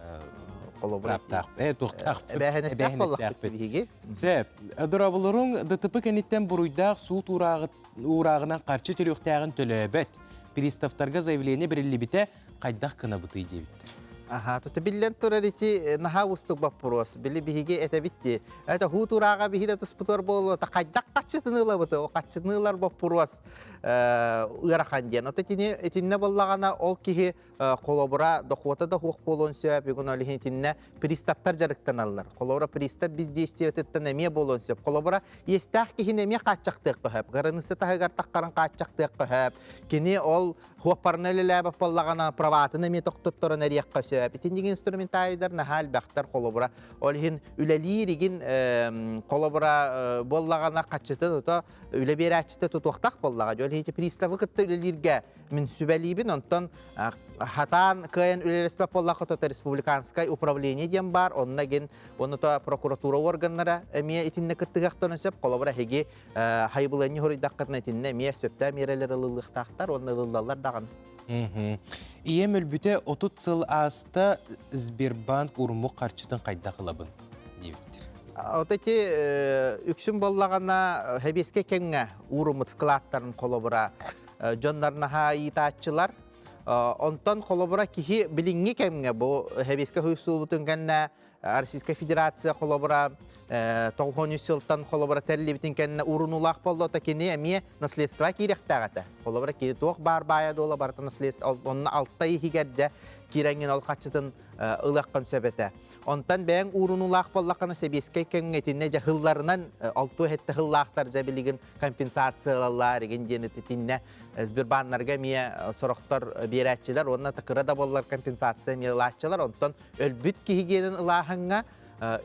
Холобура туохтаах эбээһинэстээх буоллахпыт биһиги. Сөп. Дорооболоруҥ ДТП кэнниттэн буруйдаах суут уурааҕынан харчы төлүөхтээҕин төлөөбөт. Приставтарга заявление бэриллибитэ хайдах гынабытый диэбиттэр. Аха, тута биллэн турар ити наһаа уустук боппуруос. Били биһиги этэбит дии. Это хуутурааҕа биһи да туспутугар буолуо, та хайдах хаччытын ылабыт, ол хаччытын ылар боппуруос ыарахан диэн. Ото итини итиннэ буоллаҕына ол киһи холобура дохуота да суох буолуон сөп, бүгүн ол иһин итиннэ приставтар дьарыктаналлар. Холобура пристав бездействиетыттан эмиэ буолуон сөп. Холобура иэстээх киһини эмиэ хааччахтыахха сөп. Граница таһыгар таххарын хааччахтыахха сөп. Кини ол Хуоппарына үлэлээбэт буоллаҕына, праватын эмиэ тохтотторон эриэххэ сөп. Итинник инструментарийдар наһаа элбэхтэр холобура. Ол иһин үлэлиир игин холобура буоллаҕына хаччытын ото үлэ биэрээччитэ тутуохтаах буоллаҕа. Ол иһин приставы кытта үлэлииргэ мин сүбэлиибин. Онтон хатаан кыайан үлэлэспэт буоллахха то республиканскай управление диэн баар. Онно игин онно то прокуратура органнара эмиэ итиннэ кыттыһыахтарын сөп. Холобура эһиги хайыбылыанньа хоруйдаххытына итиннэ эмиэ сөптөөх миэрэлэр ылыллыахтаахтар уонна ылыллаллар даҕаны. Ийэм өлбүтэ 30 сыл ааста Сбербанк урмук харчытын хайдах ылабын диэбиттэр. Вот эти үксүн буоллаҕына хэбиэскэ кэмҥэ ууруммут вкладтарын холобура дьоннор наһаа ыытааччылар. Онтон холобура киһи билиҥҥи кэмҥэ бу хэбиэскэ хуйсулбутун кэннэ Российская Федерация холобура 93 сылтан холобура тэриллибитин кэннэ урунулаах боллото кини эмиэ наследство киирэхтээх этэ. Холобура кини туох баар баайа дуола барыта наследство онно алта иһигэр дьэ киирэҥҥин ол хаччытын ылыаххын сөп этэ. Онтон бэйэҥ уурунулаах буоллаххына сэбиэскэй кэмҥэ итиннэ дьэ хылларынан алтуо хэттэ хыллаахтар дьэ билигин компенсациялаллар игин диэн итиннэ Сбербаннарга эмиэ сорохтор биэрээччилэр уонна кыра да буоллар компенсация эмиэ ылааччылар. Онтон өлбүт киһи гиэнин ылааһыҥҥа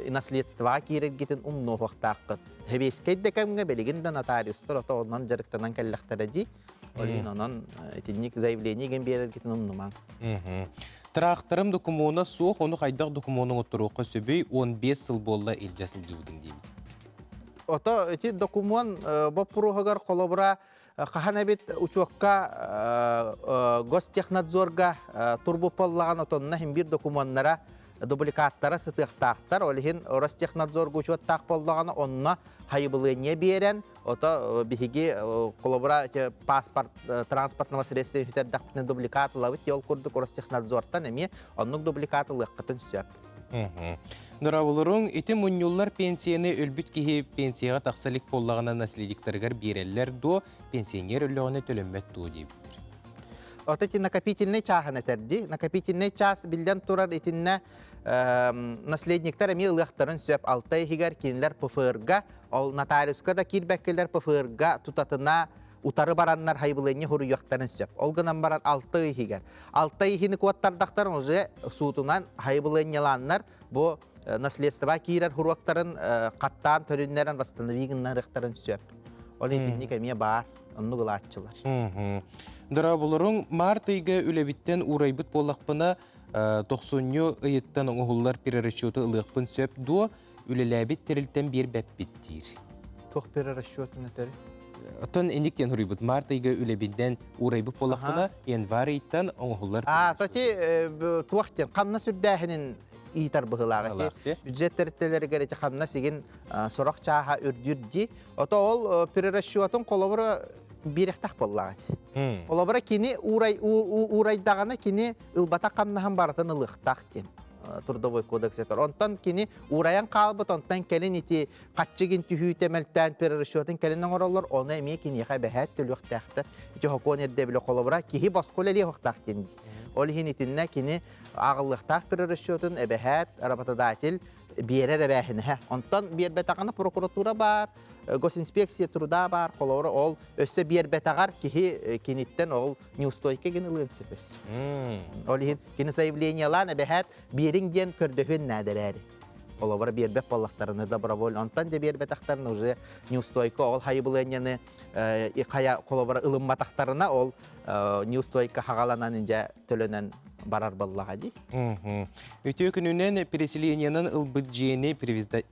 наследствоҕа киирэргитин умнуоһуохтааххыт. Сэбиэскэй да кэмҥэ билигин да нотариустар ото онон дьарыктанан кэллэхтэрэ дии. Ол иһин онон итинник заявление гэн биэрэргитин умнумаҥ. Тракторым докумуона суох, ону хайдах докумуону оҥотторуохха сөбүй, 15 сыл буолла илдьэ сылдьыбытым диэбит. Ото ити докумуон боппуруоһугар холобура хаһан эбит учуокка гостехнадзорга турбуполлаҕан отонно иһин биир докумуоннара дубликаттара сытыахтаахтар. Ол иһин Ростехнадзорга учуоттаах буоллаҕына онно хайыбылыанньа биэрэн ото биһиги холобура паспорт транспортного средства үтэрдэхпитинэ дубликат ылабыт. Ол курдук Ростехнадзортан эмиэ оннук дубликат ылыаххытын сөп. Дорооболоруҥ, ити мунньуллар пенсияны өлбүт киһи пенсияҕа тахса илик буоллаҕына наследниктарыгар биэрэллэр дуо, пенсионер өллөҕүнэ төлөммөт дуо диэбиттэр. Ото ити накопительный чааһын этэрди. Накопительный час биллэн турар итиннэ наследниктар эмиэ ылыахтарын сөп. Алта иһигэр кинилэр ПФР-га, ол нотариуска да киирбэккэлэр ПФР-га тутатына утары бараннар хайбылыанньа хуруйуохтарын сөп. Ол гынан баран алта ый иһигэр. Алта иһини куоттардахтарын уже суутунан хайбылыанньалааннар бу наследство киирэр хуруоктарын хаттаан төрүннэрэн восстанови гыннарыахтарын сөп. Ол итинник эмиэ баар, оннук ылааччылар. Дорооболоруҥ, март ыйга үлэбиттэн уурайбыт буоллахпына, тохсунньу ыйыттан оҥоһуллар перерасчету ылыахпын сөп дуо? Үлэлээбит тэрилтэн биэрбэппит диир. Туох перерасчетун этэр? Оттон инник диэн суруйбут. Март ыйга үлэбинэн уурайбыт буоллахпына, январь ыйтан оҥоһуллар. А, тоти туох диэн хамнас үрдээһинин ыытар быһыылаах ити. Бюджет тэрилтэлэригэр ити хамнас игин сорох чааһа үрдүүр дии. Ото ол перерасчетун холобура биэрэхтэх буоллаҕа ити. Холобура кини уурай уурайдаҕына кини ылбатах хамнаһын барытын ылыахтаах диэн трудовой кодекс этэр. Онтон кини уурайан хаалбыт, онтон кэлин ити хаччыгын түһүүтэ мөлтөөн перерасчетын кэлин оҥороллор, ону эмиэ киниэхэ эбэһээт төлүөхтээхтэр. Ити сокуон ирдэбилэ холобура киһи босхо үлэлиэх уохтаах диэн дии. Ол иһин итиннэ кини ааҕыллыахтаах перерасчетын эбэһээт работодатель биэрэр эбээһинэһэ. Онтон биэрбэтэҕинэ прокуратура баар, госинспекция труда баар, холобура ол өссө биэрбэтэҕэр киһи киниттэн ол неустойка гин ылыан сөп өс. Ол иһин кини заявлениелаан эбэһээт биэриҥ диэн көрдөһүөн наада Холобура биэрбэт буоллахтарына добровольно. Онтон дьэ биэрбэтэхтэринэ уже неустойка ол хайыбылыанньаны хайа холобура ылымматахтарына ол неустойка хагаланан дьэ төлөнөн барар буоллаҕа дии. Үтүө күнүнэн переселениенан ылбыт дьиэни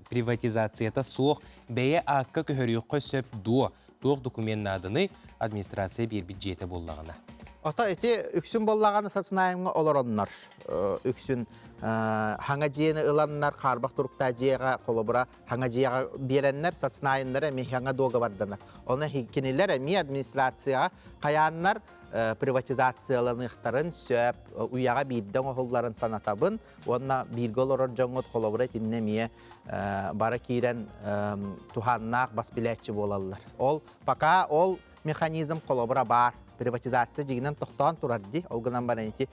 приватизацията суох бэйэ аакка көһөрүөххэ сөп дуо? Туох документ нааданый администрация биэрбит дьиэтэ буоллаҕына? Ото ити үксүн буоллаҕына соцнаймҥа олороннор үксүн хаҥа дьиэни ыланнар хаарбах туруктаах дьиэҕэ холобура хаҥа дьиэҕэ биэрэннэр соцнайыннар эмиэ хаҥа дуогабарданар. Оны кинилэр эмиэ администрацияҕа хайааннар приватизацияланыахтарын сөп уйаҕа биирдэ оҥоһулларын санатабын уонна бииргэ олорор дьоҥҥут холобура итиннэ эмиэ бара киирэн туһааннаах бас билээччи буолаллар. Ол пока ол механизм холобура баар. Приватизация дьигинэн тохтоон турар ди. Ол гынан баран ити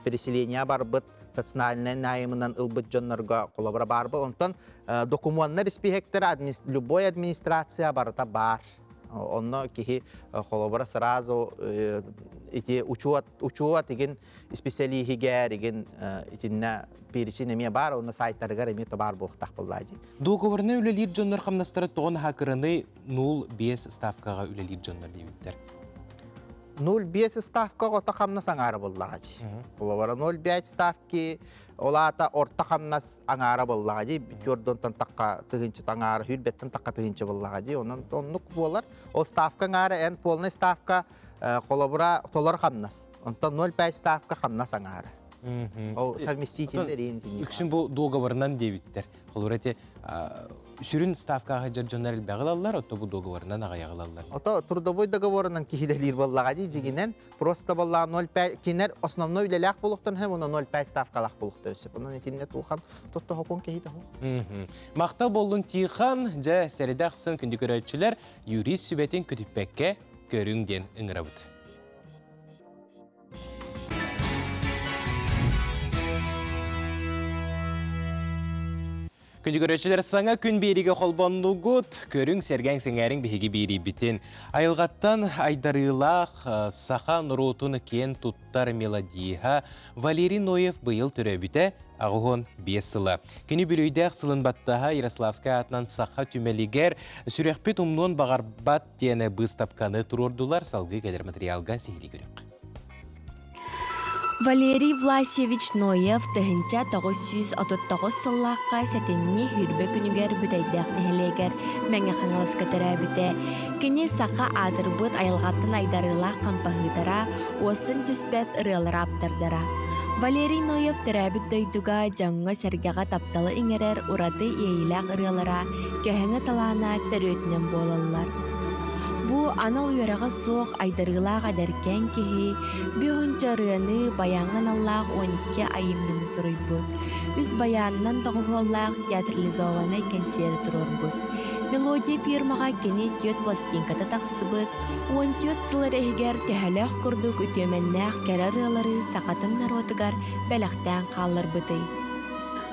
переселение барбыт социальнай найымынан ылбыт дьоннорго холобура баар был. Онтон докумуоннар испииһэктэрэ любой администрация барыта баар. Онно киһи холобура сразу ити учуот учуот игин исписэлииһигэр игин итиннэ перечень эмиэ баар, онно сайтарыгар эмиэ табаар буолуохтаах буоллаа дии. Дуогабарынан үлэлиир дьоннор хамнастара тоҕо наһаа кыраны 0,5 ставкаҕа үлэлиир дьоннор диэбиттэр. 0,5 ставкаҕа ото хамнас аҥаара буоллаҕа дии. Холобура 0,5 ставки ол аата орто хамнас аҥаара буоллаҕа дии. Түөрдонтон тахха тыһыынча аҥаара, сүүрбэттэн тахха тыһыынча буоллаҕа дии. Онон оннук буолар. Ол ставка аҥаара эн полный ставка холобура толор хамнас. Онтон 0,5 ставка хамнас аҥаара. Ол совместительный реинтинник. Үксүн бу договорынан диэбиттэр. Холобура ити сүрүн ставкаҕа сылдьар дьоннор элбэҕи ылаллар, отто бу договорынан аҕыйаҕы ылаллар. Ото трудовой договорынан киһилэлиир буоллаҕа дии дьигинэн просто буоллаҕа 0,5 кинилэр основной үлэлээх буолуохтарын сөп, уонна 0,5 ставкалаах буолуохтарын сөп. Онон итиннэ тухан тотто хокун киһи тоһу. Махтал боллун Тихан, дьэ сэрэдэ ахсын күндү көрөөччүлэр юрист сүбэтин көтүппэккэ көрүҥ диэн ыҥырабыт. Күндү көрөөччүлэр саҥа күн биэригэ холбоннугут, көрүҥ, сэргээҥ, сэҥээриҥ биһиги биэрийбитин. Айылҕаттан айдарыылаах саха норуотун киэн туттар мелодииһа Валерий Ноев быйыл төрөөбүтэ 85 сыла. Кини бүлүйдээх сылын баттаһа Ярославскай аатынан саха түмэлигэр сүрэхпит умнуон баҕарбат диэн быыстапканы туруордулар. Салгыы кэлэр материалга сиһилии көрүөххэ. Валерий Власьевич Ноев 1939 сыллаахха сэтинньи сүүрбэ күнүгэр Бүтэйдээх нэһилиэгэр Мэҥэ Хаҥаласка төрөөбүтэ. Кини саха аатырбыт айылҕаттан айдарыылаах хампаһыытара, уостан түспэт ырыалар ааптардара. Валерий Ноев төрөөбүт дойдуга дьоҥҥо-сэргэҕэ тапталы иҥэрэр ураты иэйиилээх ырыалара көһөҥө талаана төрүөтүнэн буолаллар. Бу анал үөрэҕэ суох айдарыылаах эдэркээн киһи Бүһүнчэ ырыаны баяҥҥа аналлаах 12 айымньыны суруйбут, үс байаанынан доҕуһуоллаах театрализованнай кэнсиэри туруорбут. Мелодия фирмаҕа кини түөрт пластинката тахсыбыт, 14 сыл эрэ иһигэр төһөлөөх курдук үтүөмэннээх кэрэ ырыалары сахатын норуотугар бэлэхтээн хаалларбытый?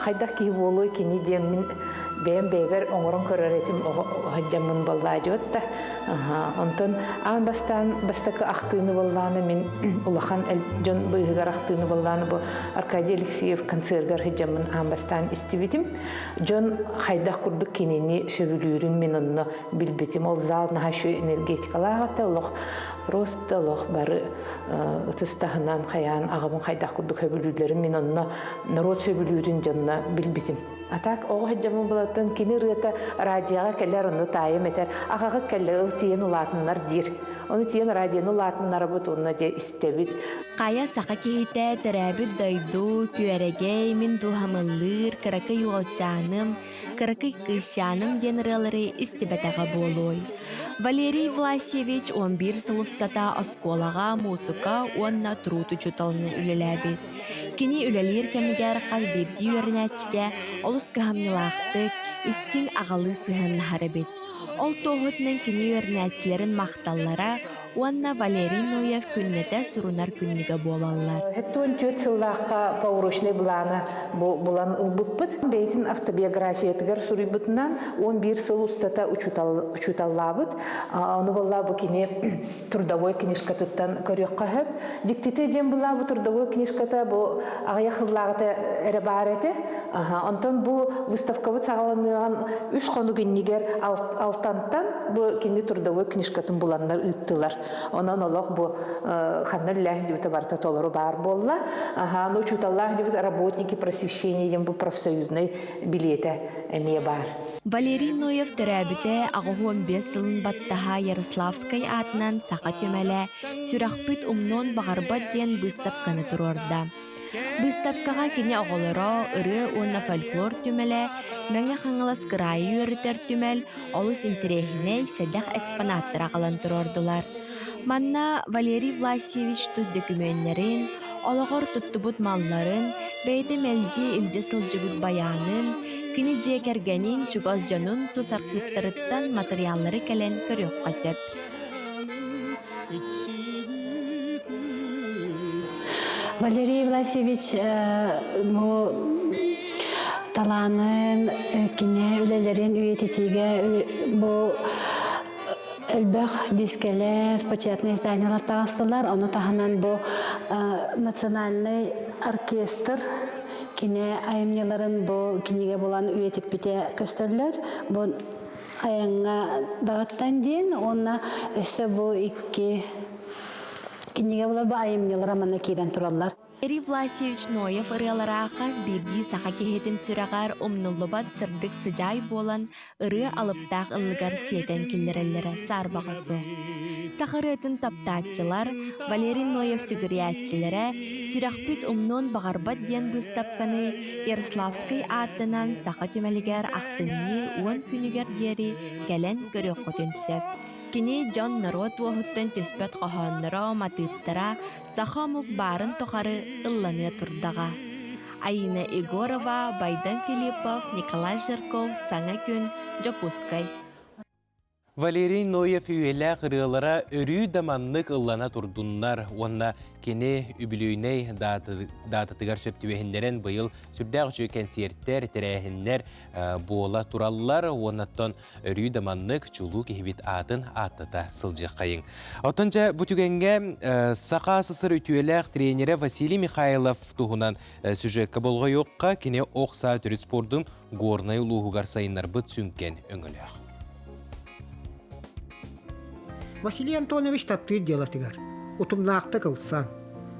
Хайдах киһи буолуой кини диэммин бэйэм бэйэбэр оҥорон көрөр этим оҕо сылдьаммын буоллаадьыбыт да. Онтон аан бастаан бастакы ахтыыны буоллааны мин улахан дьон быыһыгар ахтыыны буоллааны бу Аркадий Алексеев концергар сылдьаммын аан бастаан истибитим. Дьон хайдах курдук кинини сөбүлүүрүн мин онно билбитим. Ол зал наһаа үчүгэй энергетикалаах этэ, олох просто олох бары ытыс таһынан хайаан аҕабын хайдах курдук сөбүлүүллэрин мин онно норуот сөбүлүүрүн дьонно билбитим. А так оҕо сылдьаммын булаттан кини ырыата радиоҕа кэлэр, онно таайым этэр, аҕаҕыт кэллэ ыл тиийэн улаатыннар диир. Ону тиийэн радионы улаатыннарабыт уонна дьэ истэбит. Хайа саха киһитэ төрөөбүт дойду, күөрэгэй, мин дууһамыллыыр, кыракый уолчааным, кыракый кыысчааным диэн ырыалары истибэтэҕэ буолуой. Валерий Власьевич 11 сыл устата оскуолаҕа муусука уонна труд учууталынан үлэлээбит. Кини үлэлиир кэмигэр хас биирдии үөрэнээччигэ олус кыһамньылаахтык, истиҥ аҕалыы сыһыаннаһар эбит. Ол туоһутунан кини үөрэнээччилэрин махталлара уонна Валерий Ноев күннэтэ сурунар күннүгэ буолаллар. 74 сыллаахха поурочнай былааны булан ылбыппыт. Бэйэтин автобиографиятыгар суруйбутунан 11 сыл устата учууталлаабыт. Ону буолла бу кини трудовой книжкатыттан көрүөххэ сөп. Дьиктитэ диэн была бу трудовой книжката бу аҕыйах сыллааҕыта эрэ баар этэ. Онтон бу выставкабыт саҕаланыаҕын үс хонук иннигэр Алтантан бу кини трудовой книжкатын буланнар ыыттылар. Онон олох бу ханна үлэлээх дебита барыта толору баар буолла. Аха, ну учууталлаах дебит работники просвещения диэн бу профсоюзнай билиэтэ эмиэ баар. Валерий Ноев төрөөбүтэ 85 сылын баттаһа Ярославскай аатынан саха түмэлэ «Сүрэхпит умнуон баҕарбат» диэн быыстапканы туруорда. Быыстапкаҕа кини оҕолоро, ырыа уонна фольклор түмэлэ, Мэҥэ Хаҥалас кыраайы үөрэтэр түмэл олус интэриэһинэй, сэдэх экспонаттары аҕалан туруордулар. Манна Валерий Власьевич тус дөкүмүөннэрин, олоҕор туттубут малларын, бэйэтэ мэлдьи илдьэ сылдьыбыт байаанын, кини дьиэ кэргэнин, чугас дьонун тус архыыптарыттан матырыйааллары кэлэн көрүөххэ сөп. Валерий Власьевич бу талаанын, кини үлэлэрин үйэтитиигэ бу элбэх дискэлэр, печатные изданиялар таҕыстылар. Ону таһынан бу национальный оркестр кини айымньыларын бу кинигэ булан үйэтиппитэ көстөллөр. Бу айаҥҥа даҕаттан диэн уонна өссө бу икки кинигэ булар бу айымньылара манна киирэн тураллар. Эрий Власьевич Ноев ырыалара хас биирдии саха киһитин сүрэҕэр умнуллубат сырдык сыдьаай буолан ырыа алыптаах ыллыгар сиэтэн киллэрэллэрэ саарбаҕа суох. Саха ырыатын таптааччылар, Валерий Ноев сүгүрүйээччилэрэ «Сүрэхпит умнуон баҕарбат» диэн быыстапканы Ярославскай аатынан Саха түмэлигэр ахсынньы 10 күнүгэр диэри кэлэн көрүөххүтүн сөп. Кини дьон-норуот уоһуттан түспэт хоһоонноро, матыыптара саха омук баарын тухары ылланыа турдаҕа. Айыына Егорова, Байдан Филиппов, Николай Жирков, Саҥа күн, Дьокуускай. Валерий Ноев үйэлээх ырыалара өрүү да маннык ыллана турдуннар уонна кини үбүлүөйнэй даататыгар сөп түбэһиннэрэн быйыл сүрдээх үчүгэй кэнсиэртэр, тэрээһиннэр буола тураллар уоннаттан өрүү да маннык чулуу киһибит аатын ааттата сылдьыаххайыҥ. Оттон дьэ бу түгэҥҥэ Саха СССР үтүөлээх тренерэ Василий Михайлов туһунан сюжекка болҕойуохха кини ох саа төрүт спордун Горнай улууһугар сайыннарбыт сүҥкэн өҥөлөөх. Василий Антонович таптыыр дьыалатыгар утумнаахтык ылсан,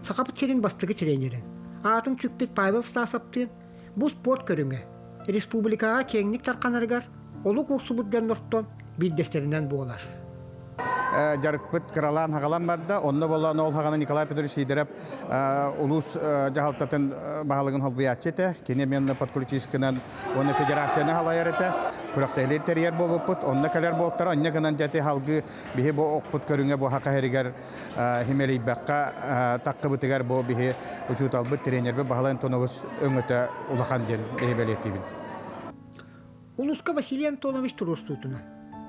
Сахабыт сирин бастакы тренерин, аатын сүкпүт Павел Стасовтыын бу спорт көрүҥэ республикаҕа киэҥник тарханарыгар олук уурсубут дьоннортон биирдэстэринэн буолар. Дьарыкпыт кыралаан хагалан барда. Онно болан ол хагана Николай Петрович Сидоров улуус дьаһалтатын баһылыгын холбуйааччы этэ. Кини эмиэ подключискынан уонна федерацияны халайар этэ. Күрэхтэһилиир тэрийэр буолбуппут. Онно кэлэр буолтара. Онно гынан дьэти халгыы биһи бу окпут көрүҥэ бу хака хэригэр химэлийбэккэ таққыбытыгар бу биһи учууталбыт, тренербит Баһылай Антонович өҥөтө улахан диэн биһи бэлиэтиибин. Улууска Василий Антонович туруорсуутунан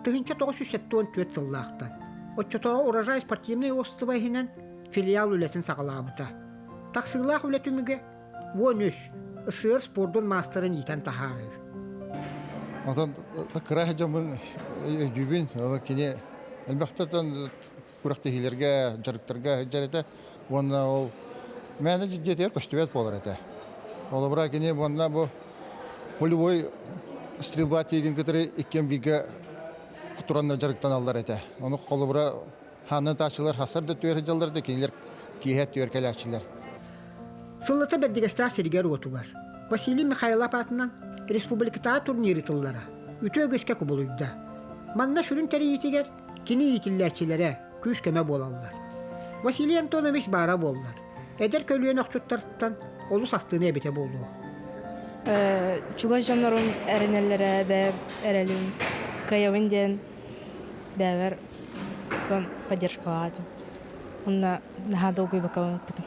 1974 сыллаахтан оччотооҕу Урожай спортивнай уопсастыба иһинэн филиал үлэтин саҕалаабыта. Тахсыылаах үлэ түмүгэ 13 СССР спордун маастарын иитэн таһаарыы. Онтон кыра дьоммун өйдүүбүн, ол кини элбэхтэн күрэхтэһиилэргэ, дьарыктарга сылдьар этэ уонна ол мээнэ дьиэтигэр көстүбэт буолар этэ. Холобура кини уонна бу полевой стрельба тиибин кытары иккиэн бииргэ тураннар дьарыктаналлар этэ. Ону холобура хааннан тааччылар хасар да түөр сылдьаллар да кинилэр киэһэ түөр кэлээччилэр. Сыллата Бэрдигэстээх сиригэр-уотугар Василий Михайлов аатынан республикатааҕы турнир ыытыллара үтүө үгэскэ кубулуйда. Манна сүрүн тэрийиитигэр Кини иитиллээччилэрэ күүс-көмө буолаллар. Василий Антонович баара буоллар, эдэр көлүөнэ охчуттартан олус астыныа эбитэ буолуо. Чугас дьоннорум эрэнэллэрэ бэйэм эрэлим кыайабын диэн бэйэбэр поддержкалаатым. Онно наһаа долгуйбакка ылыппытым.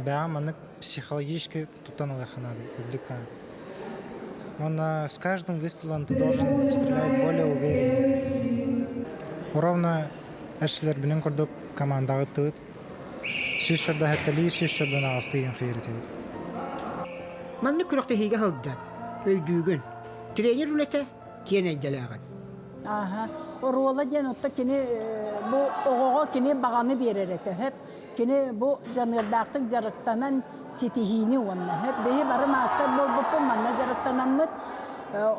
Бэҕэ маннык психологически туттан ылыахха наада үрдүк Уонна с каждым выстрелом ты должен стрелять более уверенно. Ровно эрчилэрбинин курдук командаҕа ыттыбыт. Сүүс чорда хэттэлии, сүүс чордан аҕыстыы хайырытыбыт. Маннык күрэхтэһиигэ сылдьан, өйдүүгүн. Тренер үлэтэ киэн эйгэлээҕин. Аха. Оруола диэн отто кини бу оҕоҕо кини баҕаны биэрэр этэ. Хөп Кини бу дьаныардаахтык дьарыктанан ситиһиини уонна биһи бары маастар буолбуппут манна дьарыктанаммыт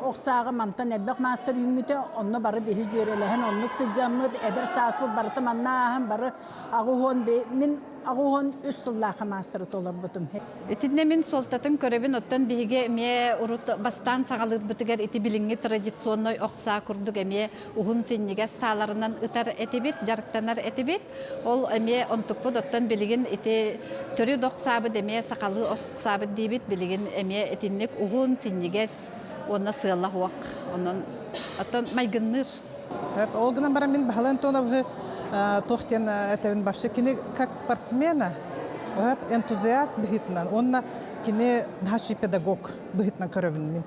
ох сааҕы мантан элбэх маастар үүммүтэ онно бары биһи дьүөрэлэһэн оннук сылдьаммыт эдэр сааспыт барыта манна ааһан бары аҕуһуон мин аҕуһуон үс сыллаахха маастары толорбутум. Итиннэ мин суолтатын көрөбүн, оттон биһиги эмиэ урут бастаан саҕалыырбытыгар ити билиҥҥи традиционнай ох саа курдук эмиэ уһун синньигэс сааларынан ытар этибит, дьарыктанар этибит. Ол эмиэ онтукпут оттон билигин ити төрүт ох саабыт эмиэ сахалыы ох саабыт диибит билигин эмиэ итинник уһун, синньигэс уонна сыала суох. Онон оттон майгынныыр. Ол гынан баран мин Баһылай Антоновы туох диэн этэбин вообще кини как спортсмена энтузиаст быһыытынан уонна кини наһаа педагог быһыытынан көрөбүн мин.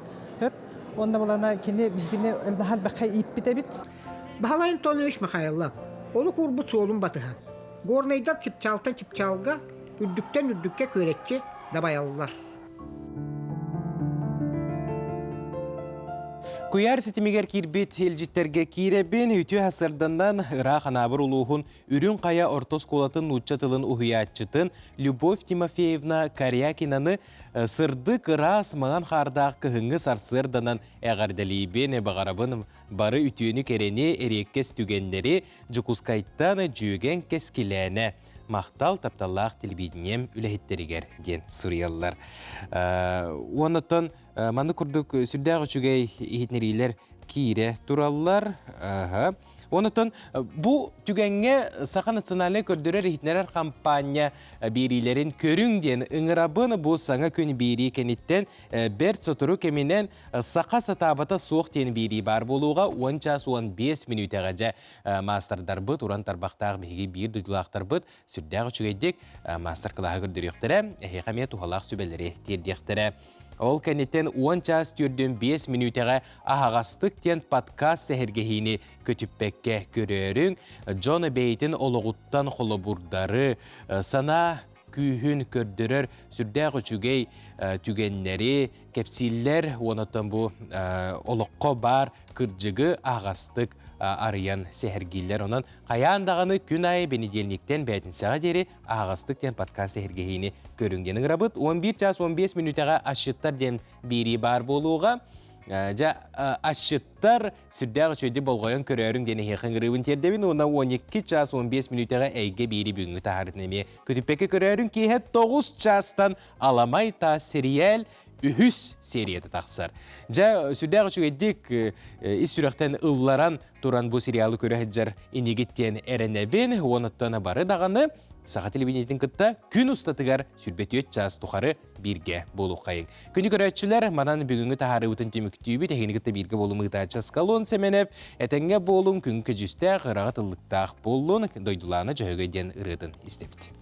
Уонна булана кини биһигини наһаа элбэххэ ииппит эбит. Баһылай Антонович Михайлов олук уурбут суолун батыһан, Горнайдар чыпчаалтан чыпчаалга, үрдүктэн үрдүккэ күөрэччи дабайаллар. Куйаар ситимигэр киирбит илдьиттэргэ киирэбин үтүө сарсыарданан ыраах Анаабыр улууһун Үрүҥ Хайа орто оскуолатын нуучча тылын уһуйааччытын Любовь Тимофеевна Корякинаны сырдык ыраас маҥан хаардаах кыһыҥҥы сарсыарданан эҕэрдэлиибин, баҕарабын бары үтүөнү-кэрэни, эриэккэс түгэннэри Дьокуускайтан дьүөгэҥ Кэскилээнэ махтал тапталлаах телевидением үлэһиттэригэр диэн суруйаллар. Уоннаттан маннык курдук сүрдээх үчүгэй иһитиннэриилэр киирэ тураллар. Онотон бу түгэҥҥэ Саха национальнай көрдөрөр-иһитиннэрэр хампаанньа биэриилэрин көрүҥ диэн ыҥырабын бу саҥа күн биэрии кэнниттэн бэрт сотору кэминэн Саха сатаабата суох диэн биэрии баар буолуоҕа 10 чаас 15 мүнүүтэҕэ дьэ маастардарбыт уран тарбахтаах биһиги биир дойдулаахтарбыт сүрдээх үчүгэйдик маастар-кылааһы көрдөрүөхтэрэ, эһиэхэ эмиэ туһалаах сүбэлэри тиэрдиэхтэрэ. Ол кэнниттэн 10 чаас 45 мүнүүтэҕэ аһаҕастык диэн подкаст сэһэргэһиини көтүппэккэ көрөөрүҥ, дьон бэйэтин олоҕуттан холобурдары, санаа күүһүн көрдөрөр сүрдээх үчүгэй түгэннэри кэпсииллэр уонна бу олоххо баар кырдьыгы аһаҕастык арыйан сэһэргииллэр. Онон хайаан даҕаны күн аайы бэнидиэнньиктэн бээтинсэҕэ диэри аһаҕастык диэн подкаст сэһэргэһиини көрүҥ диэн ыҥырабыт. 11 чаас 15 мүнүүтэҕэ асчыттар диэн биэрии баар буолуоҕа. Дьэ, асчыттар сүрдээх үчүгэйдик болҕойон көрөөрүҥ диэн эһиэхэ ыҥырыыбын тиэрдэбин уонна 12 час 15 мүнүүтэҕэ эйгэ биири бүгүҥҥү таһаарытын эмиэ көтүппэккэ көрөөрүҥ киэһэ 9 чаастан Аламай таас сэрийээл үһүс серията тахсар. Дьэ, сүрдээх үчүгэйдик ис сүрэхтэн ылларан туран бу сериалы көрө сылдьар инигит диэн эрэнэбин. Уонуттан бары даҕаны саха телевидениетин кытта күн устатыгар сүрбэтүөт чаас тухары бииргэ буолуоххайыҥ. Күнү көрөөччүлэр, манан бүгүҥҥү таһаарыыбытын түмүктүүбүт. Эһигини кытта бииргэ буолум ыытааччы Аскалон Сэмэнэп. Этэҥҥэ буолуҥ, күн көдьүүстээх, ыраҕа тыллыктаах буоллун, дойдулаана Дьөһөгөй диэн ырыатын истэбит.